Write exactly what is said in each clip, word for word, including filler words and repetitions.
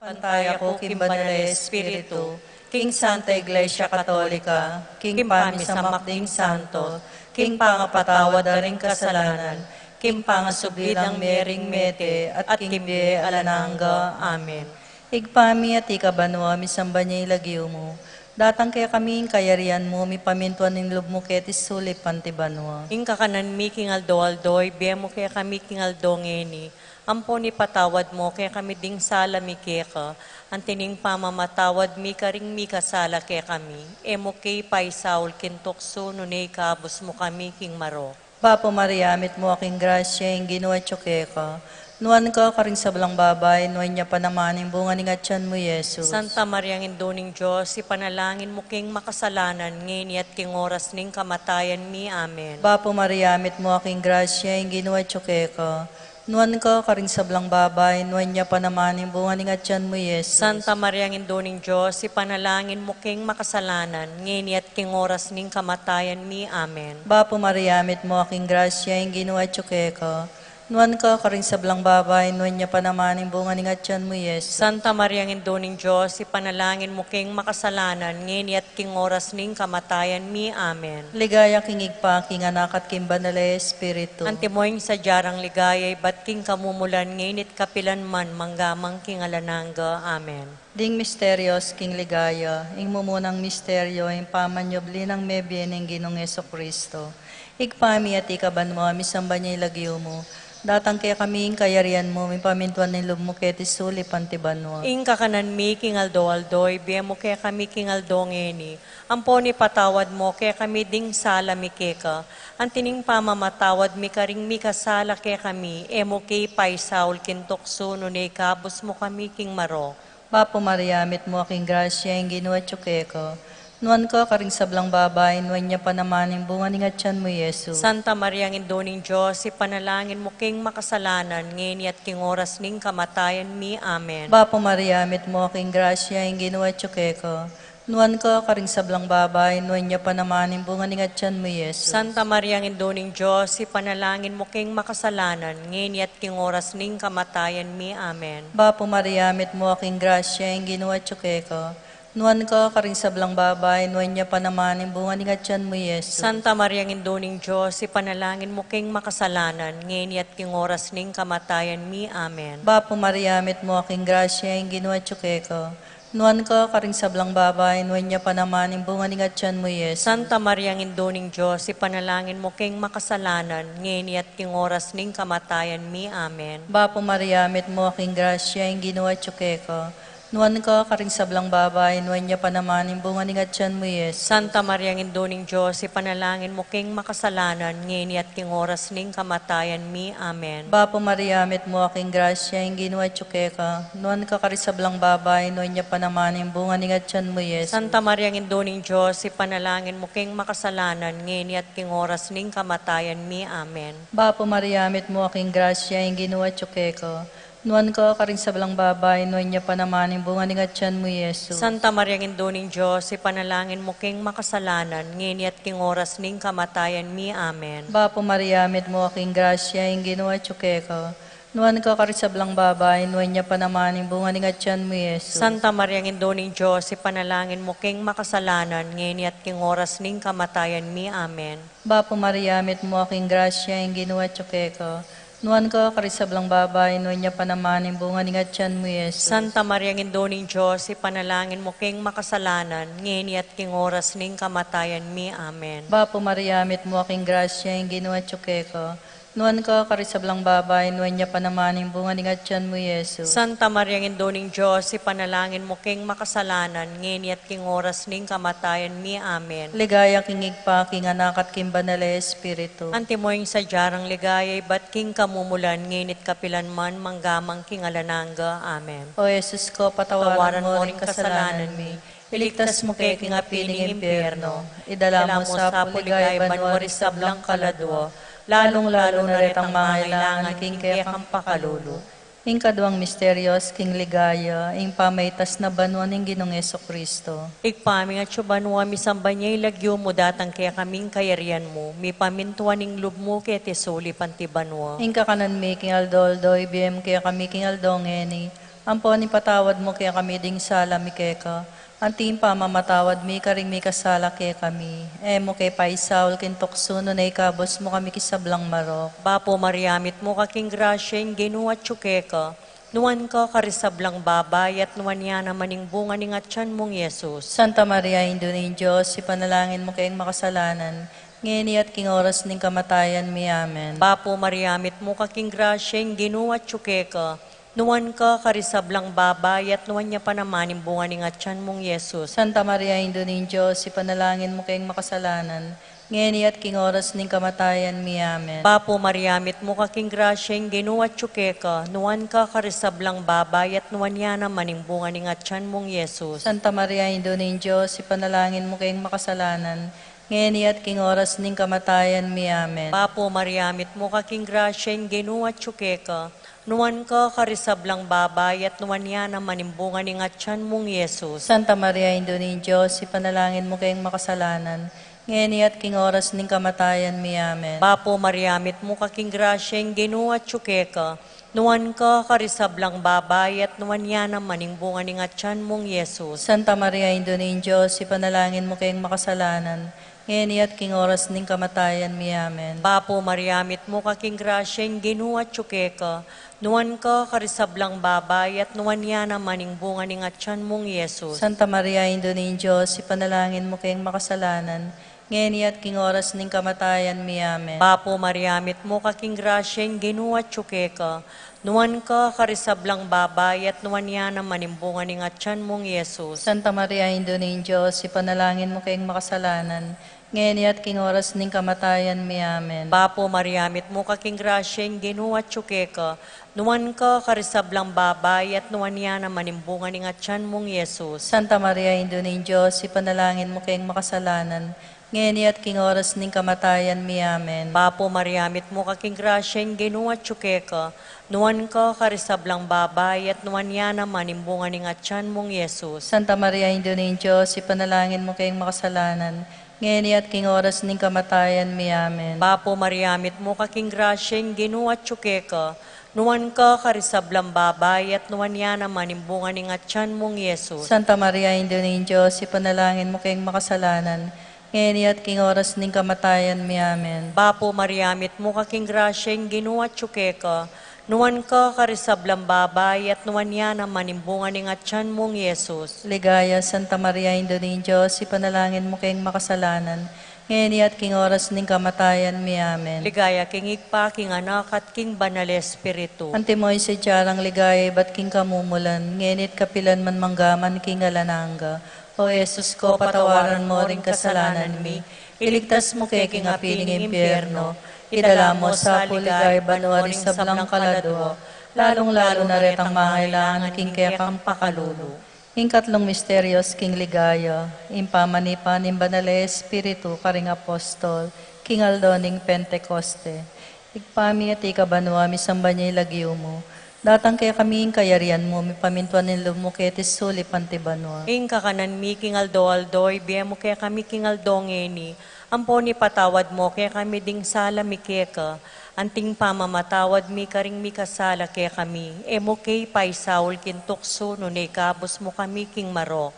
Pantaya ku king Banal a Espiritu, king Santa Iglesia Katolika, king pamisamak ding santo, king pangapatawad da ring kasalanan, king pangasubli dang mie ring mete, at king bie alang angga. Amen. Ibpa mi, atiu ka banua, misamban ya ing lagyu mu. Datang kekami ing kayarian mu, mipamintuan ing lub mu keti sulip anti banua. Ing kakanan mi king aldo-aldo, ibie mu kekami king aldo ngeni. Ampon ipatawad mu kekami ding sala mi keka, anti ning pamamatawad mi karing mikasala kekami. E mu ke paisaul king tuksu, nune ikabus mu kami king marok. Bapu Maria, mitmu ka king grasya, ing Ginu atyu keka. Nuan ka karing sablang babai, nuan ya pa naman ing bunga ning atyan mu, Jesus. Santa Maria, Indu ning Dios, ipanalangin mu keng makasalanan, ngeni at king oras ning kamatayan mi. Amen. Bapu Maria, mitmu ka king grasya, ing Ginu atyu keka. Nuan ka karing sablang babai, nuan ya pa naman ing bunga ning atyan mu, Jesus. Santa Maria, Indu ning Dios, ipanalangin mu keng makasalanan, ngeni at king oras ning kamatayan mi. Amen. Bapu Maria, mitmu ka king grasya, ing Ginu atyu keka. Nuan ka karing sablang babai, nuan ya pa naman ing bunga ning atyan mu, Jesus. Santa Maria, Indu ning Dios, ipanalangin mu keng makasalanan, ngeni at king oras ning kamatayan mi. Amen. Ligaya king Ibpa, king Anak, at king Banal a Espiritu. Antimo ing sadya rang ligaya, ibat king kamumulan, ngeni at kapilan man, mangga man king alang angga. Amen. Ding misterios king ligaya, ing mumunang misterio, ing pamanyubli nang mebie ning Ginung Jesucristo. Ibpa mi, atiu ka banua, misamban ya ing lagyu mu. Datang kekami ing kayarian mu, mipamintuan ing lub mu keti sulip anti banua. Ing kakanan mi king aldo-aldo, ibie mu kekami king aldo ngeni. Ampon ipatawad mu kekami ding sala mi keka, anti ning pamamatawad mi karing mikasala kekami, e mu ke paisaul king tuksu, nune ikabus mu kami king marok. Bapu Maria, mitmu ka king grasya, ing Ginu atyu keka. Nuan ka karing sablang babai, nuan ya pa naman ing bunga ning atyan mu, Jesus. Santa Maria, Indu ning Dios, ipanalangin mu keng makasalanan, ngeni at king oras ning kamatayan mi. Amen. Bapu Maria, mitmu ka king grasya, ing Ginu atyu keka. Nuan ka karing sablang babai, nuan ya pa naman ing bunga ning atyan mu, Jesus. Santa Maria, Indu ning Dios, ipanalangin mu keng makasalanan, ngeni at king oras ning kamatayan mi. Amen. Bapu Maria, mitmu ka king grasya, ing Ginu atyu keka. Nuan ka karing sablang babai, nuan ya pa naman ing bunga ning atyan mu, Jesus. Santa Maria, Indu ning Dios, ipanalangin mu keng makasalanan, ngeni at king oras ning kamatayan mi. Amen. Bapu Maria, mitmu ka king grasya, ing Ginu atyu keka. Nuan ka karing sablang babai, nuan ya pa naman ing bunga ning atyan mu, Jesus. Santa Maria, Indu ning Dios, ipanalangin mu keng makasalanan, ngeni at king oras ning kamatayan mi. Amen. Bapu Maria, mitmu ka king grasya, ing Ginu atyu keka. Nuan ka karing sablang babai, nuan ya pa naman ing bunga ning atyan mu, Jesus. Santa Maria, Indu ning Dios, ipanalangin mu keng makasalanan, ngeni at king oras ning kamatayan mi. Amen. Bapu Maria, mitmu ka king grasya, ing Ginu atyu keka. Nuan ka karing sablang babai, nuan ya pa naman ing bunga ning atyan mu, Jesus. Santa Maria, Indu ning Dios, ipanalangin mu keng makasalanan, ngeni at king oras ning kamatayan mi. Amen. Bapu Maria, mitmu ka king grasya, ing Ginu atyu keka. Nuan ka karing sablang babai, nuan ya pa naman ing bunga ning atyan mu, Jesus. Santa Maria, Indu ning Dios, ipanalangin mu keng makasalanan, ngeni at king oras ning kamatayan mi. Amen. Bapu Maria, mitmu ka king grasya, ing Ginu atyu keka. Nuan ka karing sablang babai, nuan ya pa naman ing bunga ning atyan mu, Jesus. Santa Maria, Indu ning Dios, ipanalangin mu keng makasalanan, ngeni at king oras ning kamatayan mi. Amen. Bapu Maria, mitmu ka king grasya, ing Ginu atyu keka. Nuan ka karing sablang babai, nuan ya pa naman ing bunga ning atyan mu, Jesus. Santa Maria, Indu ning Dios, ipanalangin mu keng makasalanan, ngeni at king oras ning kamatayan mi. Amen. Bapu Maria, mitmu ka king grasya, ing Ginu atyu keka. Nuan ka karing sablang babai, nuan ya pa naman ing bunga ning atyan mu, Jesus. Santa Maria, Indu ning Dios, ipanalangin mu keng makasalanan, ngeni at king oras ning kamatayan mi. Amen. Ligaya king Ibpa, king Anak, at king Banal a Espiritu. Antimo ing sadya rang ligaya, ibat king kamumulan, ngeni at kapilan man, mangga man king alang angga. Amen. O Jesus ko, patawaran mo ring kasalanan mi, iligtas mu ke king api ning impyerno, idala mu sa pu king ligaya banua ring sablang kaladua, lalung-lalu na retang mangailangan king kekang pakalulu. Ing kaduang misterios king ligaya, ing pamaitas na banua ning Ginung Jesucristo. Ibpa mi, atsu ka banua, misamban ya ing lagyu mu, datang kekami ing kayarian mu, mipamintuan ing lub mu keti sulip anti banua. Ing kakanan mi king aldo-aldo, ibie mu kekami king aldo ngeni, Ampon ipatawad mu kekami ding sala mi keka, anti ing pamamatawad mi karing mikasala kekami. E mu ke paisaul king tuksu, nune ikabus mu kami king sablang marok. Bapu Maria, mitmu ka king grasya, ing Ginu atyu keka. Nuan ka karing sablang babai, at nuan ya naman ing bunga ning atyan mung Jesus. Santa Maria, Indu ning Dios, ipanalangin mu keng makasalanan, ngeni at king oras ning kamatayan mi. Amen. Bapu Maria, mitmu ka king grasya, ing Ginu atyu keka. Nuan ka karing sablang babai, at nuan ya pa naman ing bunga ning atyan mung Jesus. Santa Maria, Indu ning Dios, ipanalangin mu keng makasalanan, ngeni at king oras ning kamatayan mi. Amen. Bapu Maria, mitmu ka king grasya, ing Ginu atyu keka. Nuan ka karing sablang babai, at nuan ya naman ing bunga ning atyan mung Jesus. Santa Maria, Indu ning Dios, ipanalangin mu keng makasalanan, ngeni at king oras ning kamatayan mi. Amen. Bapu Maria, mitmu ka king grasya, ing Ginu atyu keka. Nuan ka karing sablang babai, at nuan ya naman ing bunga ning atyan mung Jesus. Santa Maria, Indu ning Dios, ipanalangin mu keng makasalanan, ngeni at king oras ning kamatayan mi. Amen. Bapu Maria, mitmu ka king grasya, ing Ginu atyu keka. Nuan ka karing sablang babai, at nuan ya naman ing bunga ning atyan mung Jesus. Santa Maria, Indu ning Dios, ipanalangin mu keng makasalanan, ngeni at king oras ning kamatayan mi. Amen. Bapu Maria, mitmu ka king grasya, ing Ginu atyu keka. Nuan ka karing sablang babai, at nuan ya naman ing bunga ning atyan mung Jesus. Santa Maria, Indu ning Dios, ipanalangin mu keng makasalanan, ngeni at king oras ning kamatayan mi. Amen. Bapu Maria, mitmu ka king grasya, ing Ginu atyu keka. Nuan ka karing sablang babai, at nuan ya naman ing bunga ning atyan mung Jesus. Santa Maria, Indu ning Dios, ipanalangin mu keng makasalanan, ngeni at king oras ning kamatayan mi. Amen. Bapu Maria, mitmu ka king grasya, ing Ginu atyu keka. Nuan ka karing sablang babai, at nuan ya naman ing bunga ning atyan mung Jesus. Santa Maria, Indu ning Dios, ipanalangin mu keng makasalanan, ngeni at king oras ning kamatayan mi. Amen. Bapu Maria, mitmu ka king grasya, ing Ginu atyu keka. Nuan ka karing sablang babai, at nuan ya naman ing bunga ning atyan mung Jesus. Santa Maria, Indu ning Dios, ipanalangin mu keng makasalanan, ngeni at king oras ning kamatayan mi. Amen. Bapu Maria, mitmu ka king grasya, ing Ginu atyu keka. Nuan ka karing sablang babai, at nuan ya naman ing bunga ning atyan mung Jesus. Santa Maria, Indu ning Dios, ipanalangin mu keng makasalanan, ngeni at king oras ning kamatayan mi. Amen. Bapu Maria, mitmu ka king grasya, ing Ginu atyu keka. Nuan ka karing sablang babai, at nuan ya naman ing bunga ning atyan mung Jesus. Ligaya, Santa Maria, Indu ning Dios, ipanalangin mu keng makasalanan, ngeni at king oras ning kamatayan mi. Amen. Ligaya king Ibpa, king Anak, at king Banal Espiritu. Antimo ing sadya rang ligaya ibat king kamumulan, ngeni at kapilan man, mangga man king alang angga. O Jesus ko, patawaran mo ring kasalanan mi, iligtas mu ke king api ning impyerno, idala mu sa pu king ligaya banua ring sablang kaladua, lalung-lalu na retang mangailangan king kekang pakalulu. Ing katlung misteryus king ligaya, ing pamanipa ning Banal a Espiritu karing apostol king aldo ning Pentekoste. Ibpa mi, atiu ka banua, misamban ya ing lagyu mu. Datang kekami ing kayarian mu, mipamintuan ing lub mu keti sulip anti banua. Ing kakanan mi king aldo-aldo ibie mu kekami king aldo ngeni. Ampon ipatawad mu kekami ding sala mi keka, anting pamamatawad mi karing mikasala kekami. E mu ke ipaisaul king tuksu, nune ikabus mu kami king marok.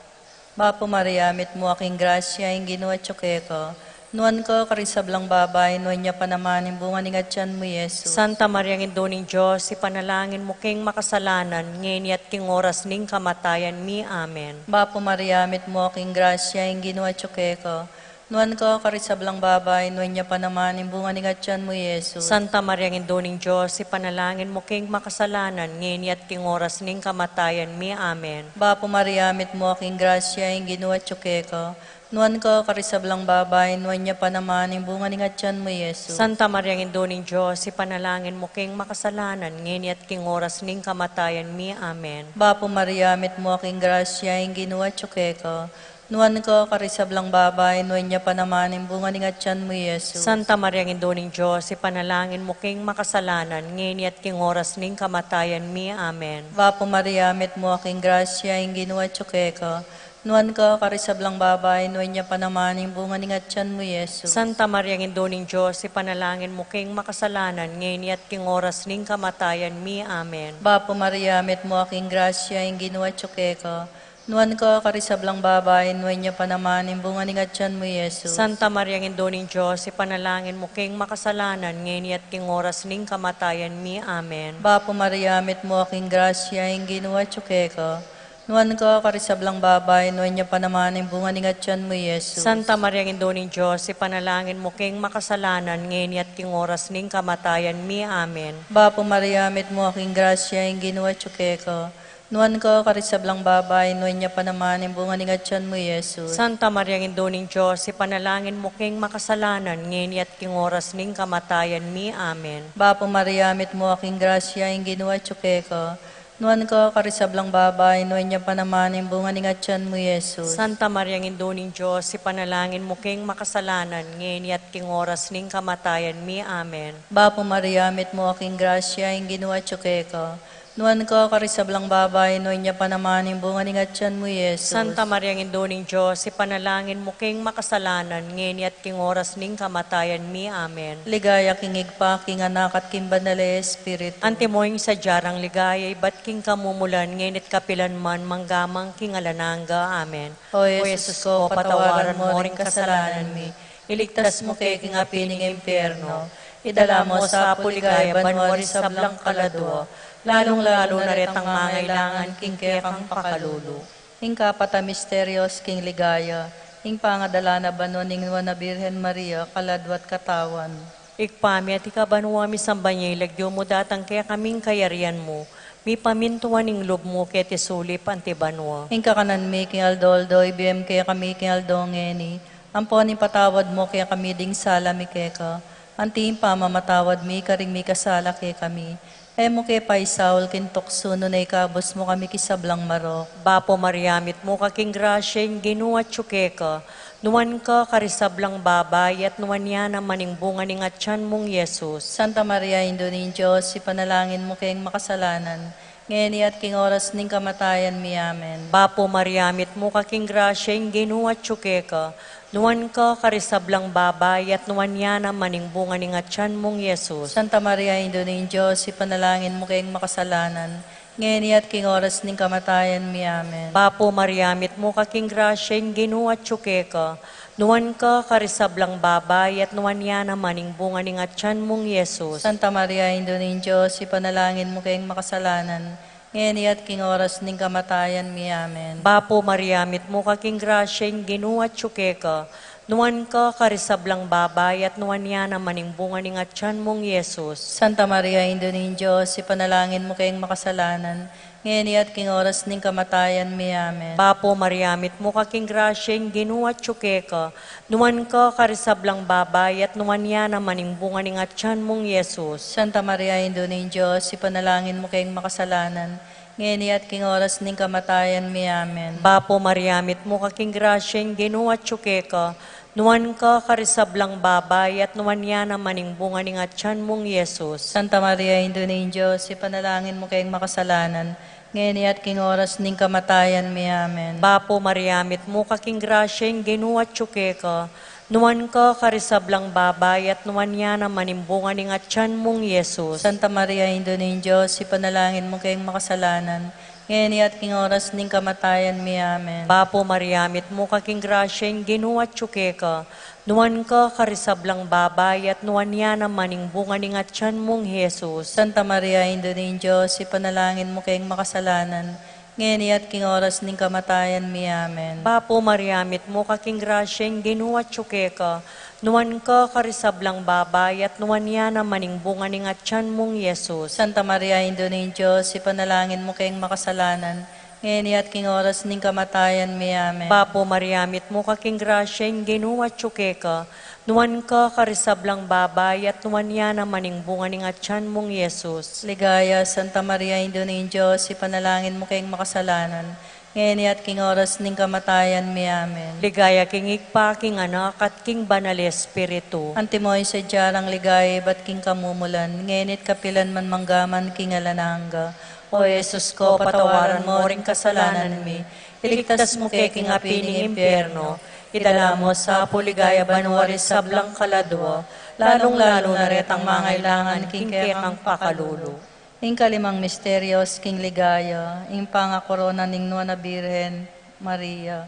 Bapu Maria, mitmu ka king grasya, ing Ginu atyu keka. Nuan ka karing sablang babai, nuan ya pa naman ing bunga ning atyan mu, Jesus. Santa Maria, Indu ning Dios, ipanalangin mu keng makasalanan, ngeni at king oras ning kamatayan mi. Amen. Bapu Maria, mitmu ka king grasya, ing Ginu atyu keka. Nuan ka karing sablang babai, nuan ya pa naman ing bunga ning atyan mu, Jesus. Santa Maria, Indu ning Dios, ipanalangin mu keng makasalanan, ngeni at king oras ning kamatayan mi. Amen. Bapu Maria, mitmu ka king grasya, ing Ginu atyu keka. Nuan ka karing sablang babai, nuan ya pa naman ing bunga ning atyan mu, Jesus. Santa Maria, Indu ning Dios, ipanalangin mu keng makasalanan, ngeni at king oras ning kamatayan mi. Amen. Bapu Maria, mitmu ka king grasya, ing Ginu atyu keka. Nuan ka karing sablang babai, nuan ya pa naman ing bunga ning atyan mu, Jesus. Santa Maria, Indu ning Dios, ipanalangin mu keng makasalanan, ngeni at king oras ning kamatayan mi. Amen. Bapu Maria, mitmu ka king grasya, ing Ginu atyu keka. Nuan ka karing sablang babai, nuan ya pa naman ing bunga ning atyan mu, Jesus. Santa Maria, Indu ning Dios, ipanalangin mu keng makasalanan, ngeni at king oras ning kamatayan mi. Amen. Bapu Maria, mitmu ka king grasya, ing Ginu atyu keka. Nuan ka karing sablang babai, nuan ya pa naman ing bunga ning atyan mu, Jesus. Santa Maria, Indu ning Dios, ipanalangin mu keng makasalanan, ngeni at king oras ning kamatayan mi. Amen. Bapu Maria, mitmu ka king grasya, ing Ginu atyu keka. Nuan ka karing sablang babai, nuan ya pa naman ing bunga ning atyan mu, Jesus. Santa Maria, Indu ning Dios, ipanalangin mu keng makasalanan, ngeni at king oras ning kamatayan mi. Amen. Bapu Maria, mitmu ka king grasya, ing Ginu atyu keka. Nuan ka karing sablang babai, nuan ya pa naman ing bunga ning atyan mu, Jesus. Santa Maria, Indu ning Dios, ipanalangin mu keng makasalanan, ngeni at king oras ning kamatayan mi. Amen. Bapu Maria, mitmu ka king grasya, ing Ginu atyu keka. Nuan ka karing sablang babai, nuan ya pa naman ing bunga ning atyan mu, Jesus. Santa Maria, Indu ning Dios, ipanalangin mu keng makasalanan, ngeni at king oras ning kamatayan mi. Amen. Bapu Maria, mitmu ka king grasya, ing Ginu atyu keka. Nuan ka karing sablang babai, nuan ya pa naman ing bunga ning atyan mu, Jesus. Santa Maria, Indu ning Dios, ipanalangin mu keng makasalanan, ngeni at king oras ning kamatayan mi. Amen. Ligaya king Ibpa, king Anak, at king Banal a Espiritu. Antimo ing sadya rang ligaya ibat king kamumulan, ngeni at kapilan man, mangga man king alang angga. Amen. O Jesus ko, patawaran mu ring kasalanan mi, iligtas mu ke king api ning impyerno, idala mu sa pu king ligaya banua ring sablang kaladua, lalung-lalu na retang mangailangan king kekang pakalulu. Ing kapat a misteryus king ligaya, ing pangadala na banua ning Nuan a Birhen Maria, kaladua at katawan. Ibpa mi, atiu ka banua, misamban ya ing lagyu mu, datang kekami ing kayarian mu, mipamintuan ing lub mu keti sulip anti banua. Ing kakanan mi king aldo-aldo ibie mu kekami king aldo ngeni, ampon ipatawad mu kekami ding sala mi keka, anti ing pamamatawad mi karing mikasala kekami. E mu ke paisaul king tuksu, nune ikabus mu kami king sablang marok. Bapu Maria, mitmu ka king grasya, ing Ginu atyu keka. Nuan ka karing sablang babai, at nuan ya naman ing bunga ning atyan mung Jesus. Santa Maria, Indu ning Dios, ipanalangin mu keng makasalanan, ngeni at king oras ning kamatayan mi. Amen. Bapu Maria, mitmu ka king grasya, ing Ginu atyu keka. Nuan ka karing sablang babai, at nuan ya naman ing bunga ning atyan mung Jesus. Santa Maria, Indu ning Dios, ipanalangin mu keng makasalanan, ngeni at king oras ning kamatayan mi. Amen. Bapu Maria, mitmu ka king grasya, ing Ginu atyu keka. Nuan ka karing sablang babai, at nuan ya naman ing bunga ning atyan mung Jesus. Santa Maria, Indu ning Dios, ipanalangin mu keng makasalanan, ngeni at king oras ning kamatayan mi. Amen. Bapu Maria, mitmu ka king grasya, ing Ginu atyu keka. Nuan ka karing sablang babai, at nuan ya naman ing bunga ning atyan mung Jesus. Santa Maria, Indu ning Dios, ipanalangin mu keng makasalanan, ngeni at king oras ning kamatayan mi. Amen. Bapu Maria, mitmu ka king grasya, ing Ginu atyu keka. Nuan ka karing sablang babai, at nuan ya naman ing bunga ning atyan mung Jesus. Santa Maria, Indu ning Dios, ipanalangin mu keng makasalanan, ngeni at king oras ning kamatayan mi. Amen. Bapu Maria, mitmu ka king grasya, ing Ginu atyu keka. Nuan ka karing sablang babai, at nuan ya naman ing bunga ning atyan mung Jesus. Santa Maria, Indu ning Dios, ipanalangin mu keng makasalanan, ngeni at king oras ning kamatayan mi. Amen. Bapu Maria, mitmu ka king grasya, ing Ginu atyu keka. Nuan ka karing sablang babai, at nuan ya naman ing bunga ning atyan mung Jesus. Santa Maria, Indu ning Dios, ipanalangin mu keng makasalanan, ngeni at king oras ning kamatayan mi. Amen. Bapu Maria, mitmu ka king grasya, ing Ginu atyu keka. Nuan ka karing sablang babai, at nuan ya naman ing bunga ning atyan mung Jesus. Santa Maria, Indu ning Dios, ipanalangin mu keng makasalanan, ngeni at king oras ning kamatayan mi. Amen. Bapu Maria, mitmu ka king grasya, ing Ginu atyu keka. Nuan ka karing sablang babai, at nuan ya naman ing bunga ning atyan mung Jesus. Santa Maria, Indu ning Dios, ipanalangin mu keng makasalanan, ngeni at king oras ning kamatayan mi. Amen. Bapu Maria, mitmu ka king grasya, ing Ginu atyu keka. Nuan ka karing sablang babai, at nuan ya naman ing bunga ning atyan mung Jesus. Ligaya, Santa Maria, Indu ning Dios, ipanalangin mu keng makasalanan, ngeni at king oras ning kamatayan mi. Amen. Ligaya king Ibpa, king Anak, at king Banal Espiritu. Antimo ing sadya rang ligaya ibat king kamumulan, ngeni at kapilan man, mangga man king alang angga. O Jesus ko, patawaran mu ring kasalanan mi, Iligtas mu ke king api ning impyerno, idala mu sa pu king ligaya banua ring sablang kaladua, lalung-lalu na retang mangailangan king kekang pakalulu. Ing kalimang misteryos king ligaya, ing pangakorona ning Nuan a Birhen Maria.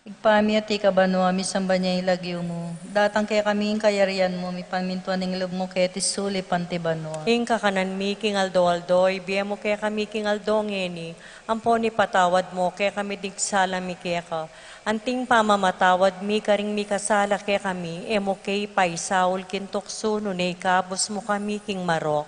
Ibpa mi, atiu ka banua, misamban ya ing lagyu mu. Datang kekami ing kayarian mu, mipamintuan ing lub mu keti sulip anti banua. Ing kakanan mi king aldo-aldo, ibie mu kekami king aldo ngeni, ampon ipatawad mu kekami ding sala mi keka, anting pamamatawad mi karing mikasala kekami, e mu ke ipaisaul king tuksu, nune ikabus mu kami king marok.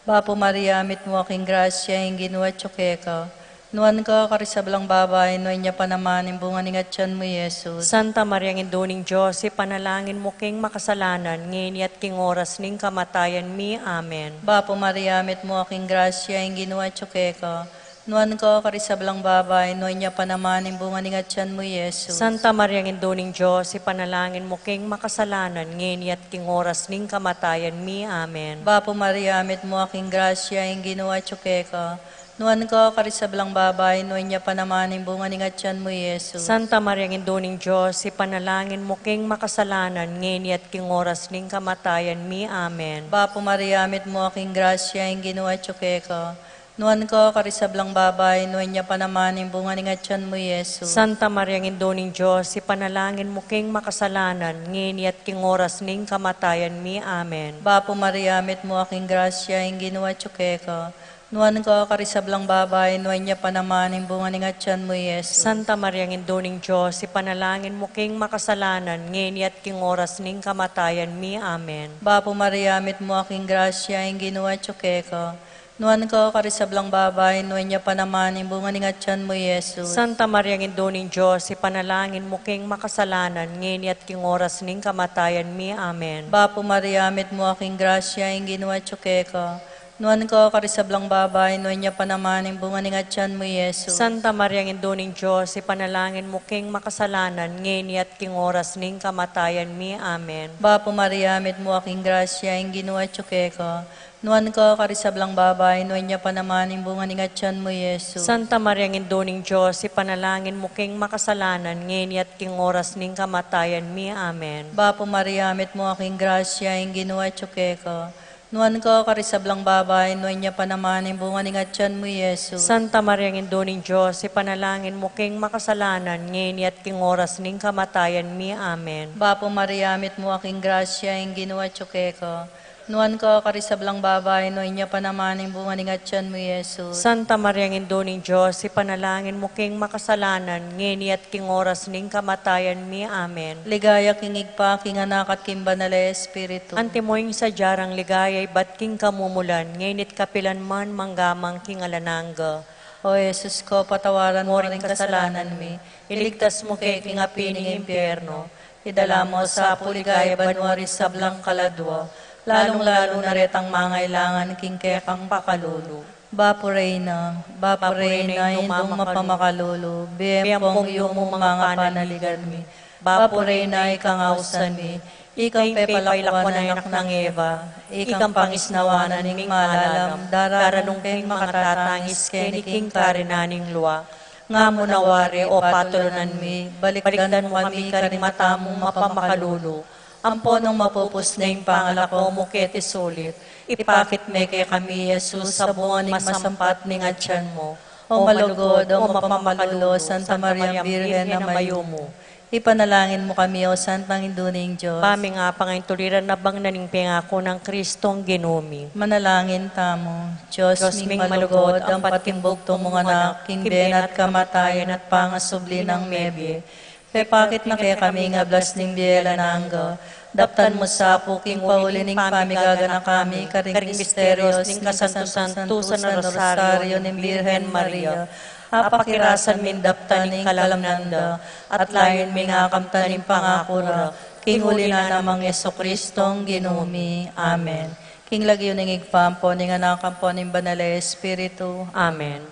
Bapu Maria, mitmu ka king grasya, ing Ginu atyu keka. Nuan ka karing sablang babai, nuan ya pa naman ing bunga ning atyan mu, Jesus. Santa Maria, Indu ning Dios, ipanalangin mu keng makasalanan, ngeni at king oras ning kamatayan mi. Amen. Bapu Maria, mitmu ka king grasya, ing Ginu atyu keka. Nuan ka karing sablang babai, nuan ya pa naman ing bunga ning atyan mu, Jesus. Santa Maria, Indu ning Dios, ipanalangin mu keng makasalanan, ngeni at king oras ning kamatayan mi. Amen. Bapu Maria, mitmu ka king grasya, ing Ginu atyu keka. Nuan ka karing sablang babai, nuan ya pa naman ing bunga ning atyan mu, Jesus. Santa Maria, Indu ning Dios, ipanalangin mu keng makasalanan, ngeni at king oras ning kamatayan mi. Amen. Bapu Maria, mitmu ka king grasya, ing Ginu atyu keka. Nuan ka karing sablang babai, nuan ya pa naman ing bunga ning atyan mu, Jesus. Santa Maria, Indu ning Dios, ipanalangin mu keng makasalanan, ngeni at king oras ning kamatayan mi. Amen. Bapu Maria, mitmu ka king grasya, ing Ginu atyu keka. Nuan ka karing sablang babai, nuan ya pa naman ing bunga ning atyan mu, Jesus. Santa Maria, Indu ning Dios, ipanalangin mu keng makasalanan, ngeni at king oras ning kamatayan mi. Amen. Bapu Maria, mitmu ka king grasya, ing Ginu atyu keka. Nuan ka karing sablang babai, nuan ya pa naman ing bunga ning atyan mu, Jesus. Santa Maria, Indu ning Dios, ipanalangin mu keng makasalanan, ngeni at king oras ning kamatayan mi. Amen. Bapu Maria, mitmu ka king grasya, ing Ginu atyu keka. Nuan ka karing sablang babai, nuan ya pa naman ing bunga ning atyan mu, Jesus. Santa Maria, Indu ning Dios, ipanalangin mu keng makasalanan, ngeni at king oras ning kamatayan mi. Amen. Bapu Maria, mitmu ka king grasya, ing Ginu atyu keka. Nuan ka karing sablang babai, nuan ya pa naman ing bunga ning atyan mu, Jesus. Santa Maria, Indu ning Dios, ipanalangin mu keng makasalanan, ngeni at king oras ning kamatayan mi. Amen. Bapu Maria, mitmu ka king grasya, ing Ginu atyu keka. Nuan ka karing sablang babai, nuan ya pa naman ing bunga ning atyan mu, Jesus. Santa Maria, Indu ning Dios, ipanalangin mu keng makasalanan, ngeni at king oras ning kamatayan mi. Amen. Bapu Maria, mitmu ka king grasya, ing Ginu atyu keka. Nuan ka karing sablang babai, nuan ya pa naman ing bunga ning atyan mu, Jesus. Santa Maria, Indu ning Dios, ipanalangin mu keng makasalanan, ngeni at king oras ning kamatayan mi. Amen. Ligaya king Ibpa, king Anak, at king Banal a Espiritu. Antimo ing sadya rang ligaya ibat king kamumulan, ngeni at kapilan man, mangga man king alang angga. O Jesus ko, patawaran mu ring kasalanan mi, iligtas mu ke king api ning impyerno, idala mu sa pu king ligaya banua ring sablang kaladua, lalung-lalu na retang mangailangan king kekang pakalulu. Bapu Reyna, Bapu Reyna, Indung mapamakalulu, bie ampong yumu manga panaligan mi. Bapu Reyna, ikang ausan mi, ikang pepalakuan a anak nang Eva, ikang pangisnawan ning malalam, daranung keng makatatangis keni king karinan ning lua. Nga mu na wari, o patulunan mi, balikdan mu kami karing mata mung mapamakalulu. Ampo nung mapupus na ing pangalako mu keti sulip, ipakit me kekami i Jesus a bunga ning masampat ning atyan mu. O malugud, o mapamakalulu, Santa Maria Birhen a mayumu, ipanalangin mu kami, o Santang Indu ning Dios. Ba mi nga pangaintuliran a bang na ning pengaku nang Kristong Ginu mi. Manalangin tamu. Dios ming malugud, ampat king bugtung mung Anak, king bie na at kamatayan at pangasubli nang mebie, pepakit na kekami ing ablas ning bie alang angga. Daptan mu sa pu king pauli ning pamigaganaka mi karing misteryos ning kasantu-santusan a Rosaryo ning Birhen Maria. Apakirasan ming daptan ing kalamnan da, at layun ming akamtan ing pangaku ra, king uli na namang Jesucristong Ginu mi. Amen. King lagyu ning Ibpa, ampo ning Anak, ampo ning Banal a Espiritu. Amen.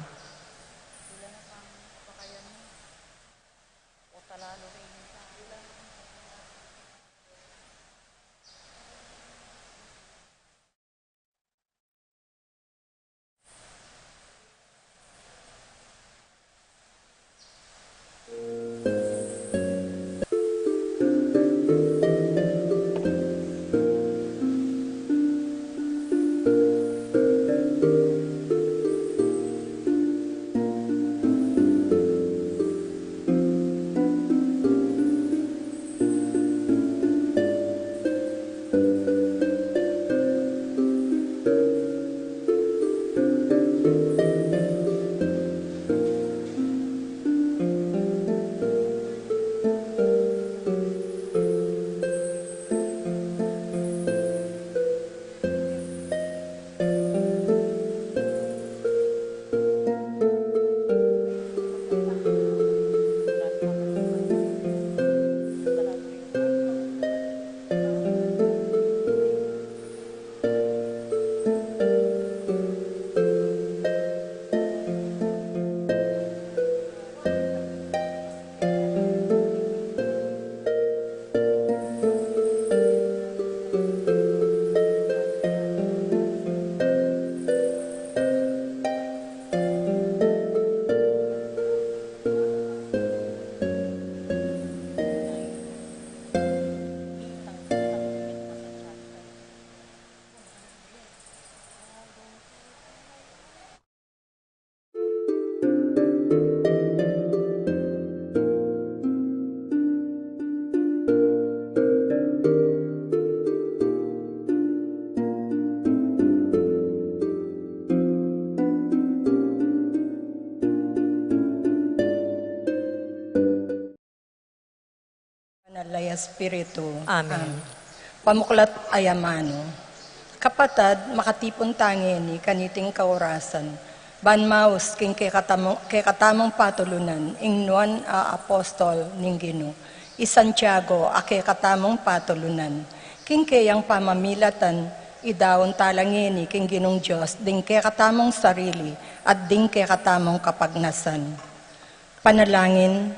Espiritu. Amen. Amen. Pamuklat a amanu. Kapatad, makatipun ta ngeni kaniting kaurasan ban maus king kekatamung, kekatamung patulunan ing nuan a apostol ning Ginu, i Santiago a kekatamung patulunan. King keyang pamamilatan, idaun ta la ngeni king Ginung Dios ding kekatamung sarili at ding kekatamung kapagnasan. Panalangin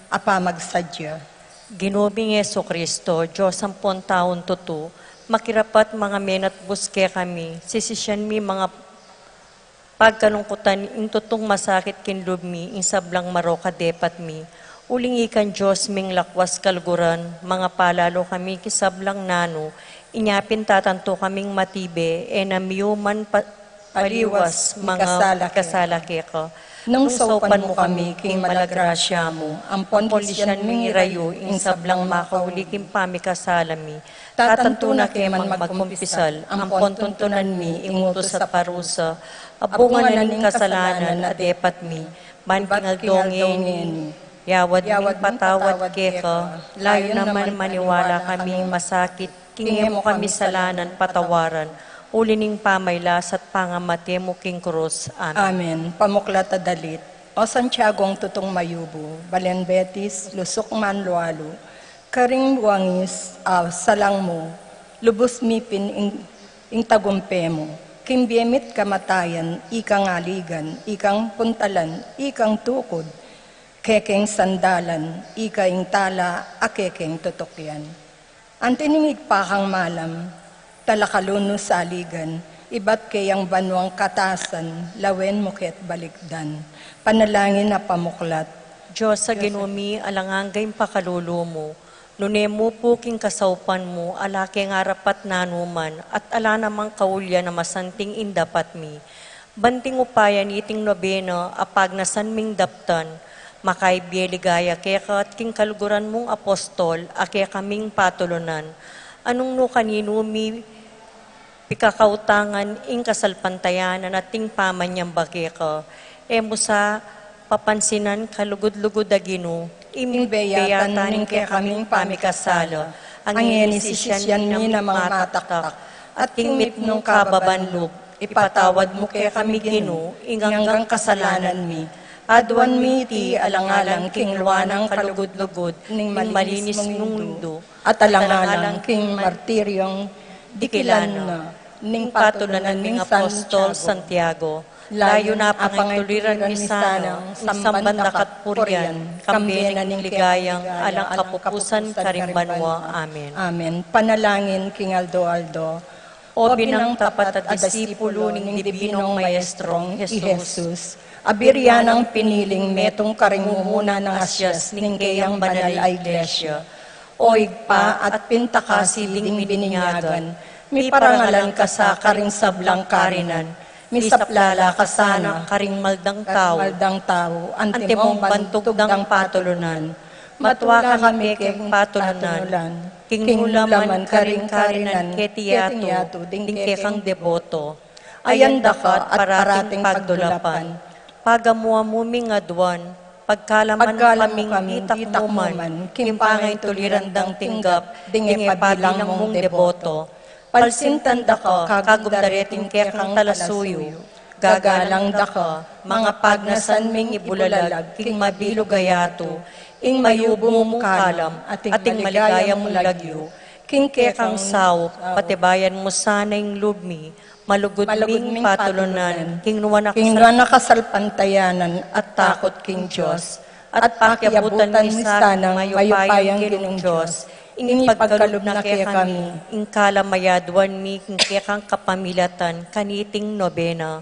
a pamagsadya. Ginu ming Jesucristo, Dios ampon taung tutu, makirapat mangamenat bus kekami, sisisian mi mangapagkalungkutan ing tutung masakit king lub mi, ing sablang marok a depat mi. Uling ikang Dios ming lakwas kaluguran, mangapalalu kami king sablang nanu, inya pin tatantu kaming matibe, e na miuman pa-, paliwas, paliwas, manga mikasala keka. Mikasala keka. Nung saupan mu kami king mala grasya mu, ampon lisian ming irayu ing sablang makauli king pamikasala mi, tatantu na ke man magkumpisal, ampon tuntunan mi ing utus a parusa, a bunga na ning kasalanan a depat mi, ban king aldo ngeni, yawad ming patawad keka, layu na man maniwala kaming masakit king e mu kami salanan patawaran, uli ning pamaylas at pangamate mu king krus. Amen. Amen. Pamuklat a dalit. O Santiagong tutung mayubu, balen betis, lusuk man lualu, karing wangis a salang mu, lubus mi pin ing, ing tagumpe mu, king bie mi't kamatayan, ikang aligan, ikang puntalan, ikang tukud, kekeng sandalan, ika ing tala a kekeng tutukyan. Anti ning Ibpa kang malam, talakalu nu saligan, ibat keyang banuang katasan, lawen mu ke't balikdan. Panalangin a pamuklat. Dios a Ginu mi, alang angga ing pakalulu mu, nune mu pu king kasaupan mu, ala keng arapat nanu man, at ala namang kaulian a masanting ing dapat mi. Ban king upaya niting nobena a pagnasan ming daptan, makaibie ligaya keka at king kaluguran mung apostol a kekaming patulunan. Anung nu kaninu mi pikakautangan ing kasalpantayanan at ing pamanyamba keka, e mu sa papansinan kalugud-lugud a Ginu, ing beyatan ning kekaming pamikasala, a ngeni sisisian mi namang mataktak, at king mitmung kababan lub, ipatawad mu kekami Ginu, ing anggang kasalanan mi, aduan mi iti alang-alang king lua nang kalugud-lugud ning malinis mung indu, at alang-alang king martiryong dikilan na ning patulunan ning apostol Santiago. Layu na pangituliran mi sana ing samban da ka at purian, kambe na ning ligayang alang kapupusan karing banua. Amen. Amen. Panalangin king aldo-aldo. O binang tapat a disipulu ning Dibinong Maestrong Jesus, a buri nang piniling metung karing mumuna nang asias ning keyang banal a Iglesia. O Ibpa, at pintakasi ding bininyagan, miparangalan ka sa karing sablang karinan, misaplala ka sana karing maldang tau, maldang tau, antimong bantug dang patulunan. Matua kami keng patulunan, king nulaman karing karinan keti yatu ding kekang deboto. Ayan da ka at parating pagdulapan. Pagamu-amu ming aduan, pagkaluban mu kaming ditak mu man, king pangaituliran dang tinggap ding e pabilang mung deboto. Palsintan da ka kagum dareting kekang talasuyu. Gagalang da ka, mangapagnasan ming ibulalag king mabilug a yatu ing mayubu mung kalam at ing maligaya mung lagyu. King kekang saup, patibayan mu sana ing lub mi, malugud ming patulunan king nuan a kasalpantayanan at takut king Dios, at pakiabutan mi sanang mayupayang Ginung Dios, ing ipagkalub na kekami ing kalam a aduan mi king kekang kapamilatan kaniting nobena,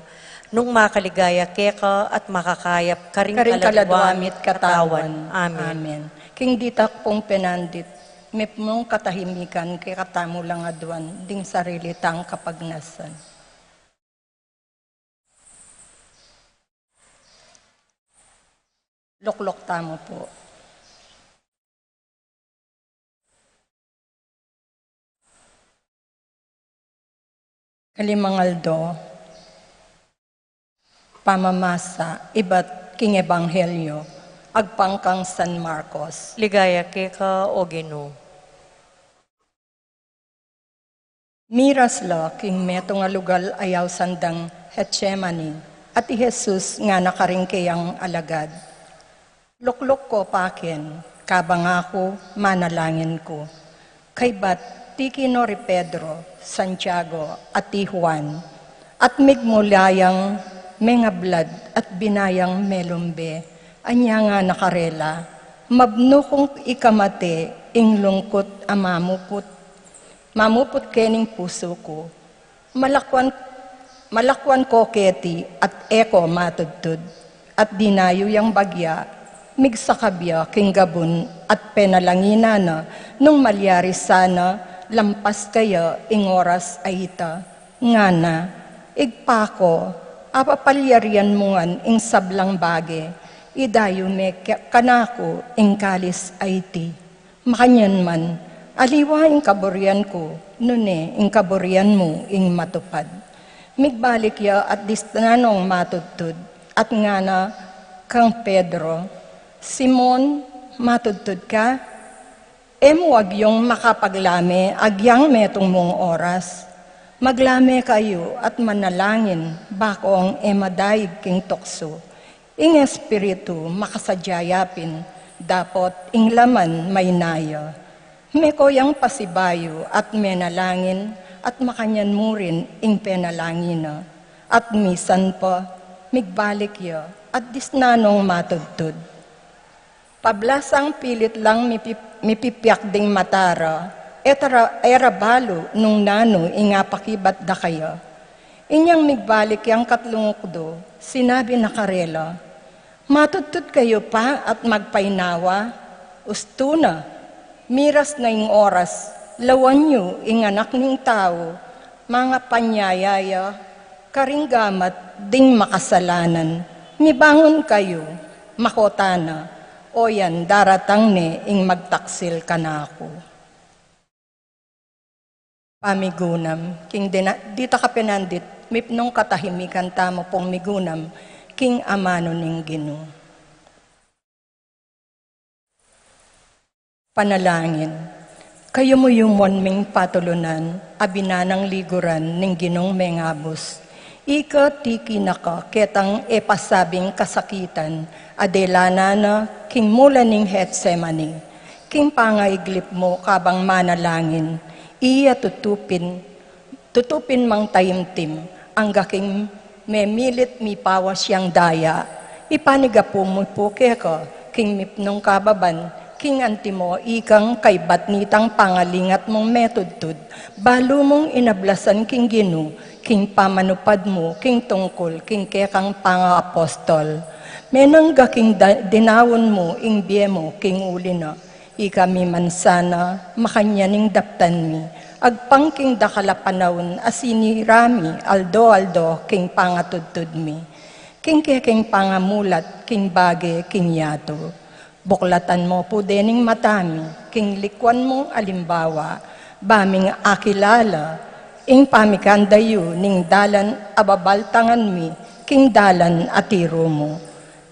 nung makaligaya keka at makakayap karing kaladua mi't katawan. Amen. Amen. King ditak pung penandit, mipnung katahimikan kekatamu lang aduan ding sarili tang kapagnasan. Lukluk tamu pu. Kalimang aldo, pamamasa ibat king Ebanghelyo agpang kang San Marcos. Ligaya keka, O Ginu. Miras la king metung a lugal a ausan dang Getsemani, at i Jesus ngana karing keyang alagad, "Lukluk ko pa ken, kabang aku manalangin ku." Kaybat tiki no ri Pedro, Santiago, at i Juan, at migmula yang mengablad at binayang melumbe. Anya ngana karela, "Mabnu kung ikamate ing lungkut a mamuput, mamuput kening pusu ku. Malakwan, malakwan ko keti at e ko matudtud." At dinayu yang bagya, migsakab ya king gabun at penalanginan na nung malyari sana lampas kaya ing oras a ita. Ngana, "Ibpa ko, apapalyarian mu ngan ing sablang bage, idayu me ke-, kanaku ing kalis a iti. Makanyan man, aliwa ing kaburian ku, nune ing kaburian mu ing matupad." Migbalik ya at disnan nong matudtud, at ngana kang Pedro, "Simon, matudtud ka? E mu agyung makapaglame agyang metung mung oras? Maglame kayu at manalangin bakong e madaig king tuksu. Ing espiritu makasadya ya pin, dapot ing laman mainayu." Meko yang pasibayu at menalangin, at makanyan mu rin ing penalangin na. At misan pa, migbalik ya at disnan nong matudtud. Pablasang pilit lang mipi-, mipipiak ding mata ra, e ra, e ra balu nung nanu ing apakibat da kaya. Inyang migbalik yang katlung ukdu, sinabi na karela, "Matudtud kayu pa at magpainawa? Ustu na, miras na ing oras, lawan yu ing Anak ning Tau, mangapanyaya ya karing gamat ding makasalanan. Mibangun kayu, mako tana, oyan daratang ne ing magtaksil kanaku." Pamigunam. King dina-, dita kapinandit, mipnung katahimikan tamu pung migunam king amanu ning Ginu. Panalangin. Kayumuyuman ming patulunan a binanang liguran ning Ginung mengabus, ika tiki na ka ketang e pasabing kasakitan a delanan na king mula ning Getsemani. King pangaiglip mu kabang manalangin, iya tutupin, tutupin mang taimtim, angga king memilit mipawas yang daya. Ipanigapu mu pu keka king mipnung kababan, king antimo ikang kaybat nitang pangalingat mung metudtud, balu mung inablasan king Ginu, king pamanupad mu king tungkul king kekang pangaapostol. Menangga king da-, dinaun mu ing bie mu king uli na, ika mi man sana makanyan ing daptan mi, agpang king dakal a panaun a sinira mi aldo-aldo king pangatudtud mi. King kekeng pangamulat king bage king yatu, buklatan mu pu dening mata mi king likwan mung alimbawa, ba ming akilala ing pamikandayu ning dalan a babaltangan mi king dalan a tiru mu.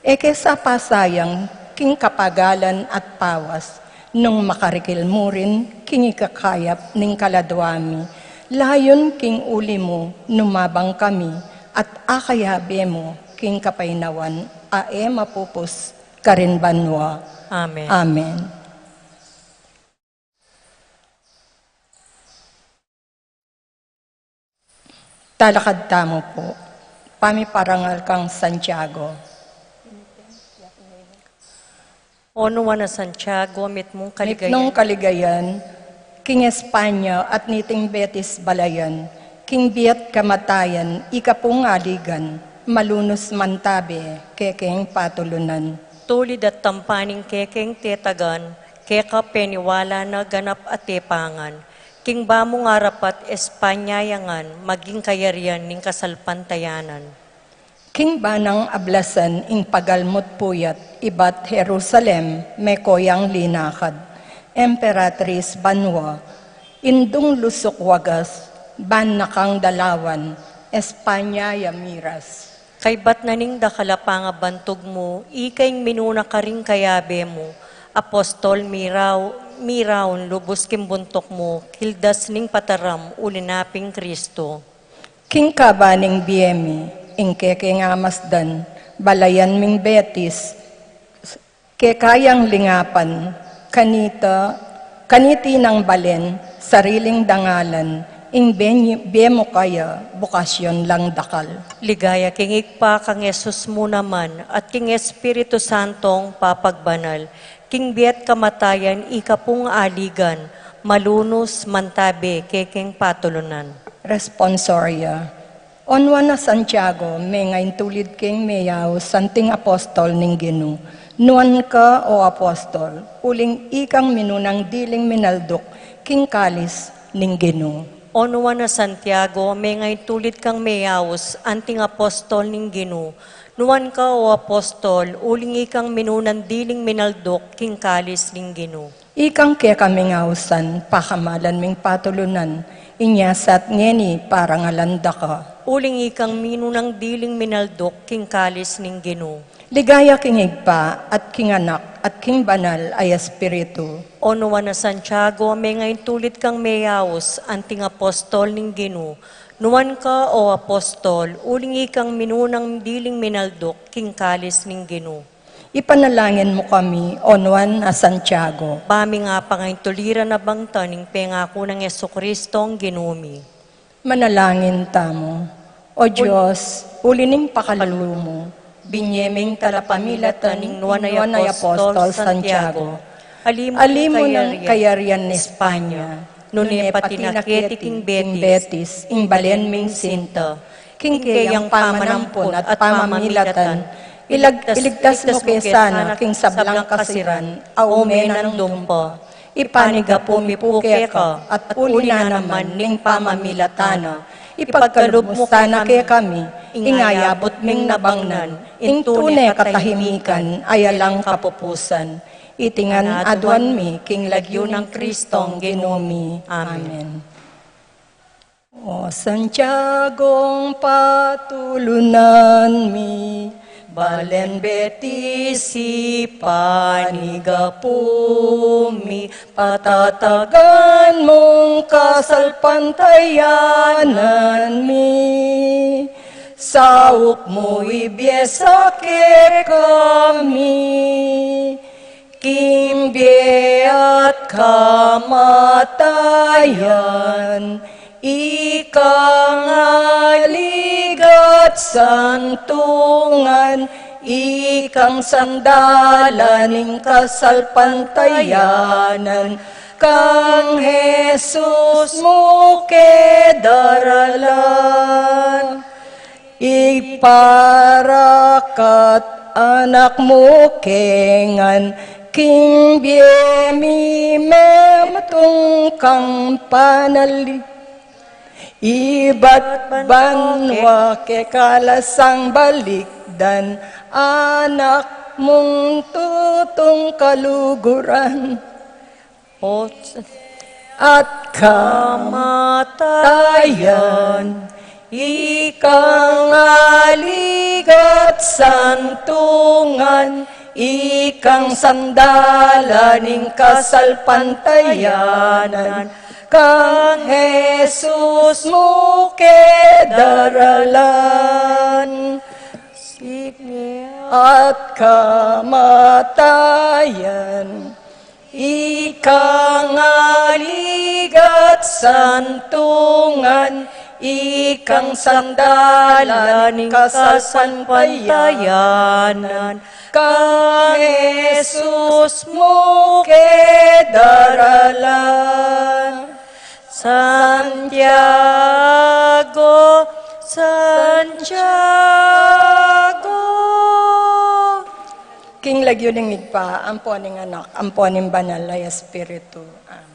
E ke sapasayang king kapagalan at pawas, nung makarikil mu rin king ikakayap ning kaladua mi, layun king uli mu numabang kami, at akayabe mu king kapainawan a e mapupus karin banua. Amen. Amen. Talakad tamu pu. Pamiparangal kang Santiago. O nuan a Santiago, mitmung kaligayan. Mitmung kaligayan, king Espanya at niting Betis balayan, king biat kamatayan, ika pung aligan, malunus mantabe kekeng patulunan. Tulid at tampa ning kekeng tetagan, keka peniwala na ganap a tepangan. King ba mung arapat Espanya ya ngan, maging kayarian ning kasalpantayanan. King ba nang ablasan ing pagalmut puyat ibat Jerusalem, meko yang linakad, Emperatris banua, indung lusuk wagas, ban na kang dalawan, Espanya ya miras. Kaybat na ning dakal a pangabantug mu, ika ing minuna karing kayabe mu, Apostol, mirau, miraun lubus king buntuk mu, kildas ning pataram, uli na pin Kristo. King kaba ning bie mi, ing kekeng amasdan, balayan ming Betis, keka yang lingapan, kanita, kaniti nang balen, sariling dangalan, ing bie, bie mu kaya, bukasyon lang dakal. Ligaya king Ibpa, kang Jesus mu naman, at king Espiritu Santong papagbanal, king bie at kamatayan, ika pung aligan, malunus, mantabe, kekeng patulunan. Responsoria. O Nuan a Santiago, menga ing tulid keng meyaus anting apostol ning Ginu. Nuan ka, o apostol, uling ikang minunang diling minalduk king kalis ning Ginu. O Nuan a Santiago, menga ing tulid kang meyaus anting apostol ning Ginu. Nuan ka, o apostol, uling ikang minunang diling minalduk king kalis ning Ginu. Ikang kekaming ausan, pakamalan ming patulunan, inya sa at ngeni parangalan da ka. Uling ikang minunang diling minalduk king kalis ning Ginu. Ligaya king Ibpa, at king Anak, at king Banal a Espiritu. O Nuan a Santiago, menga ing tulid kang meyaus anting apostol ning Ginu. Nuan ka, o apostol, uling ikang minunang diling minalduk king kalis ning Ginu. Ipanalangin mu kami, o Nuan a Santiago. Ba ming apangaintuliran a bangtan ing pengaku nang Jesucristo ing Ginu mi. Manalangin tamu. O Dios, uli ning pakalulu mu, binye ming talapamilatan ing Nuan a Apostol Santiago. Alimu ning kayarian ning Espanya, nune pati na keti king Betis, ing balen ming sinta. King keyang pamanampun at pamamilatan, ilag-, iligtas mu ke sana king sablang kasiran a ume nandung pa. Ipanigapu mi pu keka, at uli na naman ning pamamilatan na, ipagkalub mu sana kekami ing ayabut ming nabangnan, ing tune katahimikan a alang kapupusan. Iti ngan aduan mi king lagyu nang Kristong Ginu mi. Amen. O Santiagong patulunan mi, balen Betis ipanigapu mi, patatagan mung kasalpantayanan mi. Saup mu ibie sa kekami, king bie at kamatayan, ikang aligat santungan, ikang sandalan ning kasalpantayanan, kang Jesus mu ke daralan. Iparakat anak mu ke ngan, king bie mi metung kang panali. Ibat banua ke kalasang balikdan, anak mung tutung kaluguran. At kamatayan, ikang aligat santungan, ikang sandalan ning kasalpantayanan, kang Jesus mu ke daralan. At kamatayan, ikang aligat santungan, ikang sandalan ning kasalpantayanan, kang Jesus mu ke daralan. Santiago, Santiago. King lagyu ning Ibpa, ampo ning Anak, ampo ning Banal a Espiritu. Amen.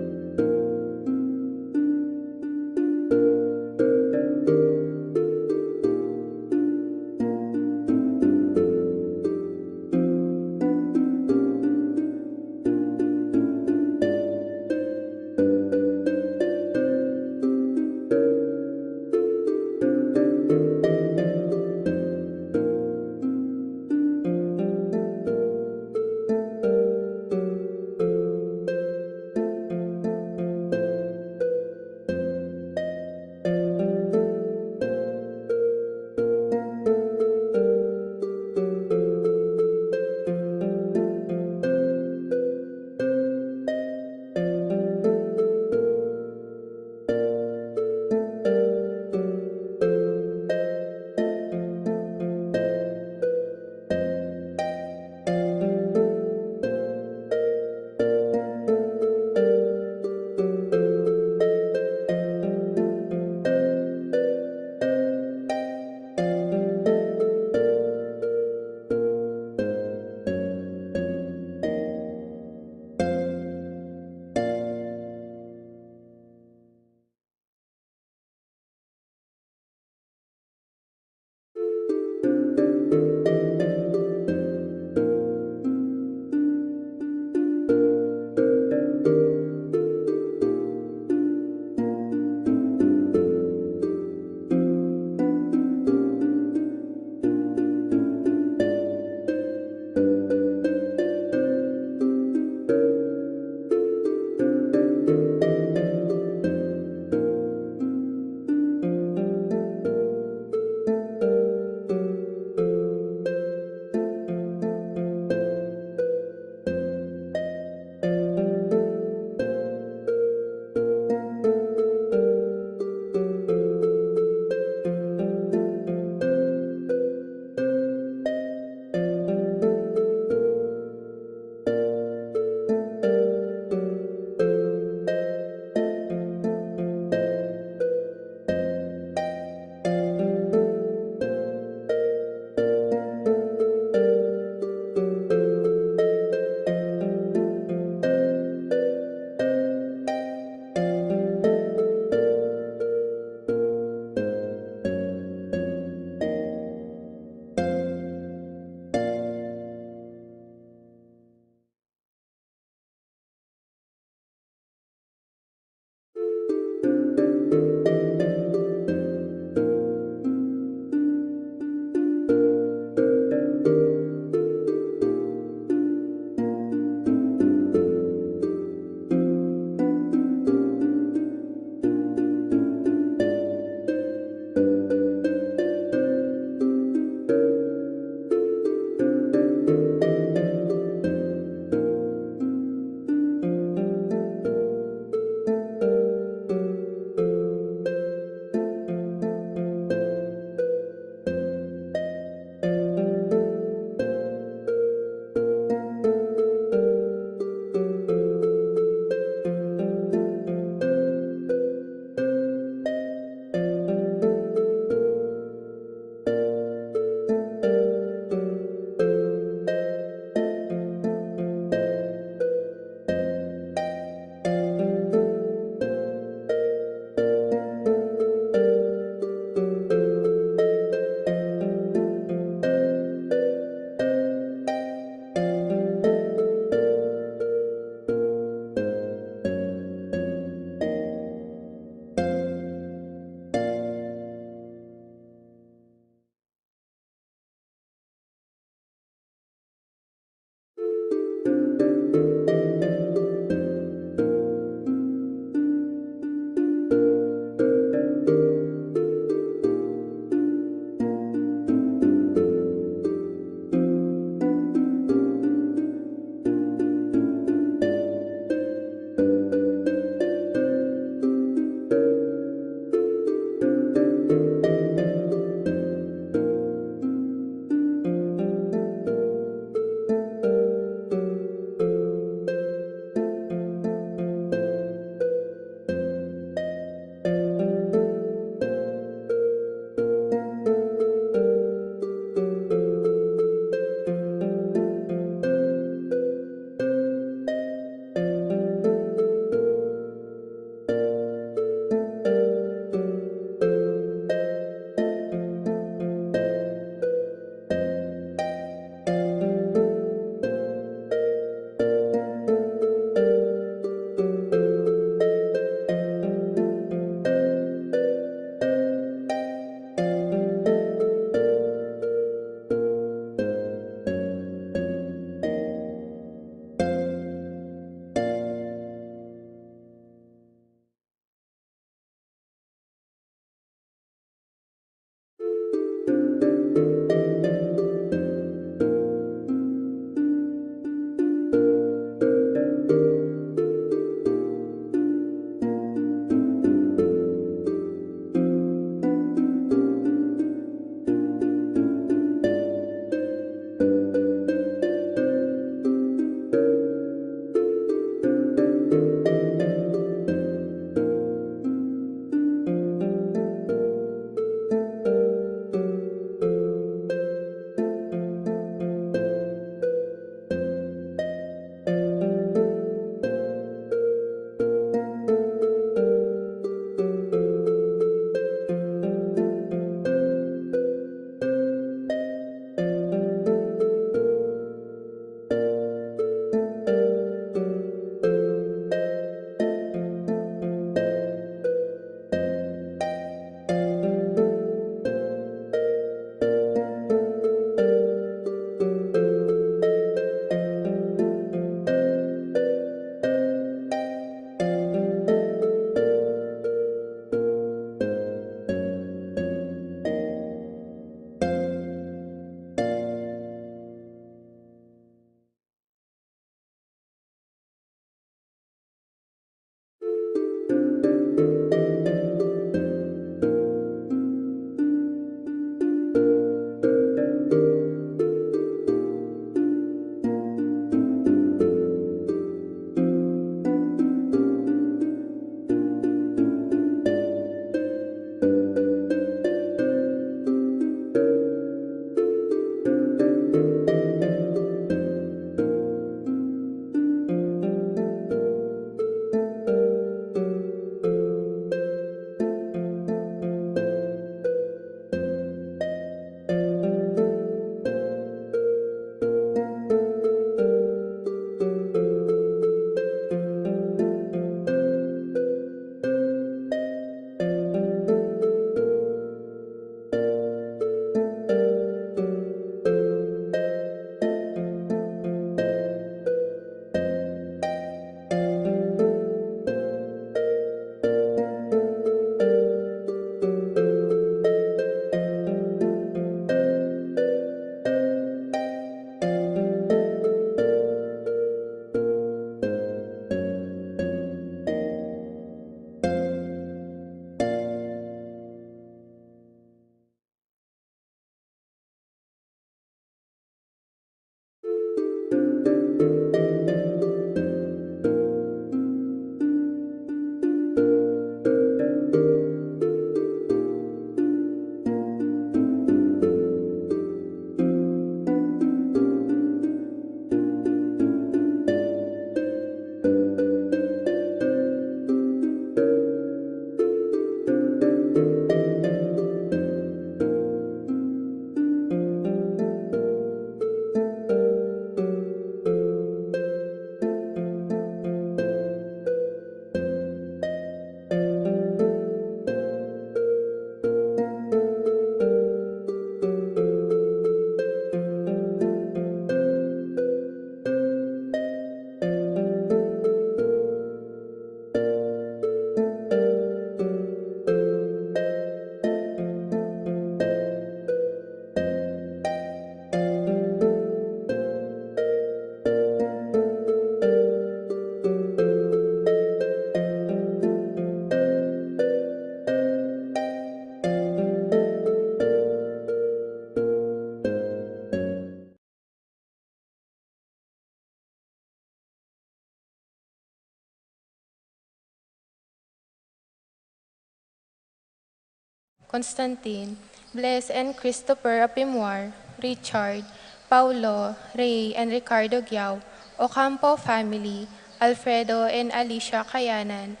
Constantine, Bless and Christopher Apimuar, Richard, Paulo, Ray and Ricardo Giao, Ocampo family, Alfredo and Alicia Kayanan,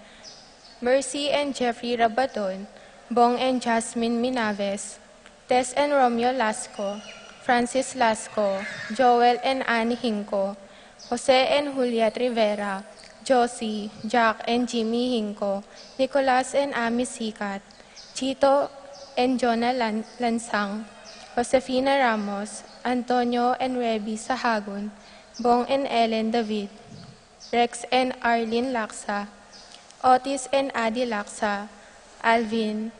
Mercy and Jeffrey Rabadon, Bong and Jasmine Minaves, Tess and Romeo Lasco, Francis Lasco, Joel and Anne Hinco, Jose and Juliet Rivera, Josie, Jack and Jimmy Hinco, Nicolas and Amy Sikat, Chito and Jonah Lan-, Lansang, Josefina Ramos, Antonio and Reby Sahagun, Bong and Ellen David, Rex and Arlene Laksa, Otis and Adi Laksa, Alvin,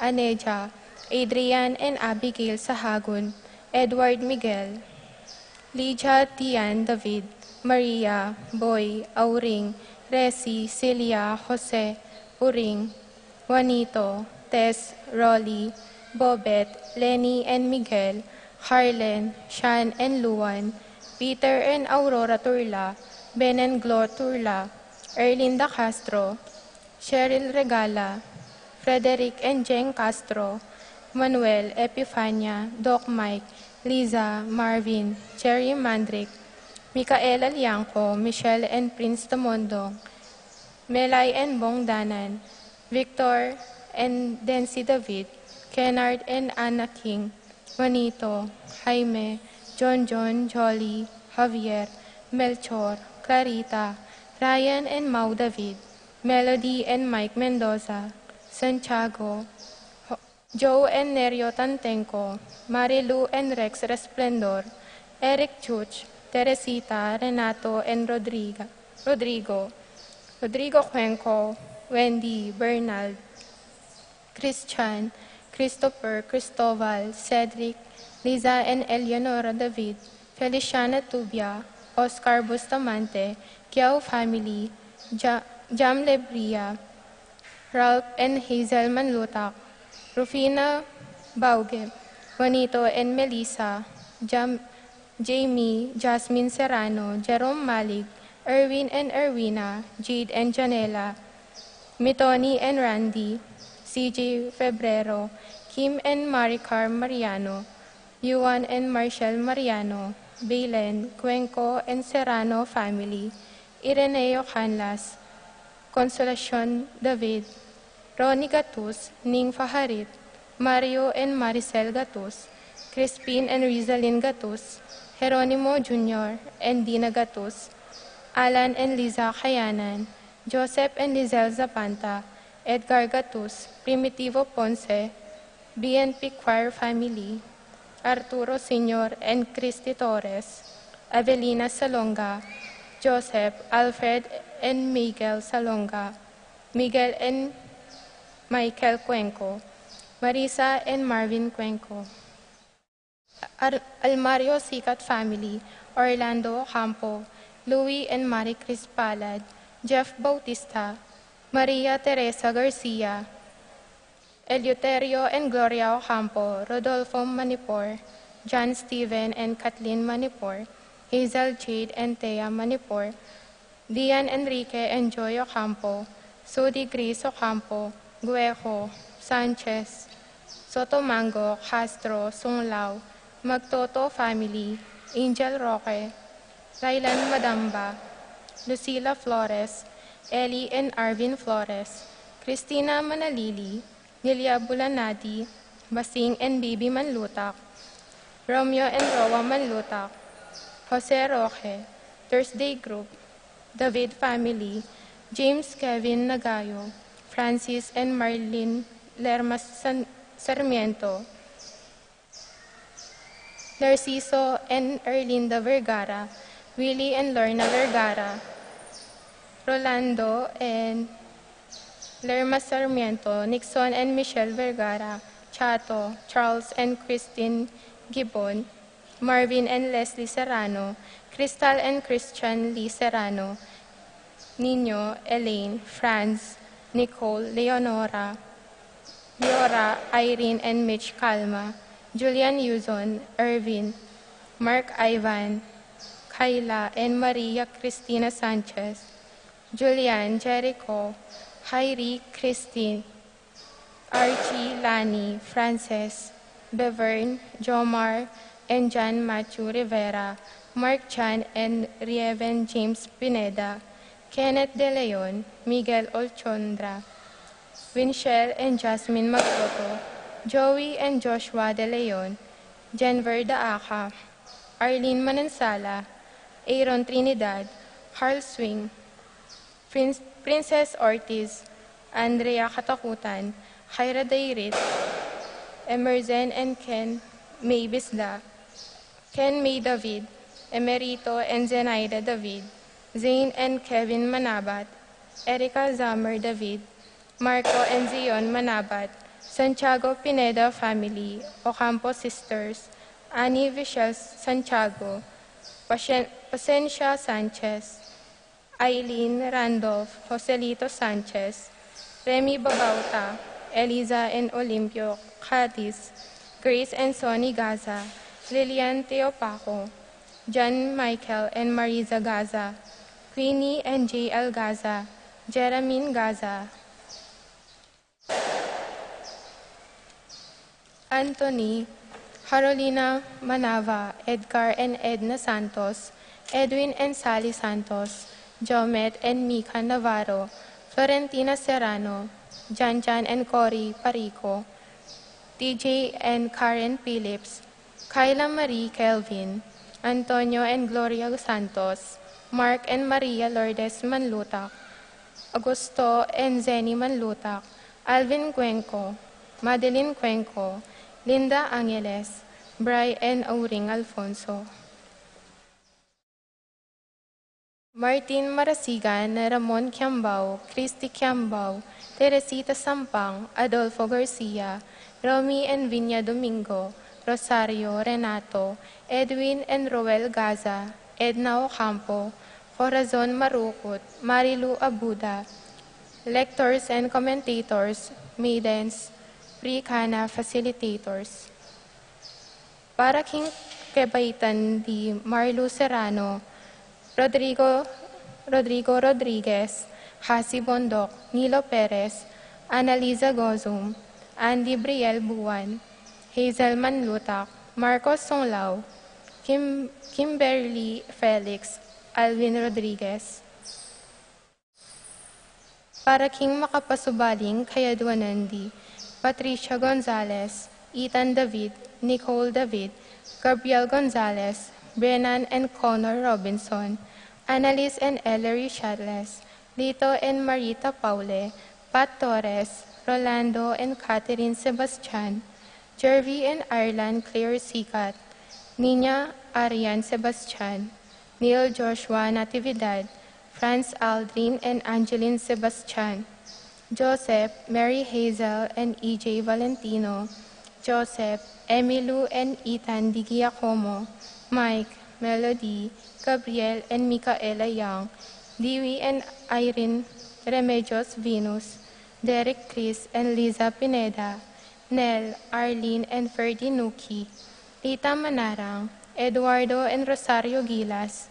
Aneja, Adrian and Abigail Sahagun, Edward Miguel, Lydia, Tian, David, Maria, Boy, Auring, Resi, Celia, Jose, Uring, Juanito, Tess, Rolly, Bobet, Lenny and Miguel, Harlen, Shan and Luan, Peter and Aurora Turla, Ben and Glo Turla, Erlinda Castro, Cheryl Regala, Frederick and Jeng Castro, Manuel, Epifania, Doc Mike, Liza, Marvin, Jerry Mandrick, Micaela Liangco, Michelle and Prince Tamondong, Melay and Bong Danan, Victor and Dency David, Kennard and Anna King, Juanito, Jaime, John John, Jolly, Javier, Melchor, Clarita, Ryan and Mau David, Melody and Mike Mendoza, Santiago, Ho-, Joe and Nerio Tantenco, Marilu and Rex Resplendor, Eric Chuch, Teresita, Renato and Rodriga, Rodrigo, Rodrigo Cuenco, Wendy, Bernal, Christian, Christopher, Cristobal, Cedric, Liza and Eleonora David, Feliciana Tubia, Oscar Bustamante, Kiao family, Ja-, Jam Lebria, Ralph and Hazel Manlutak, Rufina Bauge, Juanito and Melissa, Jam-, Jamie, Jasmine Serrano, Jerome Malig, Erwin and Erwina, Jade and Janela, Mitoni and Randy, C J Febrero, Kim and Maricar Mariano, Yuan and Marshall Mariano, Belen, Cuenco and Serrano family, Ireneo Canlas, Consolacion David, Ronnie Gatus, Ning Faharit, Mario and Maricel Gatus, Crispin and Rizalin Gatus, Jeronimo Junior and Dina Gatus, Alan and Liza Kayanan, Joseph and Lizelle Zapanta, Edgar Gatus, Primitivo Ponce, B N P Choir family, Arturo Senior and Christy Torres, Avelina Salonga, Joseph, Alfred and Miguel Salonga, Miguel and Michael Cuenco, Marisa and Marvin Cuenco, Ar-, Almario Sikat family, Orlando Ocampo, Louis and Marie Chris Palad, Jeff Bautista, Maria Teresa Garcia, Eleuterio and Gloria Ocampo, Rodolfo Manipor, John Steven and Kathleen Manipor, Hazel Jade and Thea Manipor, Dian Enrique and Joy Ocampo, Sudi Grace Ocampo, Guejo, Sanchez, Sotomango, Castro, Sunglao, Magtoto family, Angel Roque, Rylan Madamba, Lucila Flores, Ellie and Arvin Flores, Christina Manalili, Lilia Bulanadi, Basing and Bibi Manlutak, Romeo and Roa Manlutak, Jose Roque, Thursday Group, David family, James Kevin Nagayo, Francis and Marlene Lerma San-, Sarmiento, Narciso and Erlinda Vergara, Willie and Lorna Vergara, Rolando and Lerma Sarmiento, Nixon and Michelle Vergara, Chato, Charles and Christine Gibon, Marvin and Leslie Serrano, Crystal and Christian Lee Serrano, Nino, Elaine, Franz, Nicole, Leonora, Leora, Irene and Mitch Calma, Julian Yuzon, Ervin, Mark Ivan, Kayla and Maria Cristina Sanchez, Julian, Jericho, Jairi, Christine, Archie, Lani, Frances, Bevern, Jomar, and John Matthew Rivera, Mark Chan and Rieven James Pineda, Kenneth De Leon, Miguel Olchondra, Winchelle and Jasmine Magboto, Joey and Joshua De Leon, Jenver Daaca, Arlene Manansala, Aaron Trinidad, Carl Swing, Prince, Princess Ortiz, Andrea Katakutan, Kyra Dairit, Emerson and Ken May Bisda, Ken May David, Emerito and Zenaida David, Zane and Kevin Manabat, Erica Zammer David, Marco and Zion Manabat, Santiago Pineda family, Ocampo sisters, Annie Vichel Santiago, Pasien-, Pasencia Sanchez, Aileen Randolph, Joselito Sanchez, Remy Babauta, Eliza and Olimpio Cadiz, Grace and Sonny Gaza, Lilian Teopaco, John Michael and Marisa Gaza, Queenie and J L Gaza, Jeramine Gaza, Anthony, Carolina Manava, Edgar and Edna Santos, Edwin and Sally Santos, Jomet and Mika Navarro, Florentina Serrano, Janjan and Cory Parico, T J and Karen Phillips, Kyla Marie Kelvin, Antonio and Gloria Santos, Mark and Maria Lourdes Manlutak, Augusto and Zenny Manlutak, Alvin Cuenco, Madeline Cuenco, Linda Angeles, Bry and Auring Alfonso. Martin Marasigan, Ramon Kiambao, Christy Kiambao, Teresita Sampang, Adolfo Garcia, Romy and Vinia Domingo, Rosario Renato, Edwin and Roel Gaza, Edna Ocampo, Corazon Marukut, Marilu Abuda, lectors and commentators, maidens, pre-cana facilitators. Para king kabaitan di Marlu Serrano, Rodrigo, Rodrigo Rodriguez, Hasi Bondoc, Nilo Perez, Annalisa Gozum, Andy Briel Buan, Hazel Manlutak, Marcos Songlao, Kim-, Kimberly Felix, Alvin Rodriguez. Para king makapasubaling kayadwanan di Patricia Gonzalez, Ethan David, Nicole David, Gabriel Gonzalez, Brennan and Connor Robinson, Annalise and Ellery Chatles, Lito and Marita Paule, Pat Torres, Rolando and Catherine Sebastian, Jervy and Ireland Claire Sikat, Nina Arian Sebastian, Neil Joshua Natividad, Franz Aldrin and Angeline Sebastian, Joseph, Mary Hazel and E J Valentino, Joseph, Emilu and Ethan Di Giacomo, Mike, Melody, Gabriel and Micaela Young, Dewey and Irene Remedios Venus, Derek Chris and Liza Pineda, Nel, Arlene and Ferdy Nuki, Lita Manarang, Eduardo and Rosario Gilas,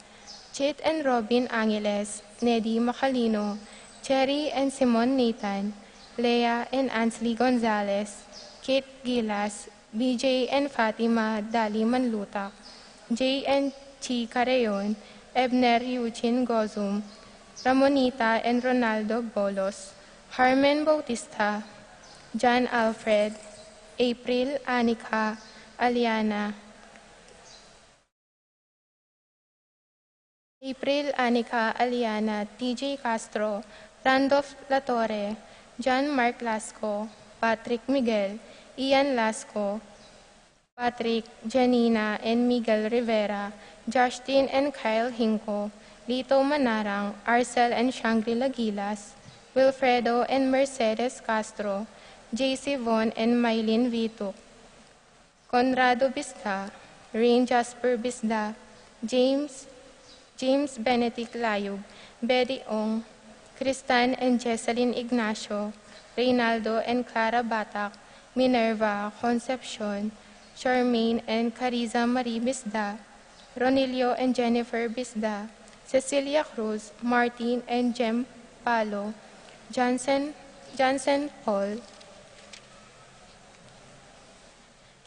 Chit and Robin Angeles, Nedi Macalino, Cherry and Simon Nathan, Lea and Ansley Gonzalez, Kate Gilas, B J and Fatima Dali Manlutak, J and Chi Carreon, Ebner Eugene Gozum, Ramonita and Ronaldo Bolos, Carmen Bautista, John Alfred, April Anika, Aliana, April Anika, Aliana, T J Castro, Randolph Latorre, John Mark Lasco, Patrick Miguel, Ian Lasco, Patrick, Janina and Miguel Rivera, Justin and Kyle Hinco, Lito Manarang, Arcel and Shangri-La Gilas, Wilfredo and Mercedes Castro, J C Von and Mylene Vituk, Conrado Bisda, Rain Jasper Bisda, James, James Benedict Layug, Betty Ong, Kristan and Jesselyn Ignacio, Reynaldo and Clara Batak, Minerva, Concepcion, Charmaine and Cariza Marie Bisda, Ronilio and Jennifer Bisda, Cecilia Cruz, Martin and Jem Palo, Johnson, Johnson Paul,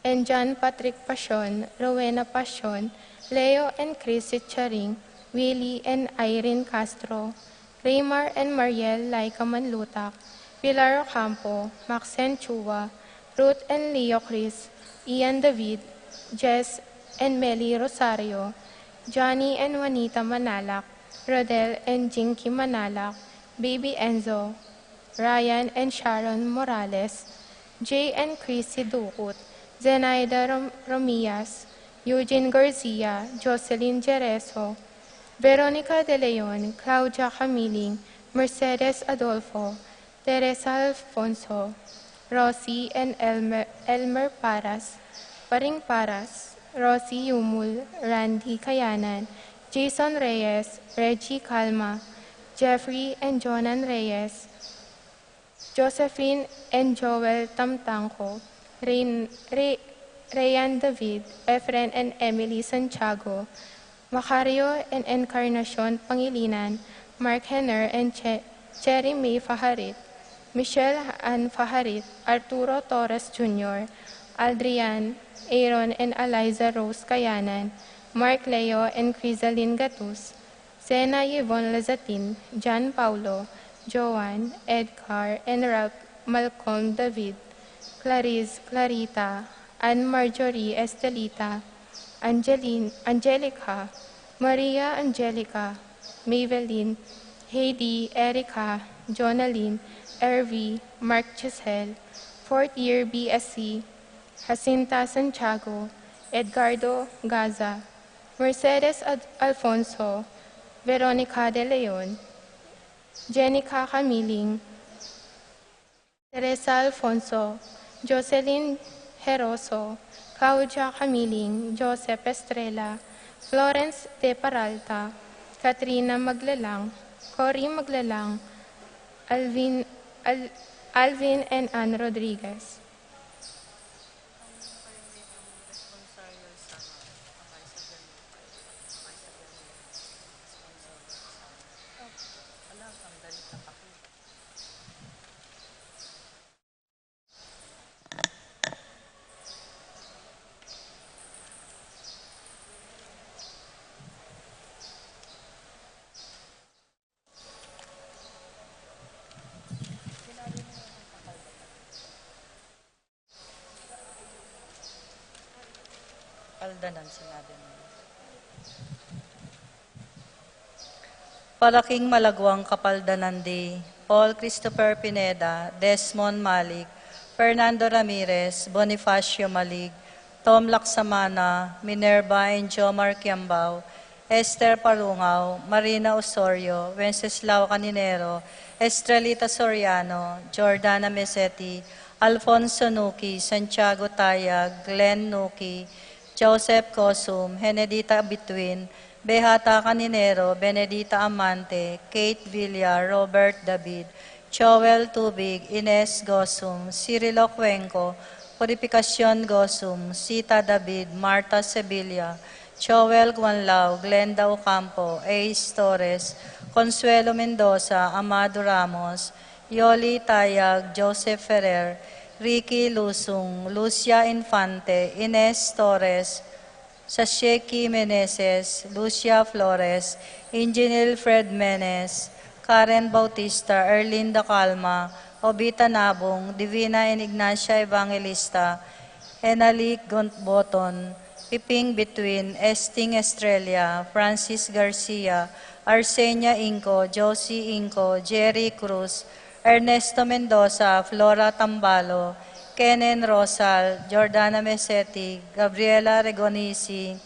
and John Patrick Pasion, Rowena Pasion, Leo and Chrissy Charing, Willie and Irene Castro, Raymar and Mariel Laika Manlutak, Pilar Ocampo, Maxen Chua, Ruth and Leo Chris, Ian David, Jess and Meli Rosario, Johnny and Juanita Manalak, Rodel and Jinky Manalak, Baby Enzo, Ryan and Sharon Morales, Jay and Chrissy Ducut, Zenaida Rom- Romias, Eugene Garcia, Jocelyn Jereso, Veronica De Leon, Claudia Camiling, Mercedes Adolfo, Teresa Alfonso, Rosie and Elmer, Elmer Paras, Paring Paras, Rosie Yumul, Randy Kayanan, Jason Reyes, Reggie Calma, Jeffrey and Jonan Reyes, Josephine and Joel Tamtangco, Rain, Ray, Rayan David, Efren and Emily Santiago, Macario and Encarnacion Pangilinan, Mark Henner and Che, Cherry May Fajarit, Michelle Ann Fajarit, Arturo Torres Junior, Adrian, Aaron and Eliza Rose Kayanan, Mark Leo and Crisalin Gatus, Zena Yvonne Lazatin, John Paulo, Joan, Edgar and Ralph, Malcolm David, Clarice, Clarita, Ann Marjorie, Estelita, Angeline, Angelica, Maria Angelica, Maybelline, Heidi, Erica, Jonalyn, Ervi, Mark Giselle, fourth year B S C, Jacinta Santiago, Edgardo Gaza, Mercedes Ad- Alfonso, Veronica De Leon, Jenica Camiling, Teresa Alfonso, Jocelyn Heroso, Claudia Camiling, Joseph Estrella, Florence De Peralta, Katrina Maglalang, Cory Maglalang, Alvin, Al- Alvin and Ann Rodriguez. Kapaldanan, sinabi mo. Para king malaguang kapaldanan di Paul Christopher Pineda, Desmond Malig, Fernando Ramirez, Bonifacio Malig, Tom Laksamana, Minerva and Jomar Kiambao, Esther Parungao, Marina Osorio, Wenceslao Caninero, Estrelita Soriano, Jordana Meseti, Alfonso Nuki, Santiago Tayag, Glenn Nuki, Joseph Cosum, Henedita Bituin, Bejata Caninero, Benedita Amante, Kate Villar, Robert David, Joel Tubig, Ines Gosum, Cirilo Cuenco, Purificacion Gosum, Sita David, Martha Sevilla, Joel Guanlao, Glenda Ocampo, Ace Torres, Consuelo Mendoza, Amado Ramos, Yoli Tayag, Joseph Ferrer, Ricky Lusung, Lucia Infante, Ines Torres, Sasheki Meneses, Lucia Flores, Engineer Fred Menes, Karen Bautista, Erlinda Calma, Obita Nabung, Divina and Ignacia Evangelista, Enalik Gontboton, Piping Bituin, Esting Estrella, Francis Garcia, Arsenia Inco, Josie Inco, Jerry Cruz, Ernesto Mendoza, Flora Tambalo, Kenen Rosal, Jordana Meseti, Gabriela Regonisi,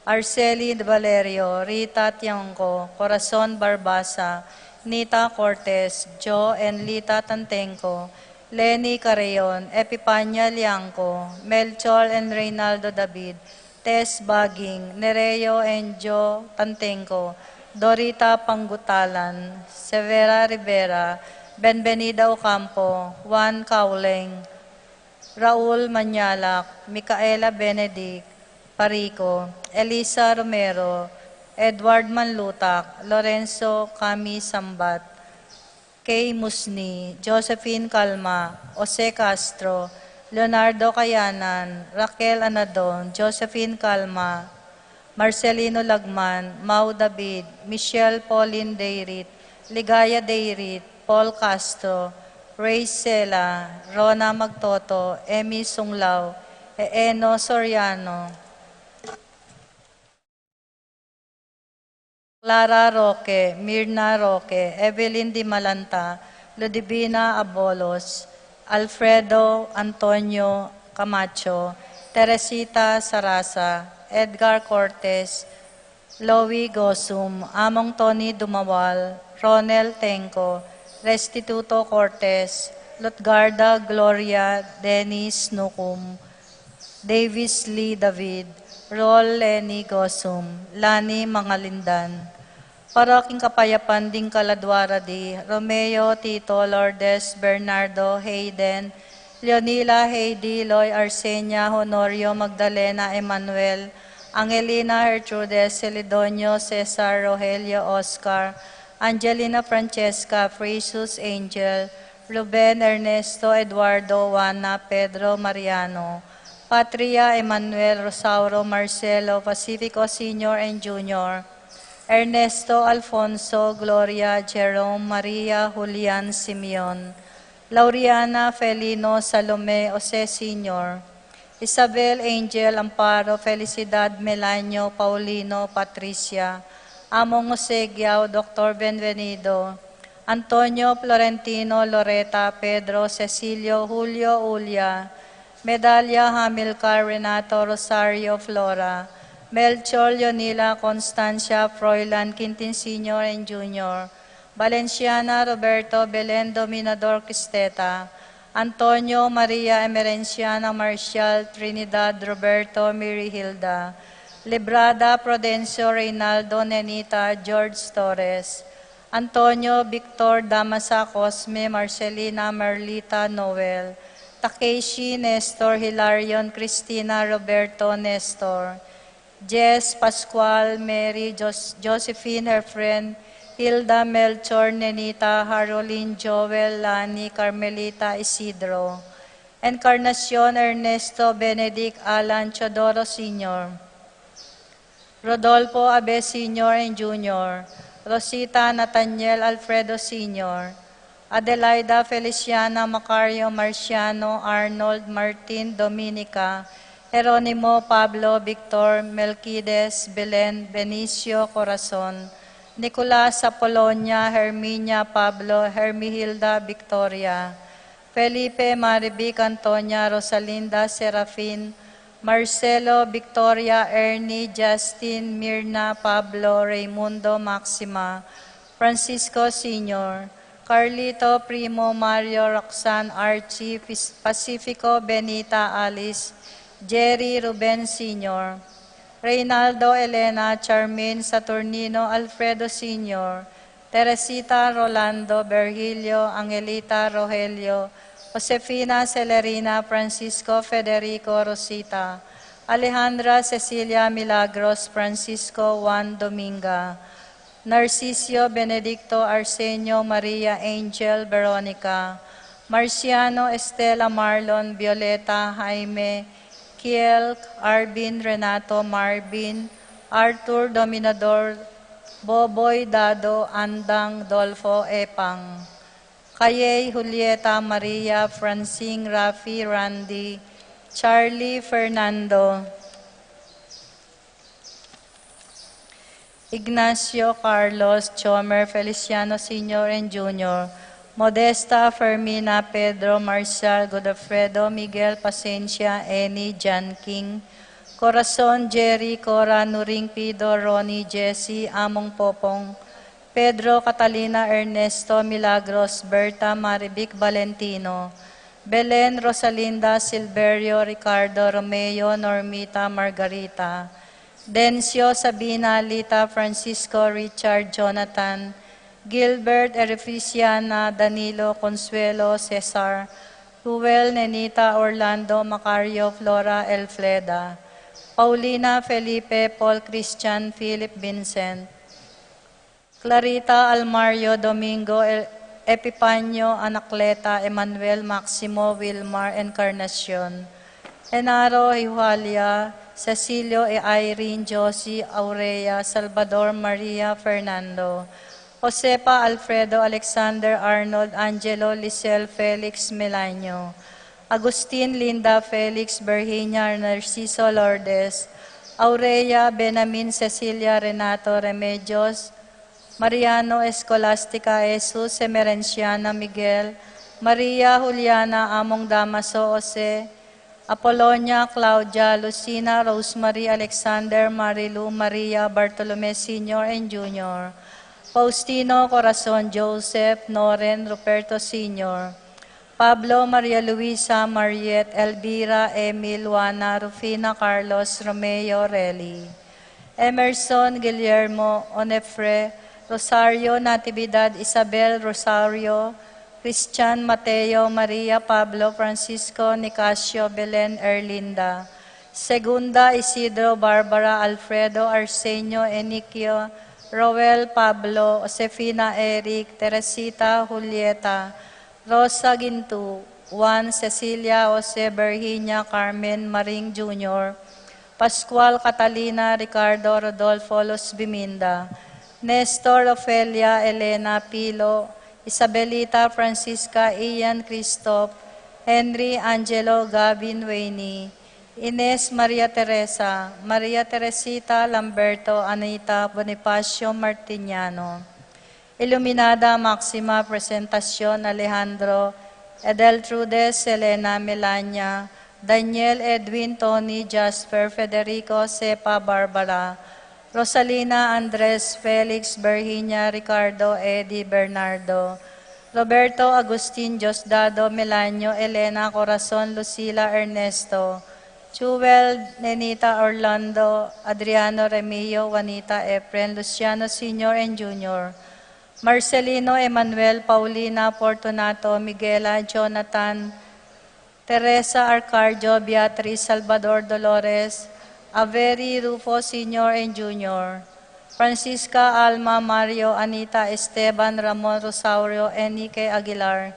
Arceli Valerio, Rita Tiangco, Corazon Barbaza, Nita Cortez, Jo and Lita Tantenco, Leni Carreon, Epipania Liangco, Melchor and Reynaldo David, Tess Baging, Nereo and Jo Tantenco, Dorita Panggutalan, Severa Rivera, Benvenida Ocampo, Juan Cauleng, Raul Mañalac, Micaela Benedict Parico, Elisa Romero, Edward Manlutac, Lorenzo Cami Sambat, Kay Musni, Josephine Calma, Jose Castro, Leonardo Cayanan, Raquel Anadon, Josephine Calma, Marcelino Lagman, Mau David, Michelle Pauline Deirit, Ligaya Deirit, Paul Castro, Ray Sela, Rona Magtoto, Emmy Sunglao, Eeno Soriano, Clara Roque, Mirna Roque, Evelyn Dimalanta, Ludivina Abolos, Alfredo Antonio Camacho, Teresita Sarasa, Edgar Cortes, Loie Gosum, Among Tony Dumawal, Ronel Tengco, Restituto Cortes, Lutgarda Gloria Dennis Nucum, Davis Lee David, Rol Lenny Gosum, Lani Mangalindan. Para king kapayapan ding kaladua ra di Romeo, Tito, Lourdes, Bernardo, Hayden, Leonila, Heidi, Loy, Arsenia, Honorio, Magdalena, Emmanuel, Angelina, Gertrude, Celidonio, Cesar, Rogelio, Oscar, Angelina, Francesca, Precious, Angel, Ruben, Ernesto, Eduardo, Juana, Pedro, Mariano, Patria, Emmanuel, Rosauro, Marcelo, Pacifico Senior and Junior, Ernesto, Alfonso, Gloria, Jerome, Maria, Julian, Simeon, Lauriana, Felino, Salome, Jose Senior, Isabel, Angel, Amparo, Felicidad, Melanio, Paulino, Patricia, Among Jose Giao, Doctor Benvenido, Antonio, Florentino, Loreta, Pedro, Cecilio, Julio, Julia, Medalia, Hamilcar, Renato, Rosario, Flora, Melchor, Leonila, Constancia, Froilan, Quintin Senior and Junior, Valenciana, Roberto, Belen, Dominador, Cristeta, Antonio, Maria, Emerenciana, Marcial, Trinidad, Roberto, Mary Hilda, Librada, Prudencio, Reynaldo, Nenita, George Torres, Antonio, Victor, Damasa, Cosme, Marcelina, Merlita, Noel, Takeshi, Nestor, Hilarion, Cristina, Roberto, Nestor, Jess, Pascual, Mary, Jos-, Josephine, her friend, Hilda, Melchor, Nenita, Harolin, Joel, Lani, Carmelita, Isidro, Encarnacion, Ernesto, Benedict, Alan, Teodoro Senior, Rodolfo, Abe Senior and Junior, Rosita, Nathaniel, Alfredo Senior, Adelaida, Feliciana, Macario, Marciano, Arnold, Martin, Dominica, Jeronimo, Pablo, Victor, Melquides, Belen, Benicio, Corazon, Nicolas, Apolonia, Herminia, Pablo, Hermihilda, Victoria, Felipe, Marivic, Antonia, Rosalinda, Serafin, Marcelo, Victoria, Ernie, Justin, Mirna, Pablo, Raymundo, Maxima, Francisco Senior, Carlito, Primo, Mario, Roxanne, Archie, Fis-, Pacifico, Benita, Alice, Jerry, Ruben Senior, Reynaldo, Elena, Charmaine, Saturnino, Alfredo Senior, Teresita, Rolando, Virgilio, Angelita, Rogelio, Josefina, Celerina, Francisco, Federico, Rosita, Alejandra, Cecilia, Milagros, Francisco, Juan, Dominga, Narcisio, Benedicto, Arsenio, Maria, Angel, Veronica, Marciano, Estela, Marlon, Violeta, Jaime, Kiel, Arvin, Renato, Marvin, Arthur, Dominador, Boboy, Dado, Andang, Dolfo, Epang, Kayay, Julieta, Maria, Francine, Rafi, Randy, Charlie, Fernando, Ignacio, Carlos, Chomer, Feliciano Senior and Junior, Modesta, Fermina, Pedro, Marcial, Godofredo, Miguel, Pasencia, Eni, John King, Corazon, Jerry, Cora, Nuring, Pido, Ronnie, Jesse, Among Popong, Pedro, Catalina, Ernesto, Milagros, Berta, Marivic, Valentino, Belen, Rosalinda, Silverio, Ricardo, Romeo, Normita, Margarita, Dencio, Sabina, Lita, Francisco, Richard, Jonathan, Gilbert, Erifisiana, Danilo, Consuelo, Cesar, Ruel, Nenita, Orlando, Macario, Flora, Elfreda, Paulina, Felipe, Paul, Christian, Philip, Vincent, Clarita, Almario, Domingo, El-, Epipanio, Anacleta, Emmanuel, Maximo, Wilmar, Encarnacion, Genaro, Euhalia, Cecilio, e Irene, Josie, Aurea, Salvador, Maria, Fernando, Josefa, Alfredo, Alexander, Arnold, Angelo, Lisel, Felix, Melanio, Agustin, Linda, Felix, Virginia, Narciso, Lourdes, Aurea, Benamin, Cecilia, Renato, Remedios, Mariano, Escolastica, Jesus, Emerenciana, Miguel, Maria, Juliana, Among Damaso, Jose, Apolonia, Claudia, Lucina, Rosemary, Alexander, Marilu, Maria, Bartolome Senior and Junior, Faustino, Corazon, Joseph, Noren, Ruperto Senior, Pablo, Maria Luisa, Mariet, Elvira, Emil, Juana, Rufina, Carlos, Romeo, Reli, Emerson, Guillermo, Onefre, Rosario, Natividad, Isabel, Rosario, Christian, Mateo, Maria, Pablo, Francisco, Nicasio, Belen, Erlinda, Segunda, Isidro, Barbara, Alfredo, Arsenio, Eniquio, Roel, Pablo, Josefina, Eric, Teresita, Julieta, Rosa, Gintu, Juan, Cecilia, Jose, Virginia, Carmen, Maring Junior, Pascual, Catalina, Ricardo, Rodolfo, Luz, Biminda, Nestor, Ofelia, Elena, Pilo, Isabelita, Francisca, Ian, Christoph, Henry, Angelo, Gavin, Wayne, Ines, Maria Teresa, Maria Teresita, Lamberto, Anita, Bonifacio, Martiniano, Iluminada, Maxima, Presentacion, Alejandro, Edeltrudes, Selena, Melania, Daniel, Edwin, Tony, Jasper, Federico, Sepa, Barbara, Rosalina, Andres, Felix, Virginia, Ricardo, Eddie, Bernardo, Roberto, Agustin, Diosdado, Melanio, Elena, Corazon, Lucila, Ernesto, Jewel, Nenita, Orlando, Adriano, Remio, Juanita, Efren, Luciano Senior and Junior, Marcelino, Emmanuel, Paulina, Fortunato, Miguela, Jonathan, Teresa, Arcardio, Beatriz, Salvador, Dolores, Avery, Rufo Senior and Junior, Francisca, Alma, Mario, Anita, Esteban, Ramon, Rosario, Enrique, Aguilar,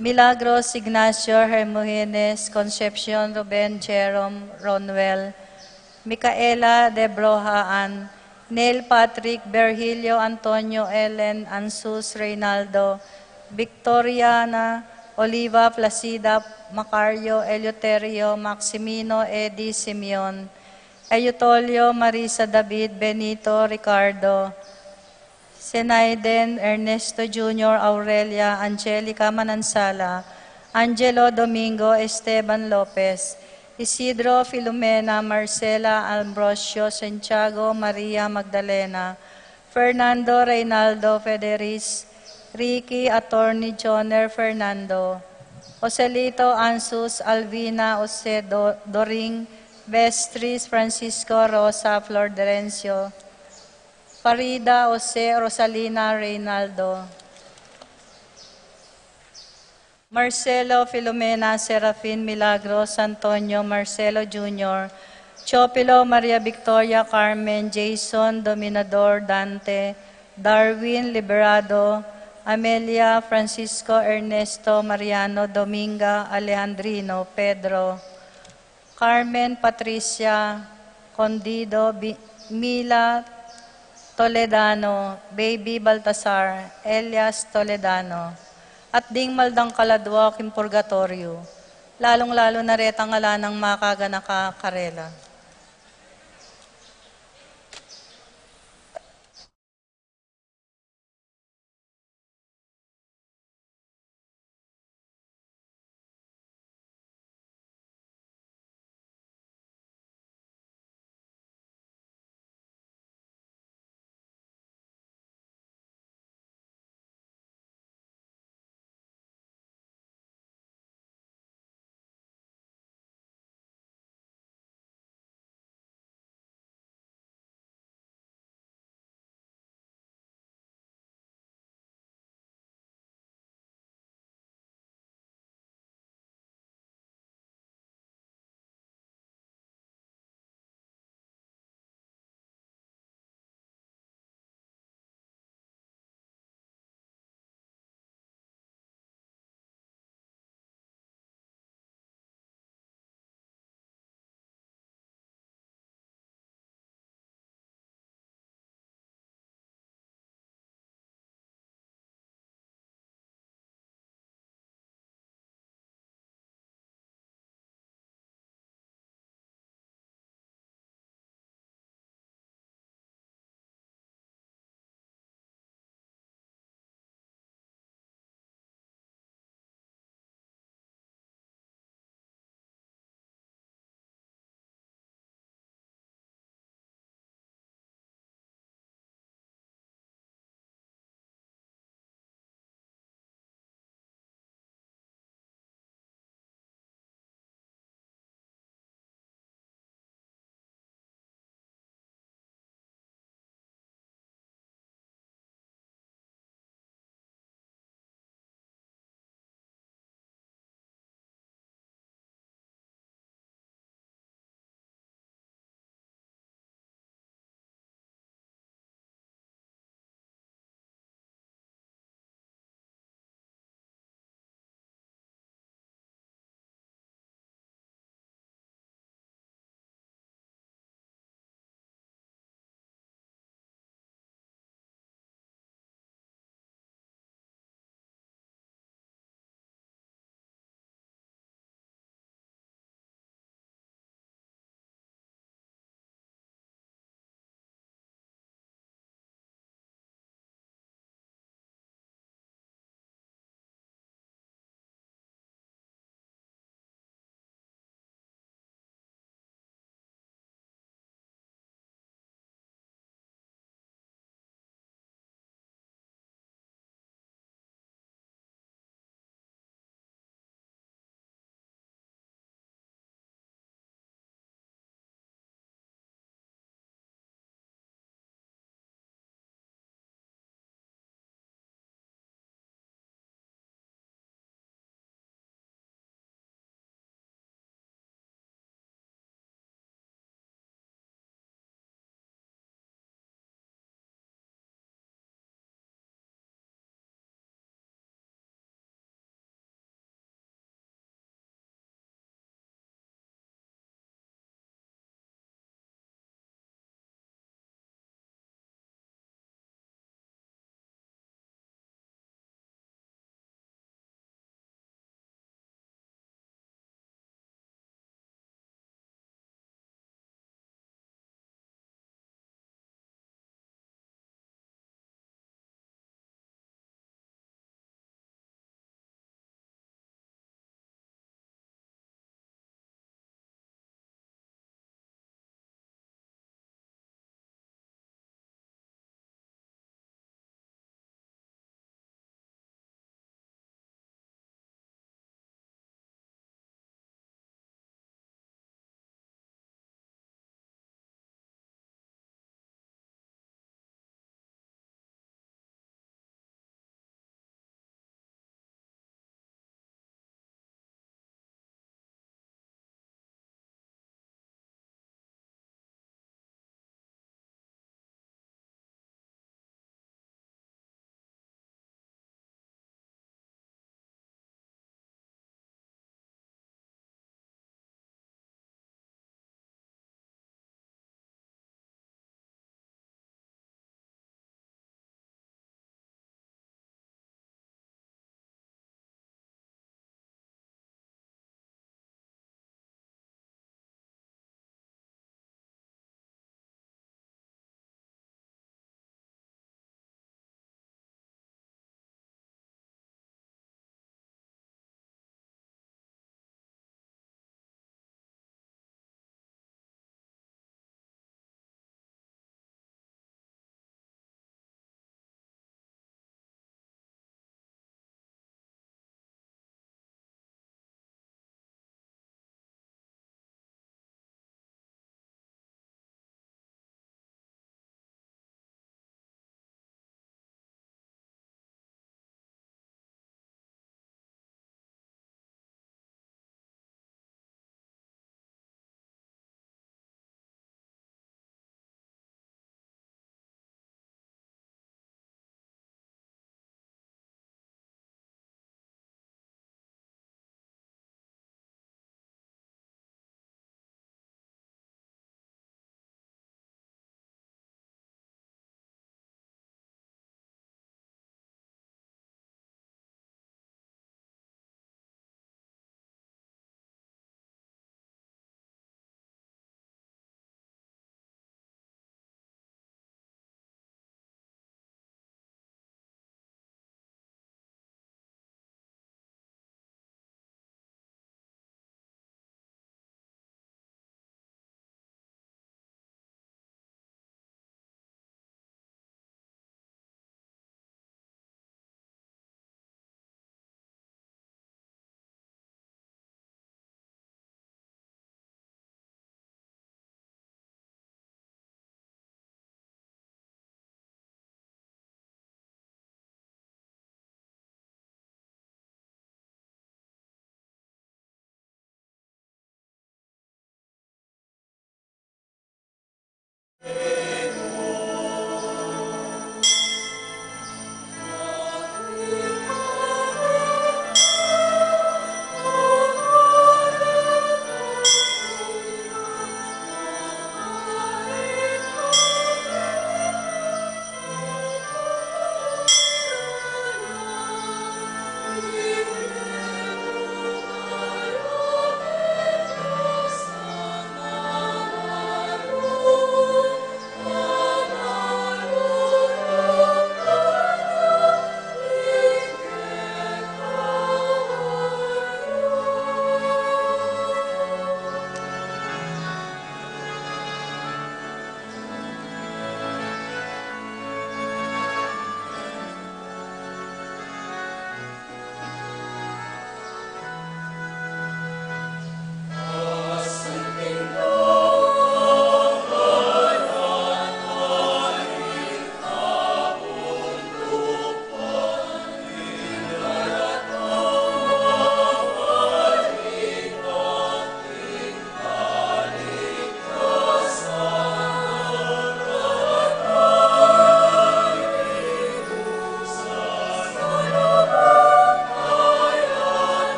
Milagros, Ignacio, Hermogenes, Concepcion, Ruben, Jerome, Ronwell, Micaela, Debroha, Ann, Neil, Patrick, Virgilio, Antonio, Ellen, Ansus, Reynaldo, Victoriana, Oliva, Placida, Macario, Eleuterio, Maximino, Eddie, Simeon, Eutolio, Marisa, David, Benito, Ricardo, Senaiden, Ernesto Junior, Aurelia, Angelica, Manansala, Angelo, Domingo, Esteban, Lopez, Isidro, Filomena, Marcela, Ambrosio, Santiago, Maria, Magdalena, Fernando, Reynaldo, Federis, Ricky, Attorney, Joner, Fernando, Joselito, Ansus, Alvina, Jose, Do-, Doring, Vestris, Francisco, Rosa, Florderencio, Farida, Jose, Rosalina, Reynaldo, Marcelo, Filomena, Serafin, Milagros, Antonio, Marcelo Junior, Chopilo, Maria Victoria, Carmen, Jason, Dominador, Dante, Darwin, Liberado, Amelia, Francisco, Ernesto, Mariano, Dominga, Alejandrino, Pedro, Carmen, Patricia, Condido, Bi-, Mila, Toledano, Baby, Baltasar, Elias, Toledano, at ding maldang kaladua king purgatoryo, lalung-lalu na retang ala nang makaganaka karela.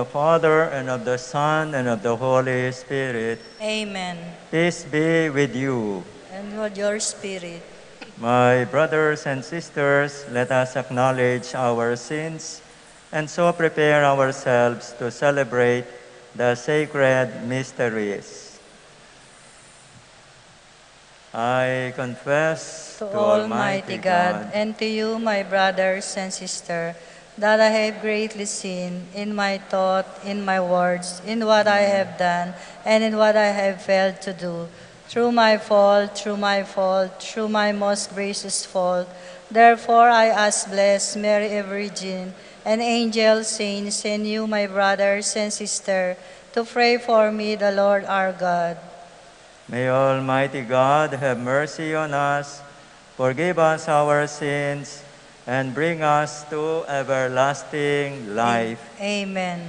The Father, and of the Son, and of the Holy Spirit. Amen. Peace be with you. And with your spirit. My brothers and sisters, let us acknowledge our sins and so prepare ourselves to celebrate the sacred mysteries. I confess to Almighty God and to you, my brothers and sisters, that I have greatly sinned in my thought, in my words, in what I have done, and in what I have failed to do. Through my fault, through my fault, through my most gracious fault. Therefore, I ask Blessed Mary, a Virgin, and angels, saints, and you, my brothers and sisters, to pray for me, the Lord our God. May Almighty God have mercy on us, forgive us our sins, and bring us to everlasting life. Amen.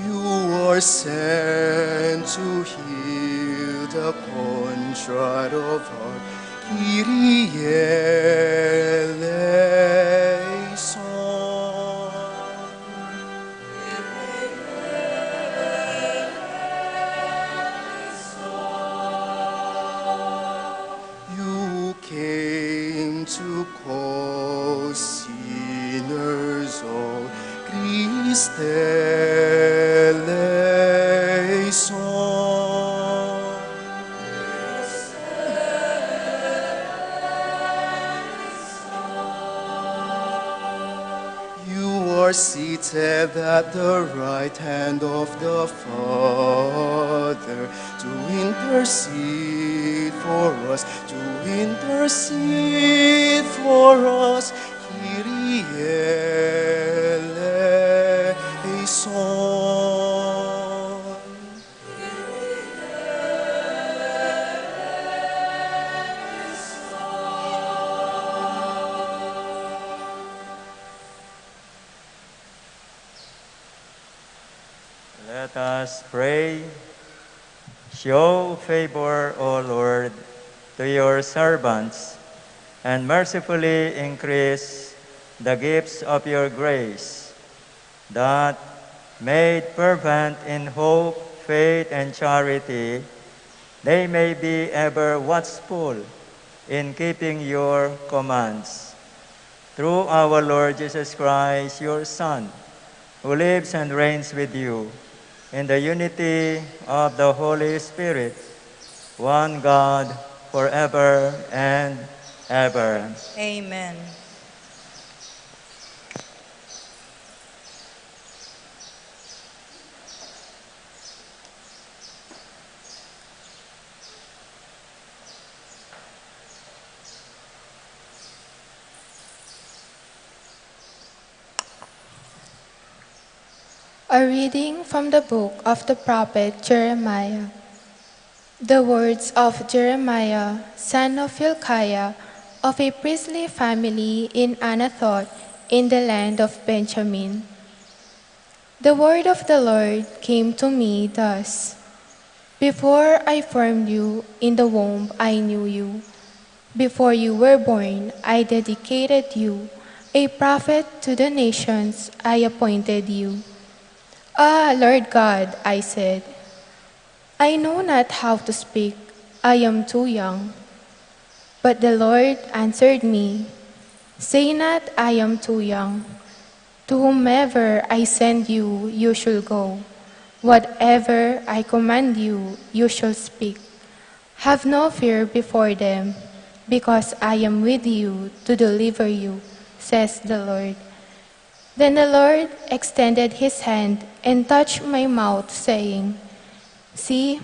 You are sent to heal the contrite of heart. Kyrie eleison. You came to call sinners all. Christe eleison. You are seated at the right hand of the Father to intercede for us, to intercede for us. Kyrie eleison. Let us pray. Show favor, O Lord, to your servants, and mercifully increase the gifts of your grace, that, made fervent in hope, faith, and charity, they may be ever watchful in keeping your commands. Through our Lord Jesus Christ, your Son, who lives and reigns with you in the unity of the Holy Spirit, one God, forever and ever. Amen. A reading from the book of the prophet Jeremiah. The words of Jeremiah, son of Hilkiah, of a priestly family in Anathoth, in the land of Benjamin. The word of the Lord came to me thus: Before I formed you in the womb, I knew you. Before you were born, I dedicated you. A prophet to the nations, I appointed you. Ah, Lord God, I said, I know not how to speak. I am too young. But the Lord answered me, say not, I am too young. To whomever I send you, you shall go. Whatever I command you, you shall speak. Have no fear before them, because I am with you to deliver you, says the Lord. Then the Lord extended his hand and touched my mouth, saying, see,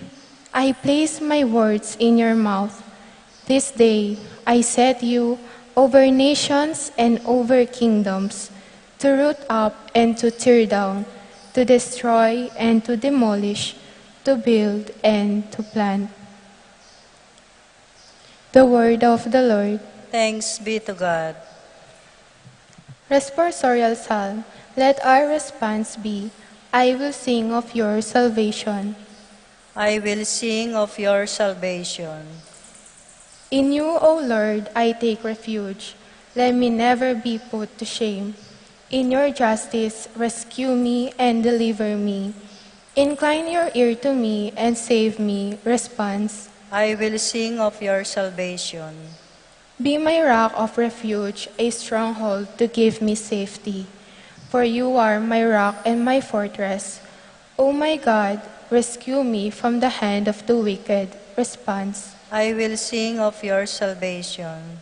I place my words in your mouth. This day I set you over nations and over kingdoms, to root up and to tear down, to destroy and to demolish, to build and to plant. The word of the Lord. Thanks be to God. Responsorial Psalm. Let our response be, I will sing of your salvation. I will sing of your salvation. In you, O Lord, I take refuge. Let me never be put to shame. In your justice, rescue me and deliver me. Incline your ear to me and save me. Response. I will sing of your salvation. Be my rock of refuge, a stronghold to give me safety. For you are my rock and my fortress. O my God, rescue me from the hand of the wicked. Response. I will sing of your salvation.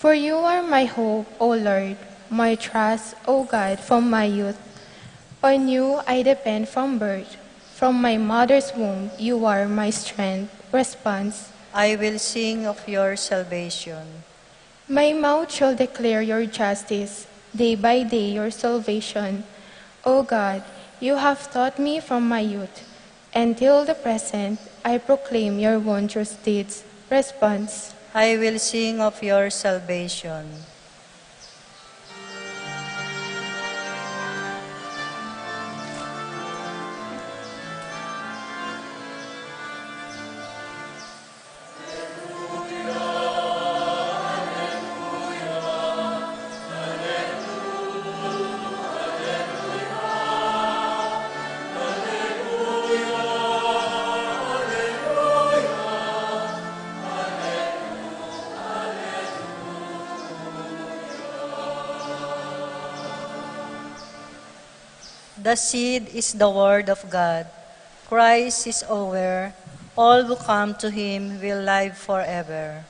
For you are my hope, O Lord, my trust, O God, from my youth. On you I depend from birth. From my mother's womb you are my strength. Response. I will sing of your salvation. My mouth shall declare your justice, day by day your salvation. O God, you have taught me from my youth, and till the present I proclaim your wondrous deeds. Response. I will sing of your salvation. The seed is the word of God. Christ is our. All who come to him will live forever.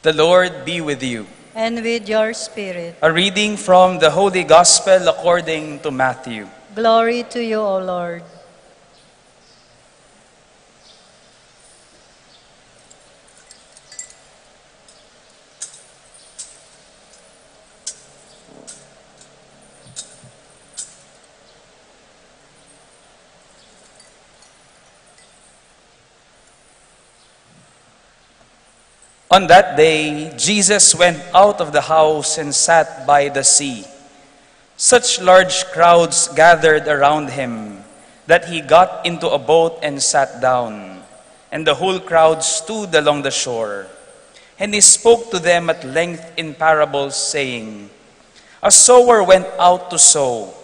The Lord be with you. And with your spirit. A reading from the Holy Gospel according to Matthew. Glory to you, O Lord. On that day, Jesus went out of the house and sat by the sea. Such large crowds gathered around him that he got into a boat and sat down, and the whole crowd stood along the shore. And he spoke to them at length in parables, saying, A sower went out to sow,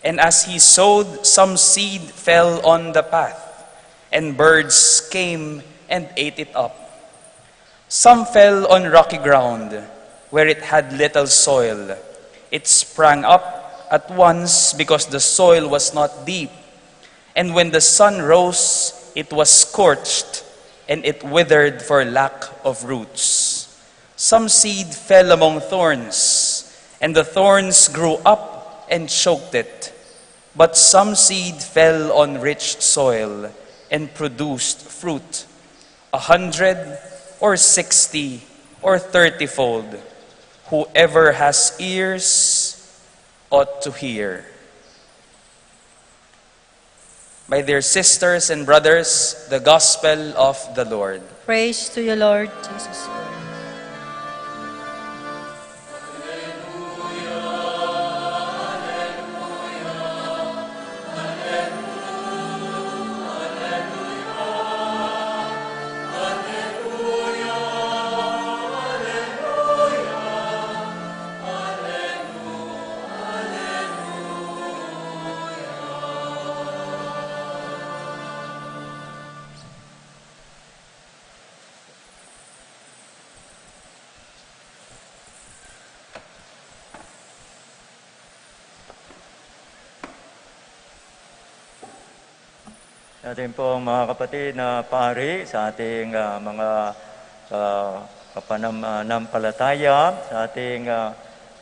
and as he sowed, some seed fell on the path, and birds came and ate it up. Some fell on rocky ground, where it had little soil. It sprang up at once because the soil was not deep, and when the sun rose, it was scorched, and it withered for lack of roots. Some seed fell among thorns, and the thorns grew up and choked it. But some seed fell on rich soil and produced fruit, a hundred or sixty or thirty fold. Whoever has ears ought to hear. My dear sisters and brothers, the gospel of the Lord. Praise to you, Lord Jesus Christ. Natin pong mga kapatid na pari sa ating, ah, mga, ah, kapanam-, ah, nampalataya, sa ating, ah,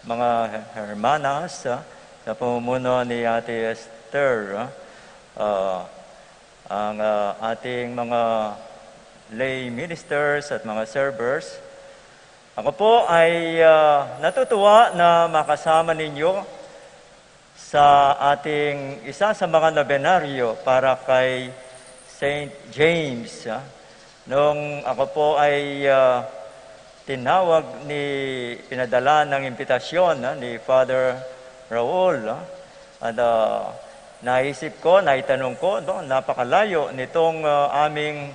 mga hermanas, ah, sa pamumuno ni Ate Esther, ah, ah, ang, ah, ating mga lay ministers at mga servers. Ako po ay, ah, natutuwa na makasama ninyo sa ating isa sa mga nobenaryo para kay Saint James, ah. Nung ako po ay, ah, tinawag ni, pinadala ng imbitasyon, ah, ni Father Raul, ah, at, ah, naisip ko, naitanong ko, no, napakalayo nitong, ah, aming,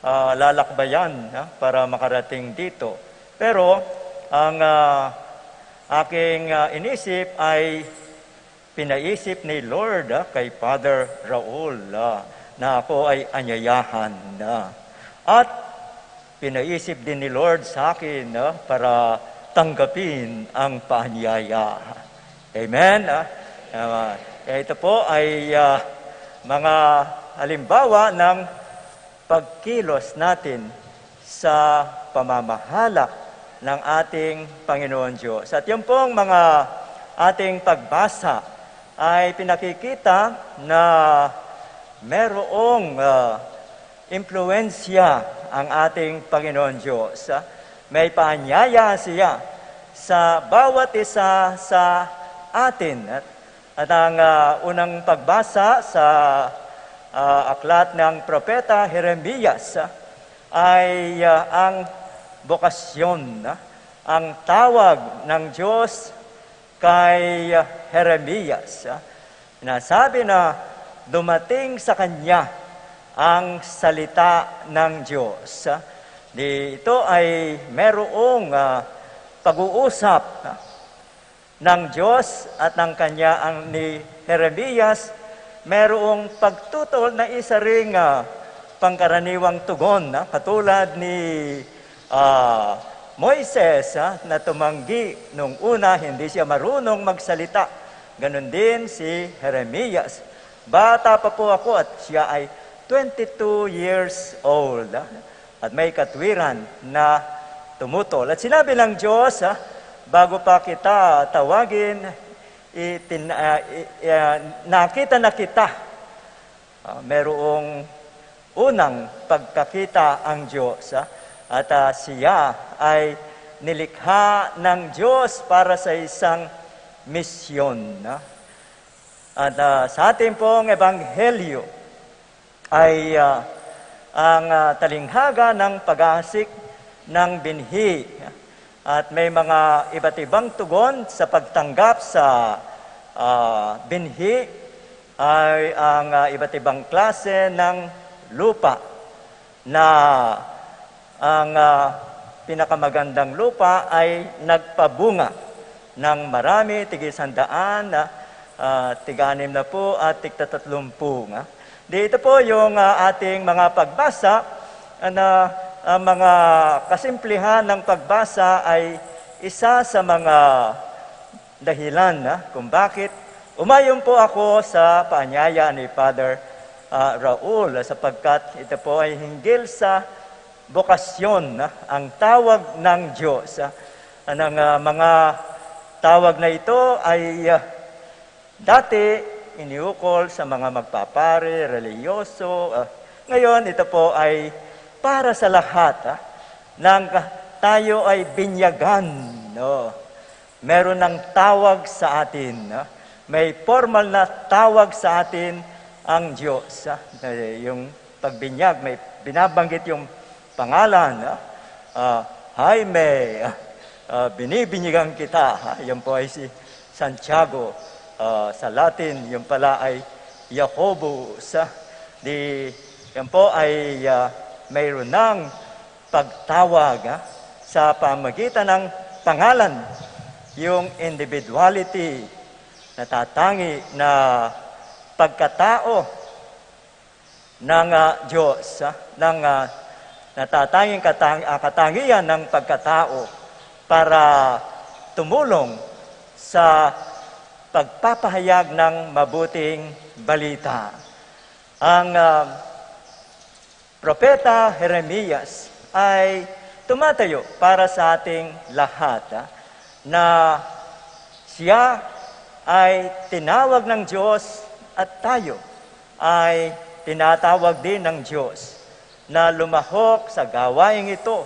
ah, lalakbayan, ah, para makarating dito. Pero ang, ah, aking, ah, inisip ay pinaisip ni Lord, ah, kay Father Raul, ah, na ako ay anyayahan na. At pinaisip din ni Lord sa akin, ah, para tanggapin ang paanyaya. Amen? Ah, ah, ito po ay, ah, mga halimbawa ng pagkilos natin sa pamamahala ng ating Panginoon Diyos. At yung pong mga ating pagbasa ay pinakikita na merong, ah, impluwensya ang ating Panginoon Diyos. Ah, may paanyaya siya sa bawat isa sa atin. At, at ang, ah, unang pagbasa sa, ah, aklat ng propeta Jeremias, ah, ay, ah, ang bokasyon, ah, ang tawag ng Diyos kay, ah, Jeremias, ah. Sinasabi na dumating sa kanya ang salita ng Diyos, ah. Di ito ay merong, ah, pag-uusap, ah, ng Diyos at ng kanya ang ni Jeremias, merong pagtutol na isa ring, ah, pangkaraniwang tugon, ah, katulad ni, ah, Moises, ah, na tumanggi nung una, hindi siya marunong magsalita. Ganun din si Jeremias. Bata pa po ako at siya ay twenty-two years old, ah, at may katwiran na tumutol. At sinabi ng Diyos, ah, bago pa kita tawagin, itin-, ah, i-, ah, nakita na kita. Ah, merong unang pagkakita ang Diyos, ah, at, ah, siya ay nilikha ng Diyos para sa isang misyon, ah. At, ah, sa ating pong ebanghelyo ay, ah, ang, ah, talinghaga ng pag-aasik ng binhi. At may mga iba't ibang tugon sa pagtanggap sa, ah, binhi ay ang, ah, iba't ibang klase ng lupa na ang, ah, pinakamagandang lupa ay nagpabunga ng marami, tig-isandaan, ah, ah, tig-anim na po at tig-tatlumpu nga. Di ito po yung, ah, ating mga pagbasa, ah, na, ah, mga kasimplihan ng pagbasa ay isa sa mga dahilan, ah, kung bakit umayon po ako sa paanyaya ni Father, ah, Raul, ah, sapagkat ito po ay hinggil sa bokasyon, ah, ang tawag ng Diyos, ah. Ang, ah, mga tawag na ito ay, ah, dati iniukol sa mga magpapari, relihiyoso, ah. Ngayon, ito po ay para sa lahat, ah, nang tayo ay binyagan, no? Meron ng tawag sa atin, ah. May formal na tawag sa atin ang Diyos, ah. Eh, yung pagbinyag, may binabanggit yung pangalan, ah. Ah, Jaime, ah, ah, binibinyagan kita, ah. Yan po ay si Santiago, ah, sa Latin, yung pala ay Jacobus, ah. Di, yan po ay, ah, mayroon ng pagtawag, ah, sa pamagitan ng pangalan, yung individuality, natatangi na pagkatao ng, ah, Diyos, ah, ng, ah, natatanging katang-, ah, katangian ng pagkatao para tumulong sa pagpapahayag ng mabuting balita. Ang, ah, Propeta Jeremias ay tumatayo para sa ating lahat, ah, na siya ay tinawag ng Diyos at tayo ay tinatawag din ng Diyos na lumahok sa gawaing ito,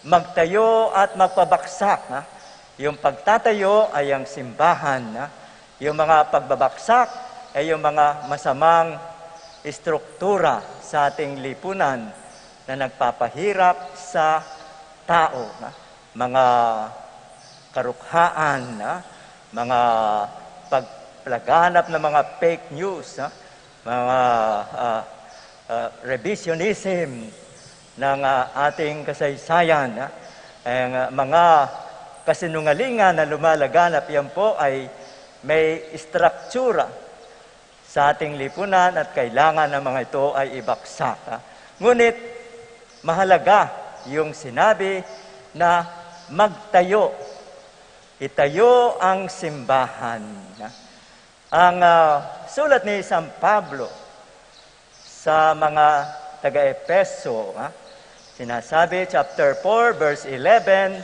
magtayo at magpabaksak, ah. Yung pagtatayo ay ang simbahan, ah. Yung mga pagbabaksak ay yung mga masamang estruktura sa ating lipunan na nagpapahirap sa tao, ah. Mga karukhaan, ah, mga paglaganap ng mga fake news, ah, mga, ah, ah, revisionism ng, ah, ating kasaysayan, ah, ang, ah, mga kasinungalingan na lumalaganap, yan po ay may istruktura sa ating lipunan at kailangan ng mga ito ay ibaksak, ah. Ngunit mahalaga yung sinabi na magtayo, itayo ang simbahan, ah. Ang, ah, sulat ni San Pablo sa mga taga-Efeso, ah, sinasabi, chapter four, verse eleven,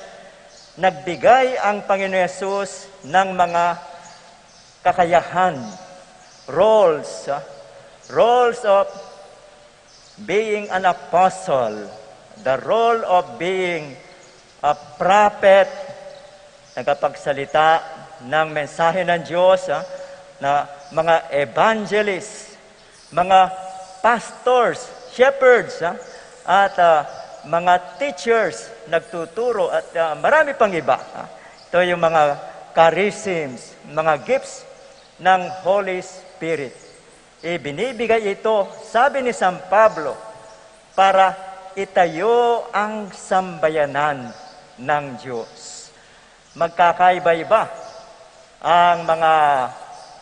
nagbigay ang Panginoon Yesus ng mga kakayahan, roles, ah, roles of being an apostle, the role of being a prophet, nagapagsalita ng mensahe ng Diyos, ah, na mga evangelist, mga pastors, shepherds, ah, at, ah, mga teachers, nagtuturo, at, ah, marami pang iba, ah. Ito yung mga charisms, mga gifts ng Holy Spirit. Ibinibigay ito, sabi ni San Pablo, para itayo ang sambayanan ng Diyos. Magkakaiba-iba ang mga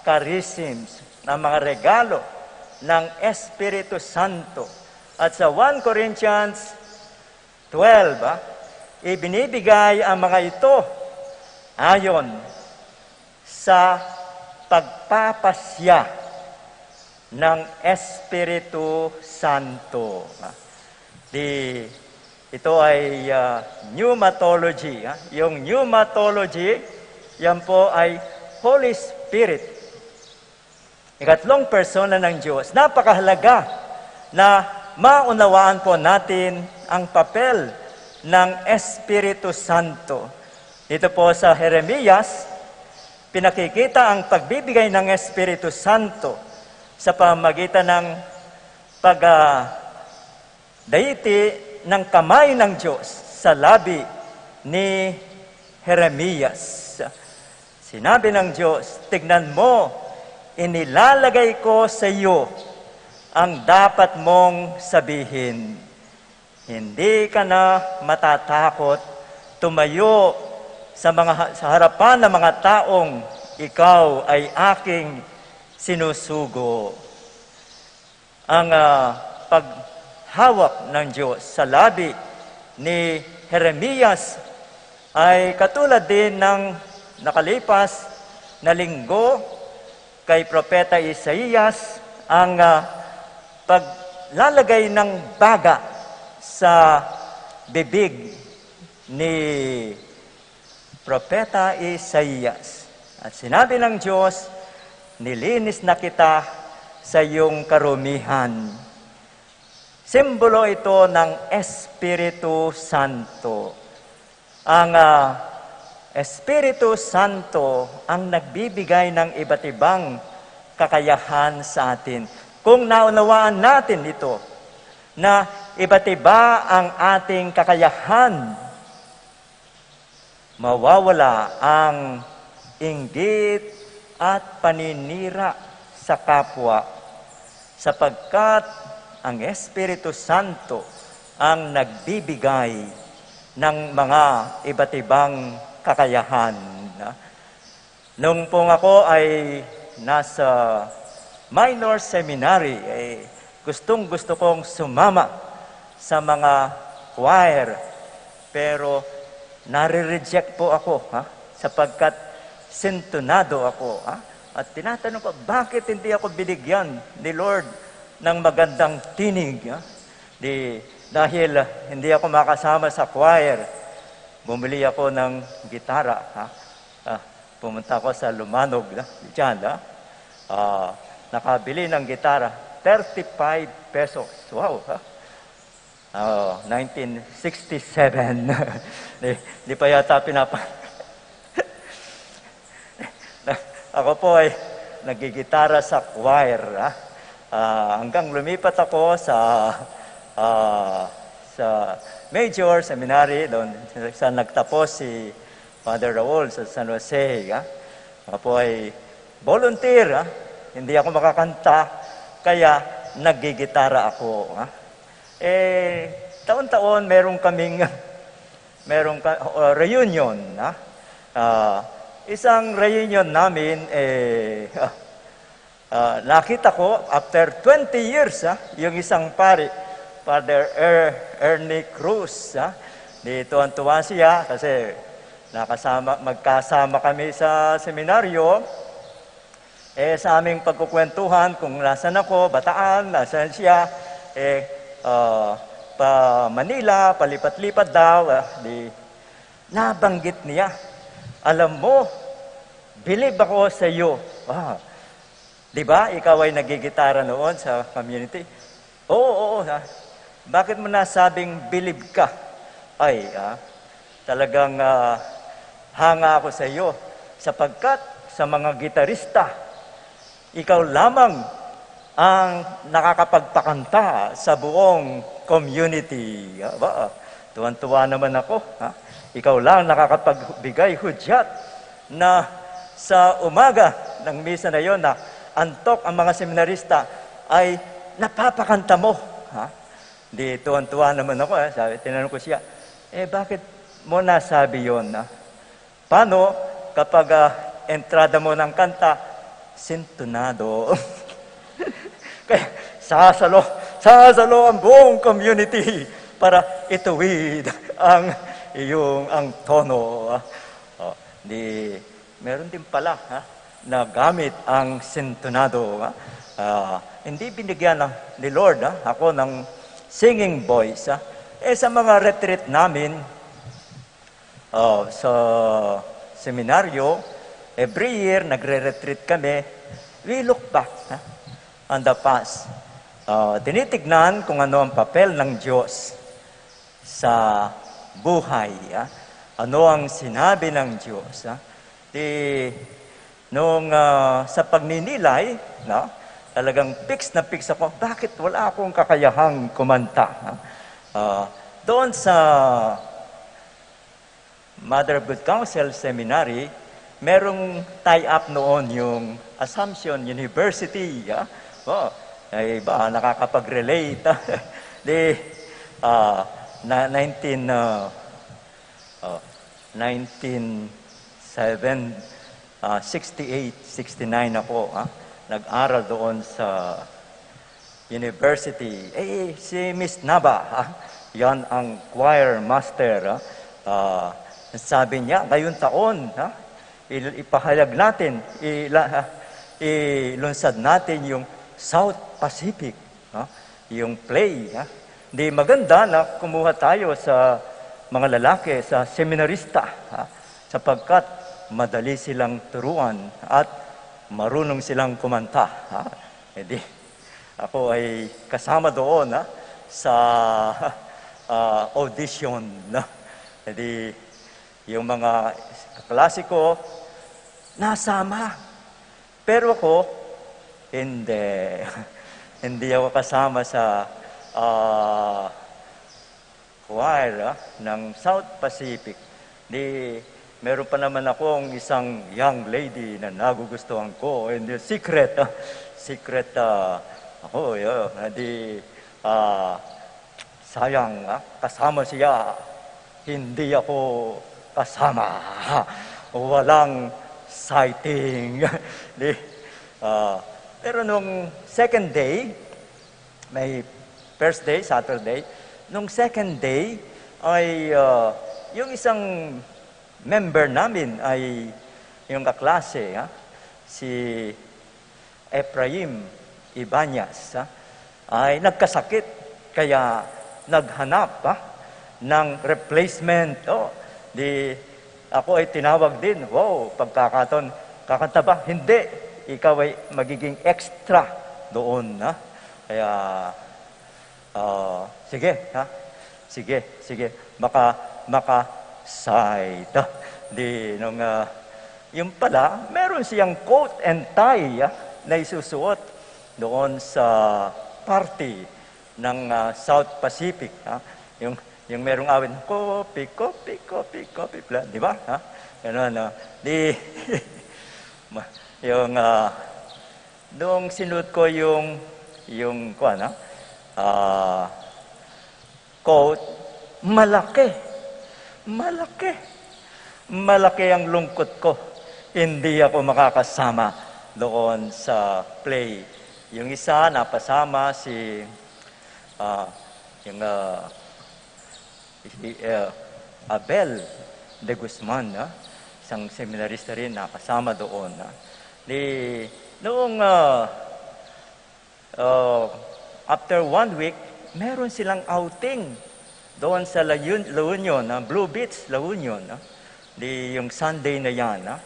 charisms, ang mga regalo ng Espiritu Santo. At sa one Corinthians twelve, ah, ibinibigay ang mga ito ayon sa pagpapasya ng Espiritu Santo. Di, ito ay, ah, pneumatology, ah. Yung pneumatology, yan po ay Holy Spirit. Ikatlong persona ng Diyos. Napakahalaga na maunawaan po natin ang papel ng Espiritu Santo. Dito po sa Jeremias, pinakikita ang pagbibigay ng Espiritu Santo sa pamamagitan ng pag, ah, daiti ng kamay ng Diyos sa labi ni Jeremias. Sinabi ng Diyos, "Tignan mo, inilalagay ko sa iyo ang dapat mong sabihin. Hindi ka na matatakot tumayo sa mga ha-, sa harapan ng mga taong ikaw ay aking sinusugo." Ang, ah, paghawak ng Diyos sa labi ni Jeremias ay katulad din ng nakalipas na linggo kay Propeta Isaias, ang, ah, paglalagay ng baga sa bibig ni Propeta Isaias. At sinabi ng Diyos, "Nilinis na kita sa iyong karumihan." Simbolo ito ng Espiritu Santo. Ang, ah, Espiritu Santo ang nagbibigay ng iba't ibang kakayahan sa atin. Kung naunawaan natin ito, na iba't iba ang ating kakayahan, mawawala ang inggit at paninira sa kapwa, sapagkat ang Espiritu Santo ang nagbibigay ng mga iba't ibang kakayahan. Nung pong ako ay nasa minor seminary, eh, gustong-gusto kong sumama sa mga choir. Pero nare-reject po ako, ha? Sapagkat sintunado ako, ha? At tinatanong ko, "Bakit hindi ako binigyan ni Lord ng magandang tinig, ha? Di, dahil, ah, hindi ako makasama sa choir, bumili ako ng gitara, ha? Ah, pumunta ako sa Lumanog, ha? Diyan, ha? Ah, nakabili ng gitara, thirty-five pesos. Wow, ha? Oh, nineteen sixty-seven. Di, di pa yata pinapa-, ako po ay nagigitara sa choir, ha? Ah, hanggang lumipat ako sa, ah, sa major seminary, doon sa nagtapos si Father Raul sa San Jose, ha? Ako po ay volunteer, ha? Hindi ako makakanta, kaya nagigitara ako, ha? Eh, taon-taon meron kaming, meron ka, uh, reunion, ha? Ah, isang reunion namin, eh, ah, ah, nakita ko, after twenty years, ha, yung isang pari, Father Er-, Ernie Cruz, ha? Di tuwang-tuwa siya kasi nakasama, magkasama kami sa seminaryo. Eh, sa aming pagkukwentuhan kung nasan ako, Bataan, nasan siya, eh, ah, pa Manila, palipat-lipat daw, ah, di nabanggit niya, "Alam mo, bilib ako sa iyo." Ah, di ba, ikaw ay nagigitara noon sa community? "Oo, oo, ha. Bakit mo nasabing bilib ka?" "Ay, ah, talagang, ah, hanga ako sa iyo, sapagkat sa mga gitarista, ikaw lamang ang nakakapagpakanta sa buong community." Aba, tuwan-tuwa naman ako, ha? Ikaw lang nakakapagbigay hudyat na sa umaga ng misa na yon na antok ang mga seminarista ay napapakanta mo, ha? Di tuwan-tuwa naman ako, eh. Sabi, tinanong ko siya, "Eh, bakit mo nasabi yon, ah? Paano kapag, ah, entrada mo ng kanta, sintunado?" Kaya sasalo, sasalo ang buong community para ituwid ang iyong, ang tono, ah. Oh, di, meron din pala, ha, na gamit ang sintunado, ha? Ah, hindi binigyan na ni Lord, ha, ako ng singing voice, ha? Eh, sa mga retreat namin, oh, sa seminaryo, every year, nagre-retreat kami. We look back, ha, on the past. Ah, tinitignan kung ano ang papel ng Diyos sa buhay, ah. Ano ang sinabi ng Diyos, ah? Di, nung, ah, sa pagninilay, no, talagang fix na fix ako, bakit wala akong kakayahang kumanta, no? Ah, doon sa Mother of Good Counsel Seminary, merong tie-up noon yung Assumption University, ah. Oh, ay ba, nakakapag-relate. Di, ah, na, nineteen, ah, oh, nineteen seven, ah, sixty-eight, sixty-nine ako, ah, nag-aral doon sa university. Eh, si Miss Nava, ha? Yan ang choir master, ha? Ah, sabi niya, ngayong taon, ha? Il-, ipahayag natin, ila-, ha? Ilunsad natin yung South Pacific, ha? Yung play, ha? Di maganda na kumuha tayo sa mga lalaki, sa seminarista, ha? Sapagkat madali silang turuan at marunong silang kumanta, ha? Eh di, ako ay kasama doon, ha, sa, ah, audition, no? E di, yung mga kaklase ko, nasama. Pero ako, hindi. Hindi ako kasama sa, ah, choir, ah, ng South Pacific. Di, meron pa naman akong isang young lady na nagugustuhan ko. And the secret, ah, secret, ah, ako, yeah. Di, ah, sayang, ah, kasama siya. Hindi ako kasama. Walang sighting. Di, ah, pero nung second day, may first day, Saturday. Nung second day, ay, ah, yung isang member namin ay yung kaklase, ha? Si Ephraim Ibañez, ha? ay nagkasakit, kaya naghanap, ha, ng replacement. O, di ako ay tinawag din. Wow, pagkakataon, kakanta ba? Hindi. Ikaw ay magiging extra doon, ha? Kaya, ah, sige, ha? Sige, sige. Maka, maka-side. Di nung, ah, yung pala, meron siyang coat and tie, ah, na isusuot doon sa party ng, ah, South Pacific, ha? Yung, yung merong awit, "Kopi, kopi, kopi, kopi," bla-, di ba? Ha? Ganun, no? Di, ma-, yung, ah, nung sinuot ko yung, yung, kuwan, ha? Ah, quote, malaki. Malaki. Malaki ang lungkot ko. Hindi ako makakasama doon sa play. Yung isa, napasama si, ah, yung, ah, si, ah, Abel de Guzman, ah, isang seminarista rin, nakasama doon, ah. Di, noong, ah, ah, after one week, meron silang outing doon sa La, Un-, La Union, ah, Blue Beach, La Union, ah. Di yung Sunday na yan, ah,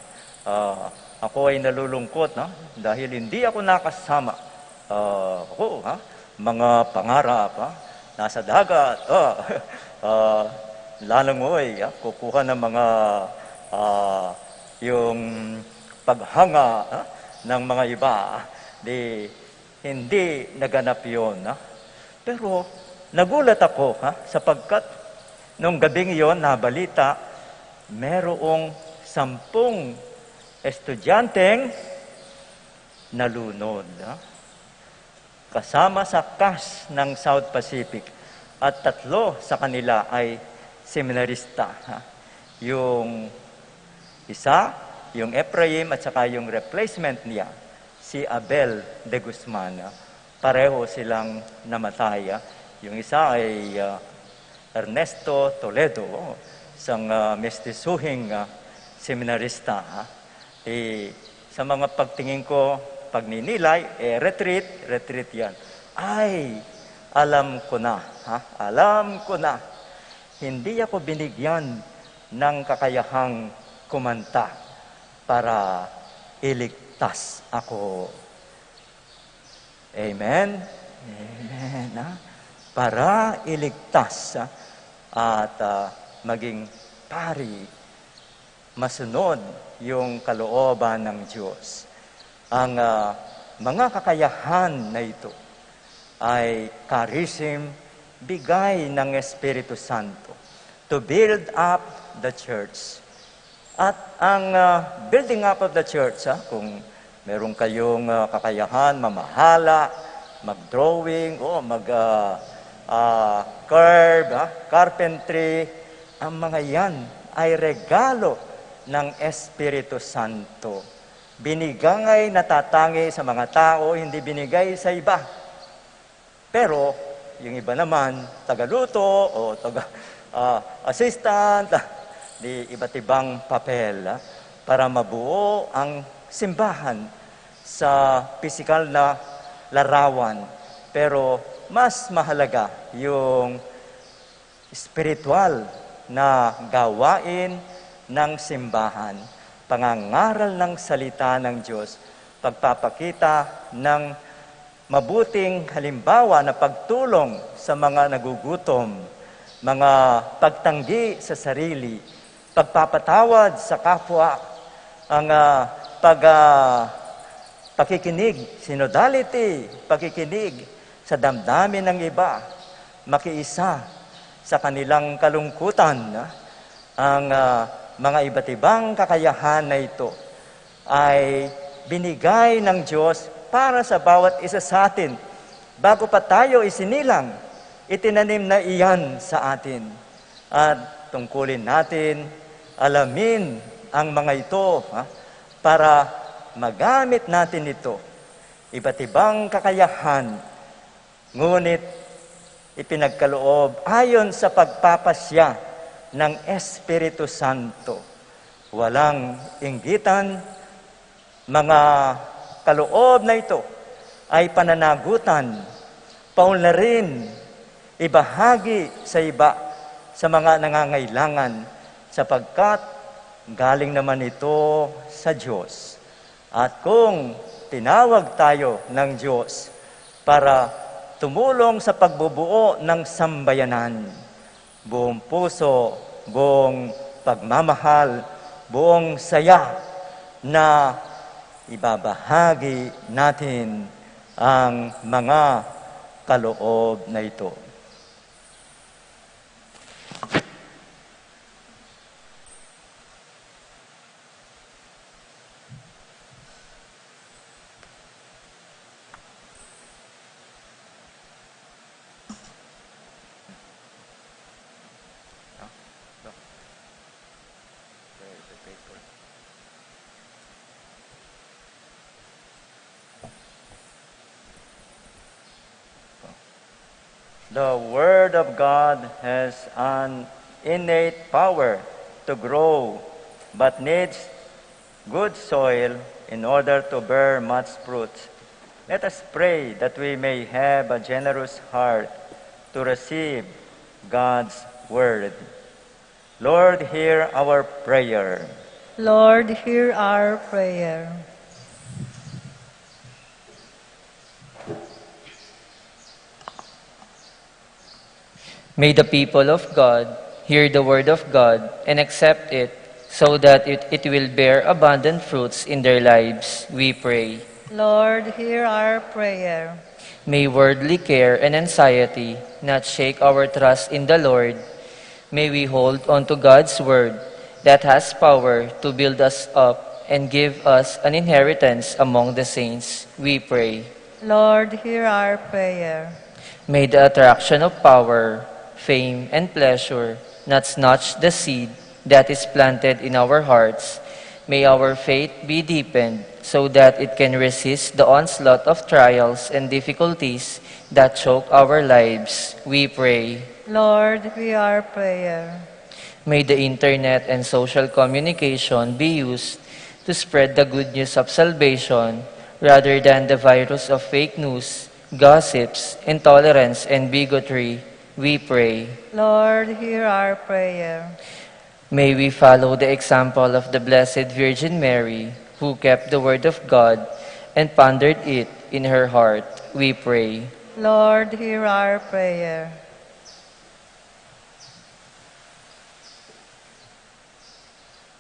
ah, ako ay nalulungkot, no? Dahil hindi ako nakasama. Ah, ako, ha? Mga pangarap, ha? Nasa dagat, ah, ah, lalangoy, ah, kukuha ng mga, ah, yung paghanga, ha, ng mga iba. Di, hindi naganap yun, ha? Pero nagulat ako, ha, sapagkat nung gabing iyon nabalita, merong sampung estudyanteng nalunod, ha? Kasama sa cast ng South Pacific, at tatlo sa kanila ay seminarista, ha? Yung isa, yung Ephraim, at saka yung replacement niya, si Abel de Guzman, ha? Pareho silang namatay, ha? Yung isa ay, ah, Ernesto Toledo, isang, ah, mestisuhing, ah, seminarista, ha? Eh, sa mga pagtingin ko, pagninilay, eh, retreat, retreat yan. Ay, alam ko na, ha? Alam ko na. Hindi ako binigyan ng kakayahang kumanta para iligtas ako. Amen? Amen, ha? Para iligtas, ha? At, ah, maging pari, masunod yung kalooban ng Diyos. Ang, ah, mga kakayahan na ito ay charism, bigay ng Espiritu Santo to build up the church. At ang, ah, building up of the church, ah, kung meron kayong, ah, kakayahan, mamahala, mag-drawing, o mag, ah, ah, curve, ah, carpentry, ang mga yan ay regalo ng Espiritu Santo. Binigay, natatangi sa mga tao, hindi binigay sa iba. Pero yung iba naman, tagaluto o taga, ah, assistant, ah, di iba't ibang papel, ah, para mabuo ang simbahan sa pisikal na larawan. Pero mas mahalaga yung espiritual na gawain ng simbahan, pangangaral ng salita ng Diyos, pagpapakita ng mabuting halimbawa na pagtulong sa mga nagugutom, mga pagtanggi sa sarili, pagpapatawad sa kapwa, ang, ah, pag, ah, pakikinig, synodality, pakikinig sa damdamin ng iba, makiisa sa kanilang kalungkutan, ah, ang, ah, mga iba't ibang kakayahan na ito ay binigay ng Diyos para sa bawat isa sa atin. Bago pa tayo isinilang, itinanim na iyan sa atin. At tungkulin natin, alamin ang mga ito, ha, para magamit natin ito. Iba't ibang kakayahan, ngunit ipinagkaloob ayon sa pagpapasya ng Espiritu Santo. Walang inggitan, mga kaloob na ito ay pananagutan, paunlarin, ibahagi sa iba, sa mga nangangailangan, sapagkat galing naman ito sa Diyos. At kung tinawag tayo ng Diyos para tumulong sa pagbubuo ng sambayanan, buong puso, buong pagmamahal, buong saya na ibabahagi natin ang mga kaloob na ito. The Word of God has an innate power to grow, but needs good soil in order to bear much fruit. Let us pray that we may have a generous heart to receive God's Word. Lord, hear our prayer. Lord, hear our prayer. May the people of God hear the word of God and accept it, so that it, it will bear abundant fruits in their lives, we pray. Lord, hear our prayer. May worldly care and anxiety not shake our trust in the Lord. May we hold on to God's word that has power to build us up and give us an inheritance among the saints, we pray. Lord, hear our prayer. May the attraction of power, fame, and pleasure not snatch the seed that is planted in our hearts. May our faith be deepened so that it can resist the onslaught of trials and difficulties that choke our lives, we pray. Lord, hear our prayer. May the internet and social communication be used to spread the good news of salvation rather than the virus of fake news, gossips, intolerance, and bigotry, we pray. Lord, hear our prayer. May we follow the example of the Blessed Virgin Mary, who kept the Word of God and pondered it in her heart, we pray. Lord, hear our prayer.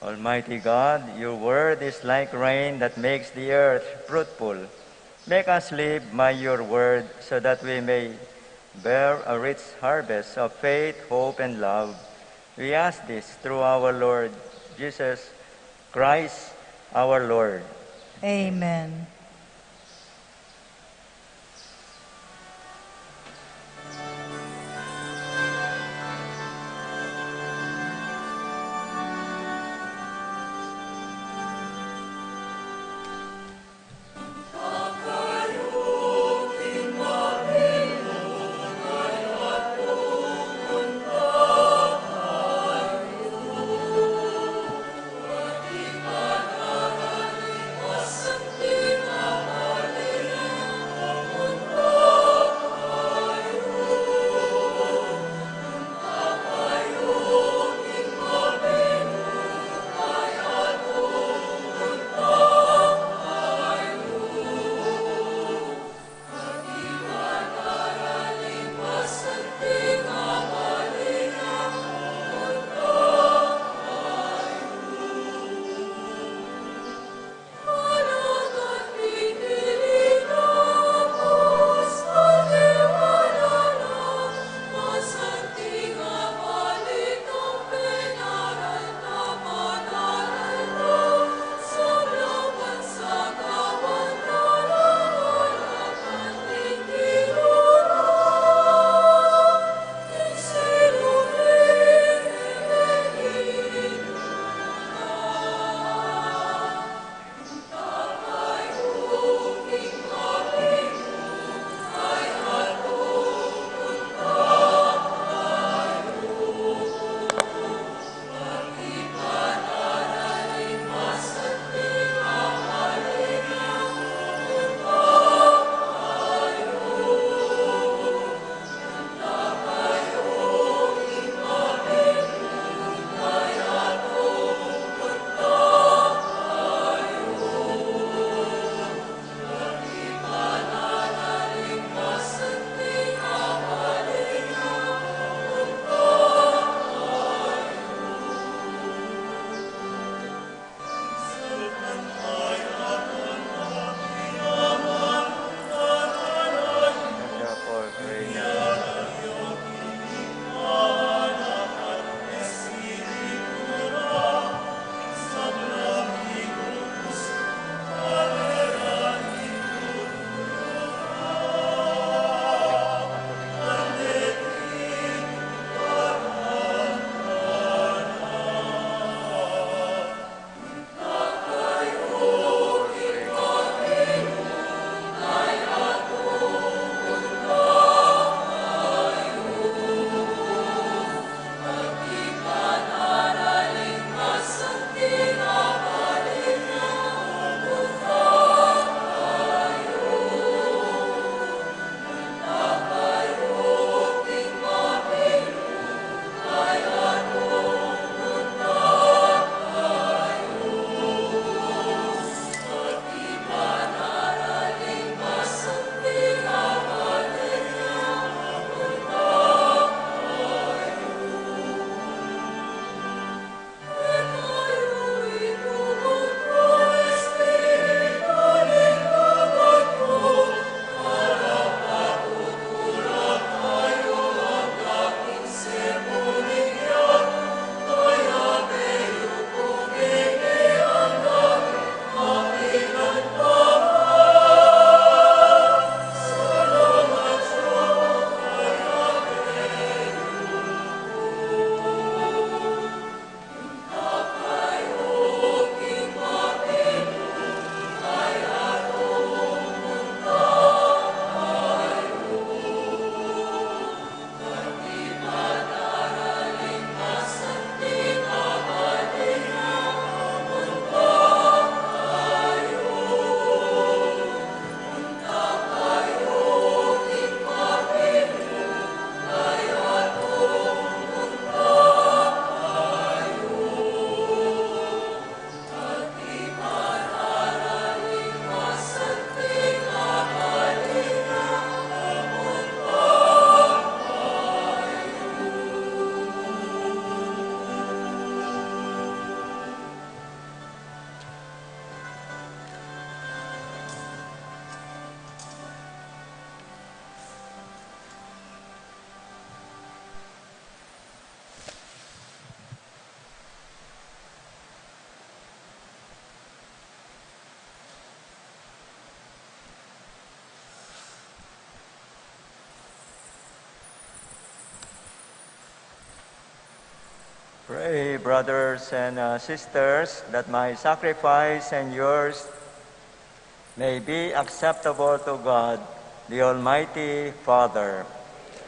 Almighty God, your word is like rain that makes the earth fruitful. Make us live by your word so that we may bear a rich harvest of faith, hope, and love. We ask this through our Lord Jesus Christ, our Lord. Amen. Pray, brothers and uh, sisters, that my sacrifice and yours may be acceptable to God, the Almighty Father.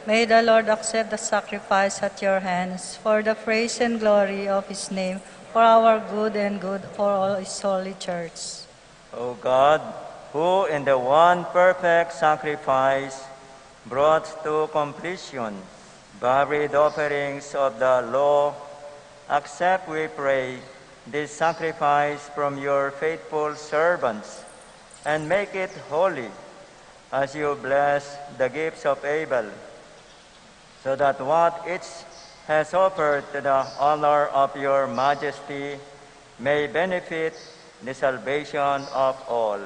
May the Lord accept the sacrifice at your hands for the praise and glory of his name, for our good and good for all his holy church. O God, who in the one perfect sacrifice brought to completion varied offerings of the law, accept, we pray, this sacrifice from your faithful servants, and make it holy, as you bless the gifts of Abel, so that what each has offered to the honor of your majesty may benefit the salvation of all.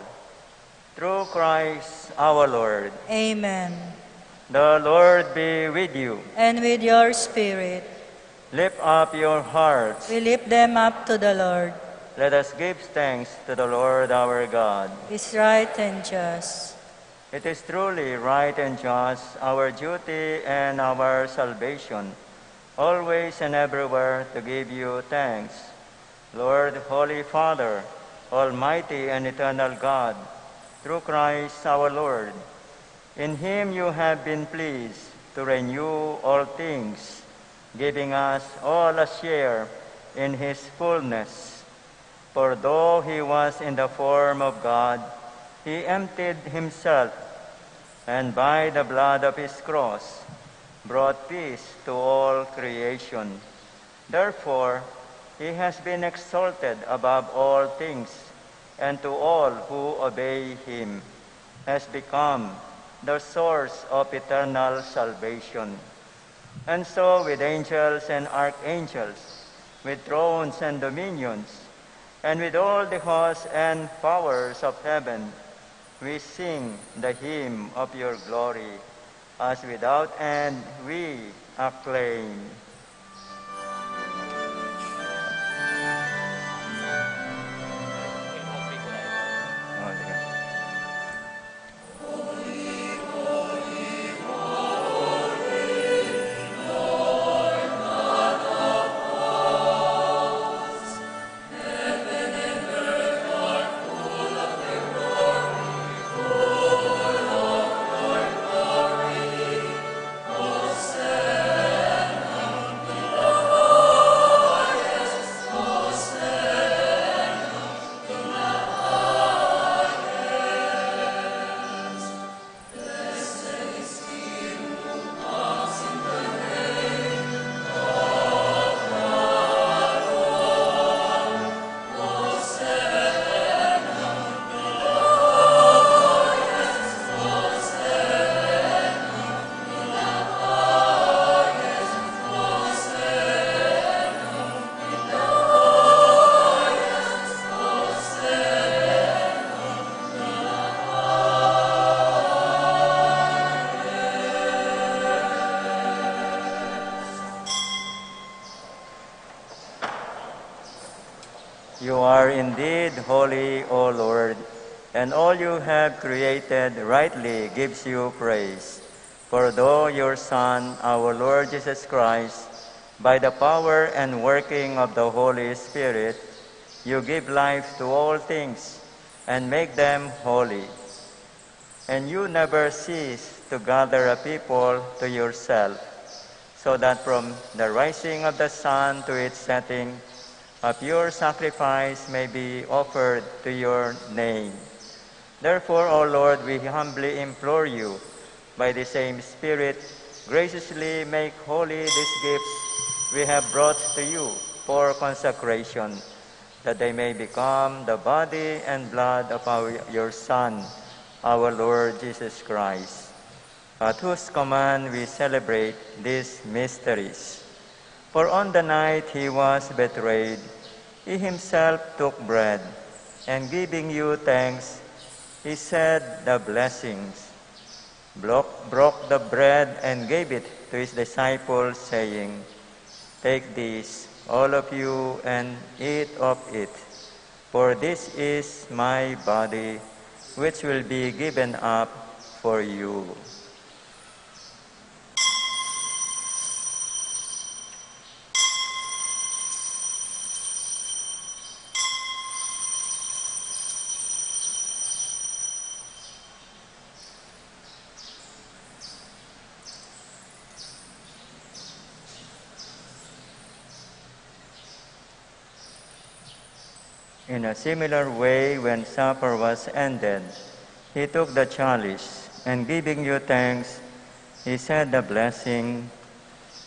Through Christ our Lord. Amen. The Lord be with you. And with your spirit. Lift up your hearts. We lift them up to the Lord. Let us give thanks to the Lord our God. It's right and just. It is truly right and just, our duty and our salvation, always and everywhere to give you thanks, Lord, Holy Father, Almighty and eternal God, through Christ our Lord. In him you have been pleased to renew all things, giving us all a share in his fullness. For though he was in the form of God, he emptied himself, and by the blood of his cross brought peace to all creation. Therefore, he has been exalted above all things, and to all who obey him has become the source of eternal salvation. And so, with angels and archangels, with thrones and dominions, and with all the hosts and powers of heaven, we sing the hymn of your glory, as without end we acclaim. You are indeed holy, O Lord, and all you have created rightly gives you praise. For though your Son, our Lord Jesus Christ, by the power and working of the Holy Spirit, you give life to all things and make them holy. And you never cease to gather a people to yourself, so that from the rising of the sun to its setting, a pure sacrifice may be offered to your name. Therefore, O Lord, we humbly implore you, by the same Spirit, graciously make holy these gifts we have brought to you for consecration, that they may become the body and blood of our, your Son, our Lord Jesus Christ, at whose command we celebrate these mysteries. For on the night he was betrayed, he himself took bread, and giving you thanks, he said the blessings, broke, broke the bread, and gave it to his disciples, saying, "Take this, all of you, and eat of it, for this is my body, which will be given up for you." In a similar way, when supper was ended, he took the chalice, and giving you thanks, he said the blessing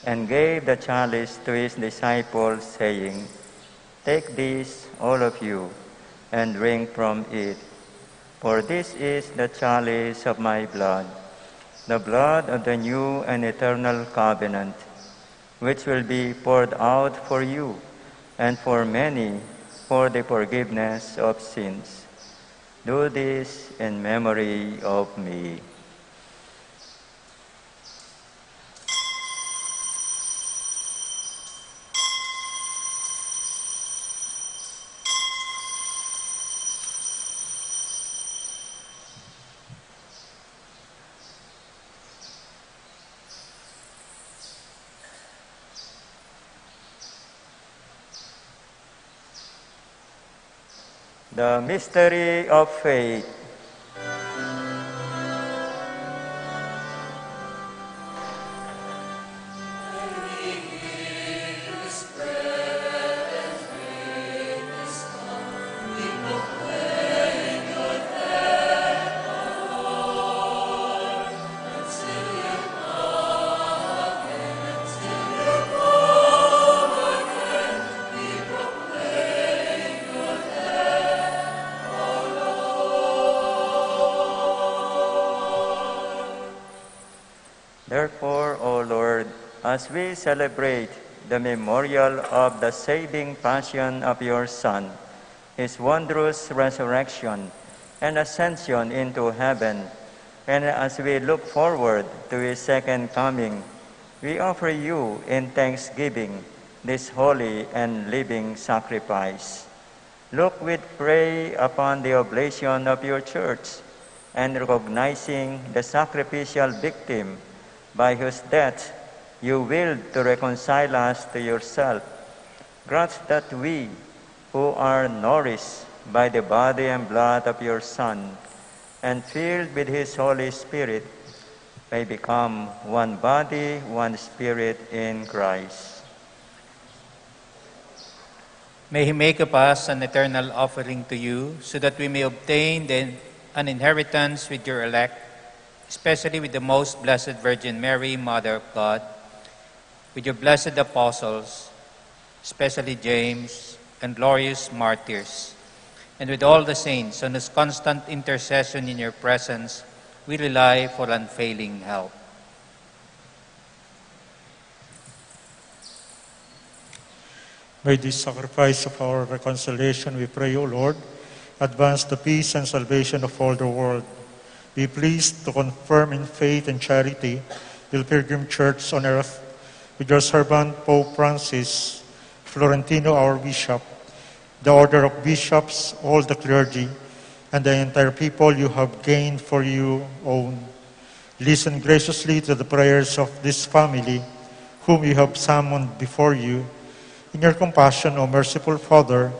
and gave the chalice to his disciples, saying, "Take this, all of you, and drink from it, for this is the chalice of my blood, the blood of the new and eternal covenant, which will be poured out for you and for many for the forgiveness of sins. Do this in memory of me." The mystery of faith. Therefore, O Lord, as we celebrate the memorial of the saving passion of your Son, his wondrous resurrection and ascension into heaven, and as we look forward to his second coming, we offer you in thanksgiving this holy and living sacrifice. Look with pride upon the oblation of your church, and recognizing the sacrificial victim by whose death you willed to reconcile us to yourself, grant that we, who are nourished by the body and blood of your Son, and filled with his Holy Spirit, may become one body, one spirit in Christ. May he make of us an eternal offering to you, so that we may obtain the, an inheritance with your elect, especially with the most blessed Virgin Mary, Mother of God, with your blessed apostles, especially James, and glorious martyrs, and with all the saints on whose constant intercession in your presence we rely for unfailing help. May this sacrifice of our reconciliation, we pray, O Lord, advance the peace and salvation of all the world. Be pleased to confirm in faith and charity the pilgrim church on earth with your servant Pope Francis, Florentino, our bishop, the order of bishops, all the clergy, and the entire people you have gained for your own. Listen graciously to the prayers of this family, whom you have summoned before you. In your compassion, O merciful Father,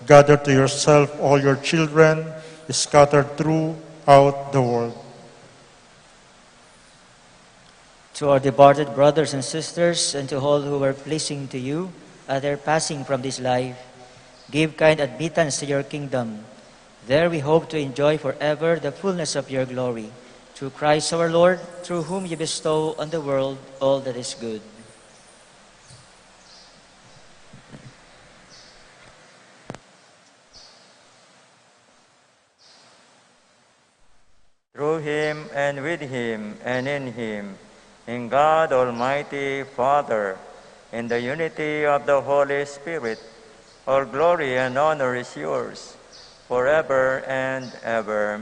gather to yourself all your children scattered throughout the world. To our departed brothers and sisters, and to all who were pleasing to you at their passing from this life, give kind admittance to your kingdom. There we hope to enjoy forever the fullness of your glory. Through Christ our Lord, through whom you bestow on the world all that is good. Through him, and with him, and in him, in God Almighty Father, in the unity of the Holy Spirit, all glory and honor is yours, forever and ever.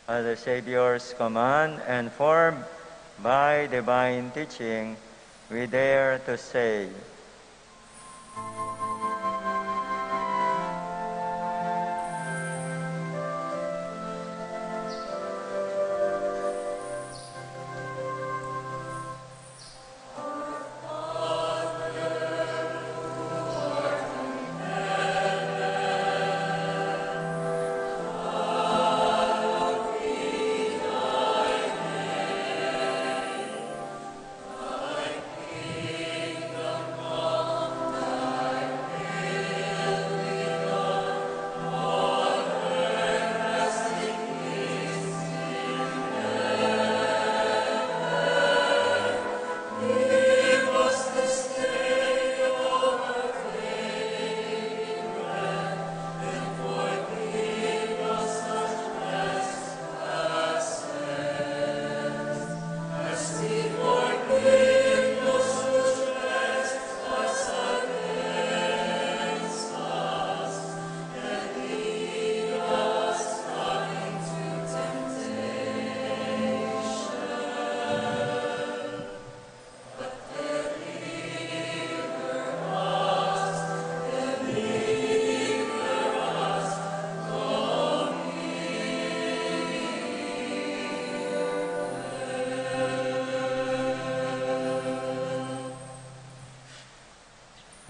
At the Savior's command, and formed By divine teaching, we dare to say,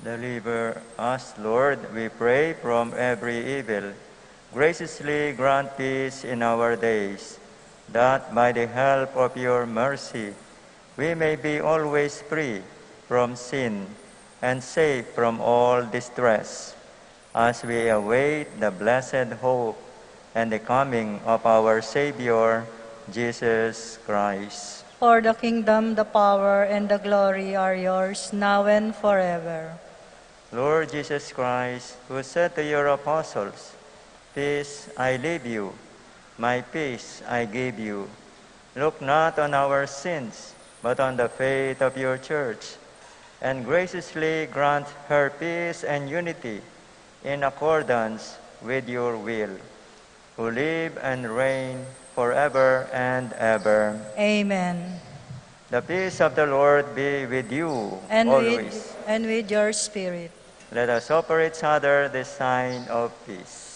Deliver us, Lord, we pray, from every evil. Graciously grant peace in our days, that by the help of your mercy we may be always free from sin and safe from all distress, as we await the blessed hope and the coming of our Savior, Jesus Christ. For the kingdom, the power, and the glory are yours, now and forever. Lord Jesus Christ, who said to your apostles, "Peace I leave you, my peace I give you," look not on our sins, but on the faith of your church, and graciously grant her peace and unity in accordance with your will, who live and reign forever and ever. Amen. The peace of the Lord be with you. And with, always. And with your spirit. Let us offer each other the sign of peace.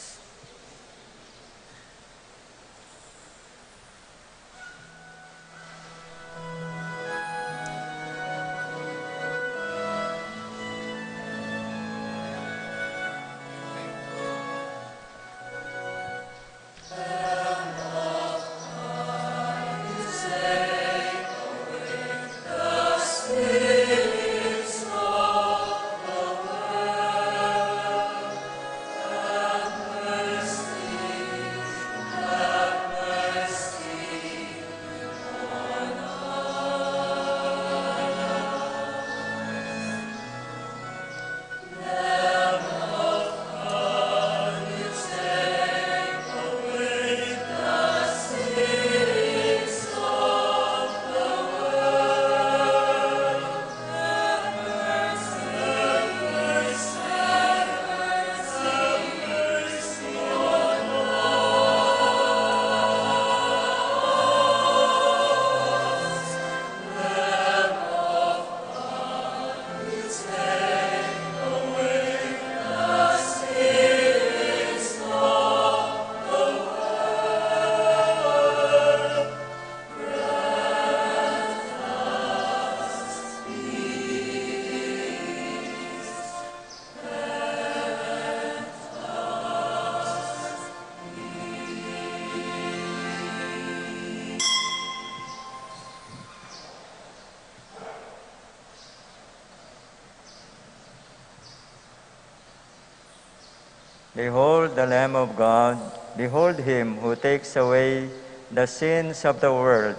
Behold the Lamb of God. Behold him who takes away the sins of the world.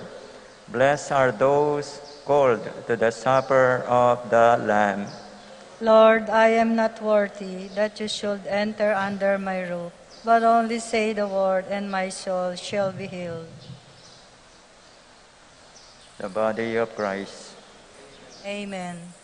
Blessed are those called to the supper of the Lamb. Lord, I am not worthy that you should enter under my roof, but only say the word, and my soul shall be healed. The body of Christ. Amen.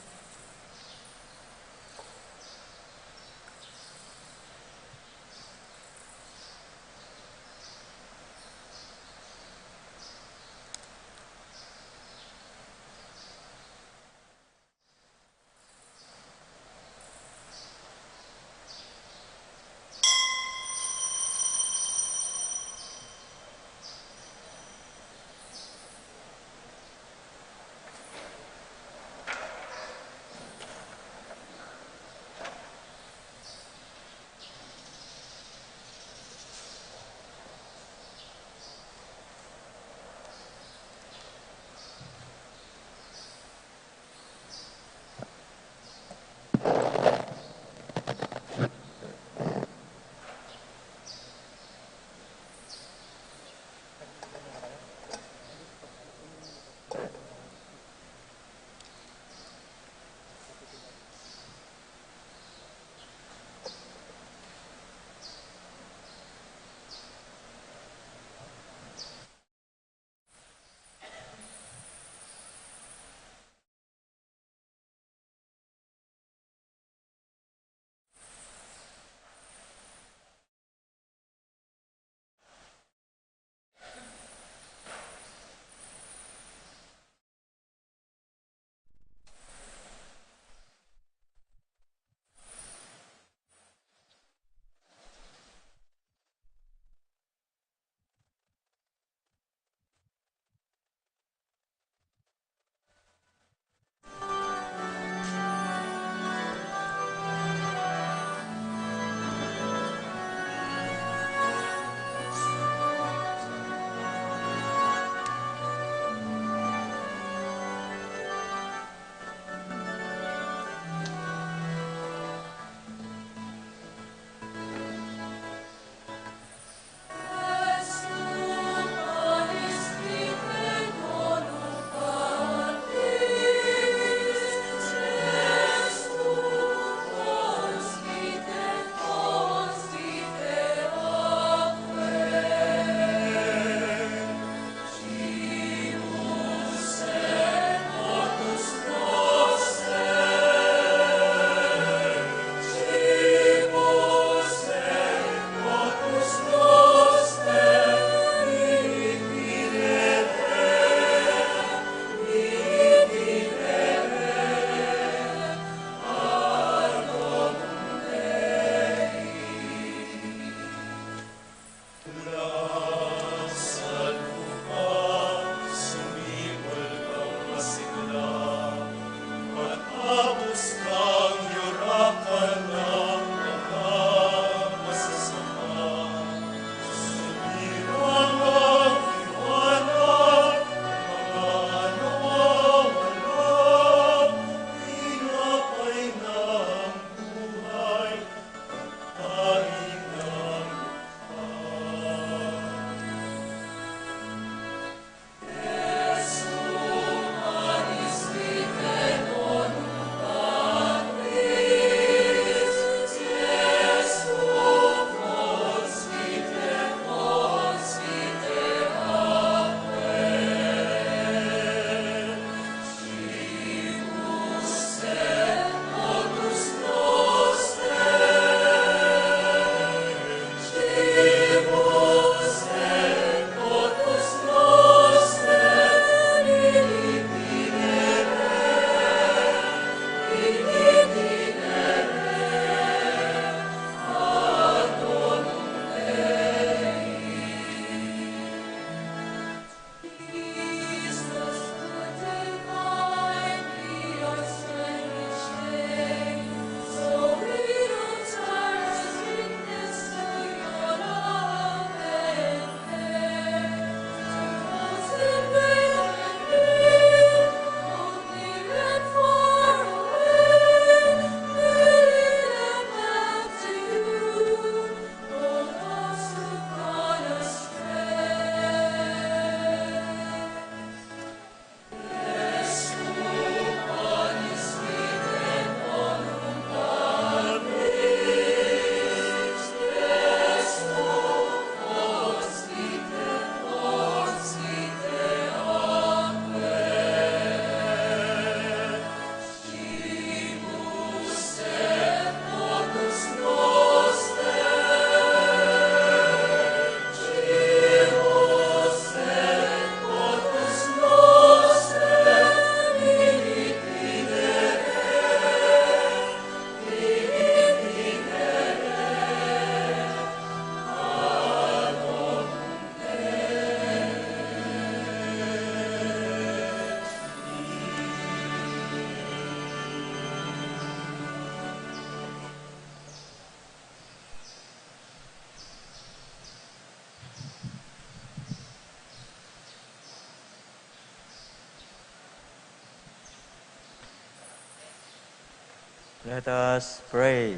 Let us pray.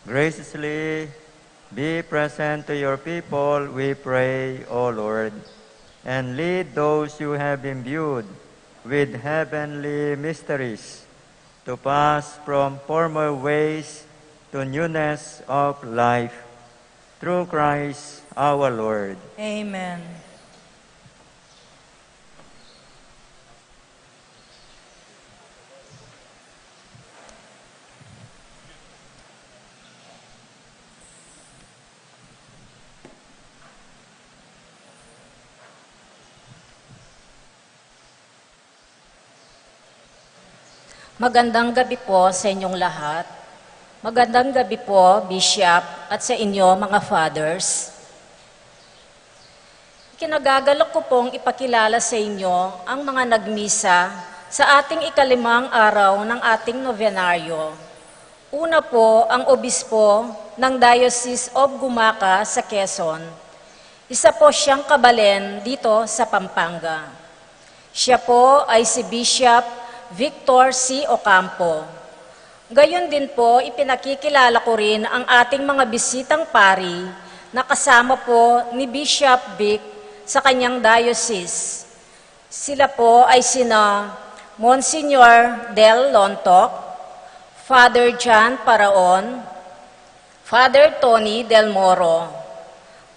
Graciously be present to your people, we pray, O Lord, and lead those you have imbued with heavenly mysteries to pass from former ways to newness of life. Through Christ our Lord. Amen. Magandang gabi po sa inyong lahat. Magandang gabi po, Bishop, at sa inyo, mga Fathers. Kinagagalak ko pong ipakilala sa inyo ang mga nagmisa sa ating ikalimang araw ng ating nobenaryo. Una po, ang obispo ng Diocese of Gumaca sa Quezon. Isa po siyang kabalen dito sa Pampanga. Siya po ay si Bishop Victor C. Ocampo. Gayon din po, ipinakikilala ko rin ang ating mga bisitang pari na kasama po ni Bishop Vic sa kanyang diocese. Sila po ay sina Monsignor Del Lontoc, Father John Paraon, Father Tony Del Moro.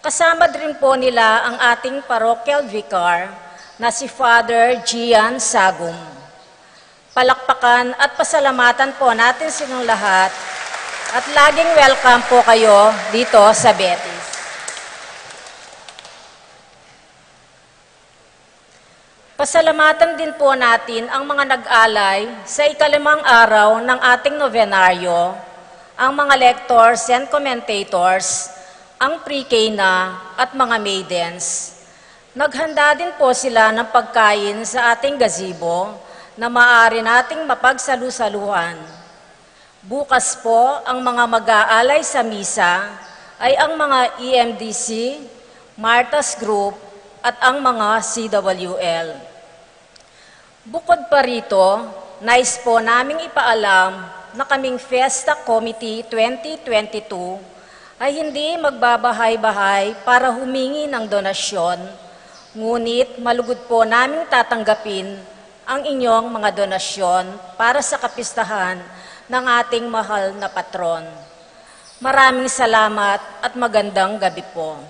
Kasama rin po nila ang ating parochial vicar na si Father Gian Sagum. Palakpakan at pasalamatan po natin silang lahat at laging welcome po kayo dito sa Betis. Pasalamatan din po natin ang mga nag-alay sa ikalimang araw ng ating nobenaryo, ang mga lectors and commentators, ang pre-K na at mga maidens. Naghanda din po sila ng pagkain sa ating gazebo na maaari nating mapagsalu-saluhan. Bukas po, ang mga mag-aalay sa misa ay ang mga E M D C, Martha's Group, at ang mga C W L. Bukod pa rito, nais po naming ipaalam na kaming Fiesta Committee twenty twenty-two ay hindi magbabahay-bahay para humingi ng donasyon, ngunit malugod po naming tatanggapin ang inyong mga donasyon para sa kapistahan ng ating mahal na patron. Maraming salamat at magandang gabi po.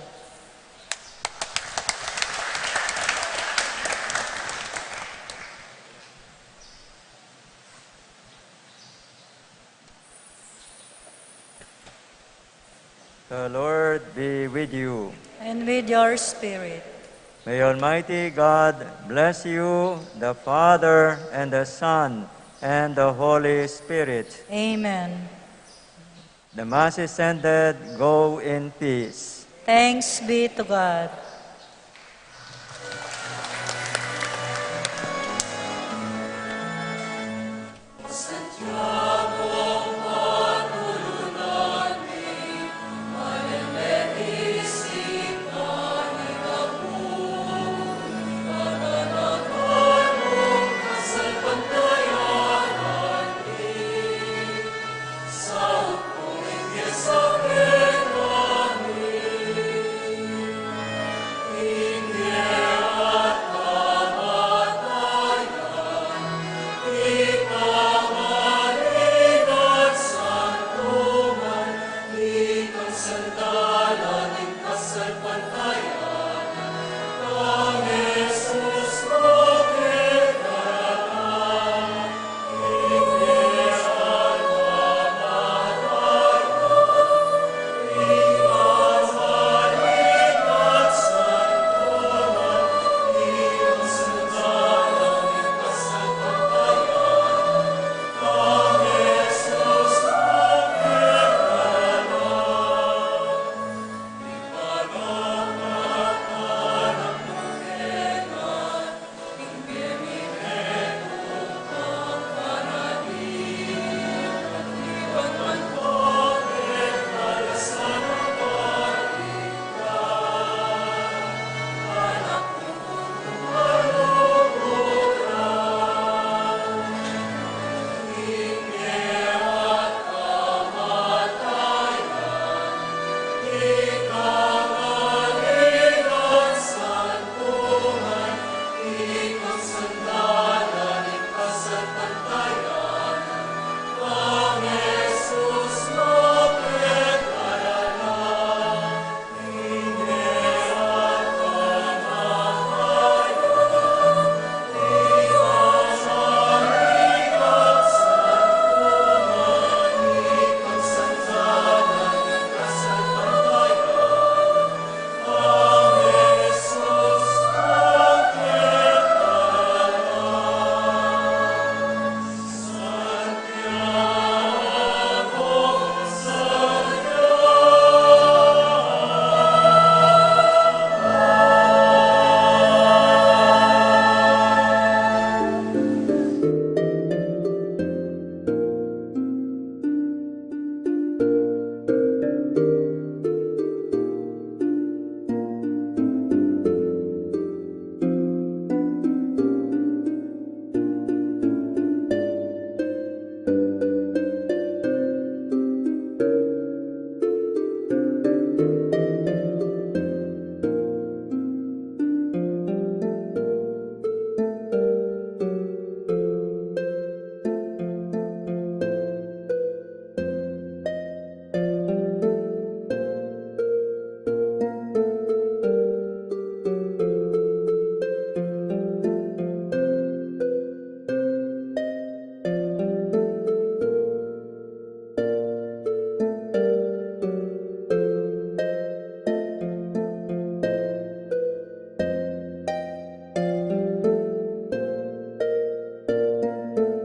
The Lord be with you. And with your spirit. May Almighty God bless you, the Father, and the Son, and the Holy Spirit. Amen. The Mass is ended. Go in peace. Thanks be to God.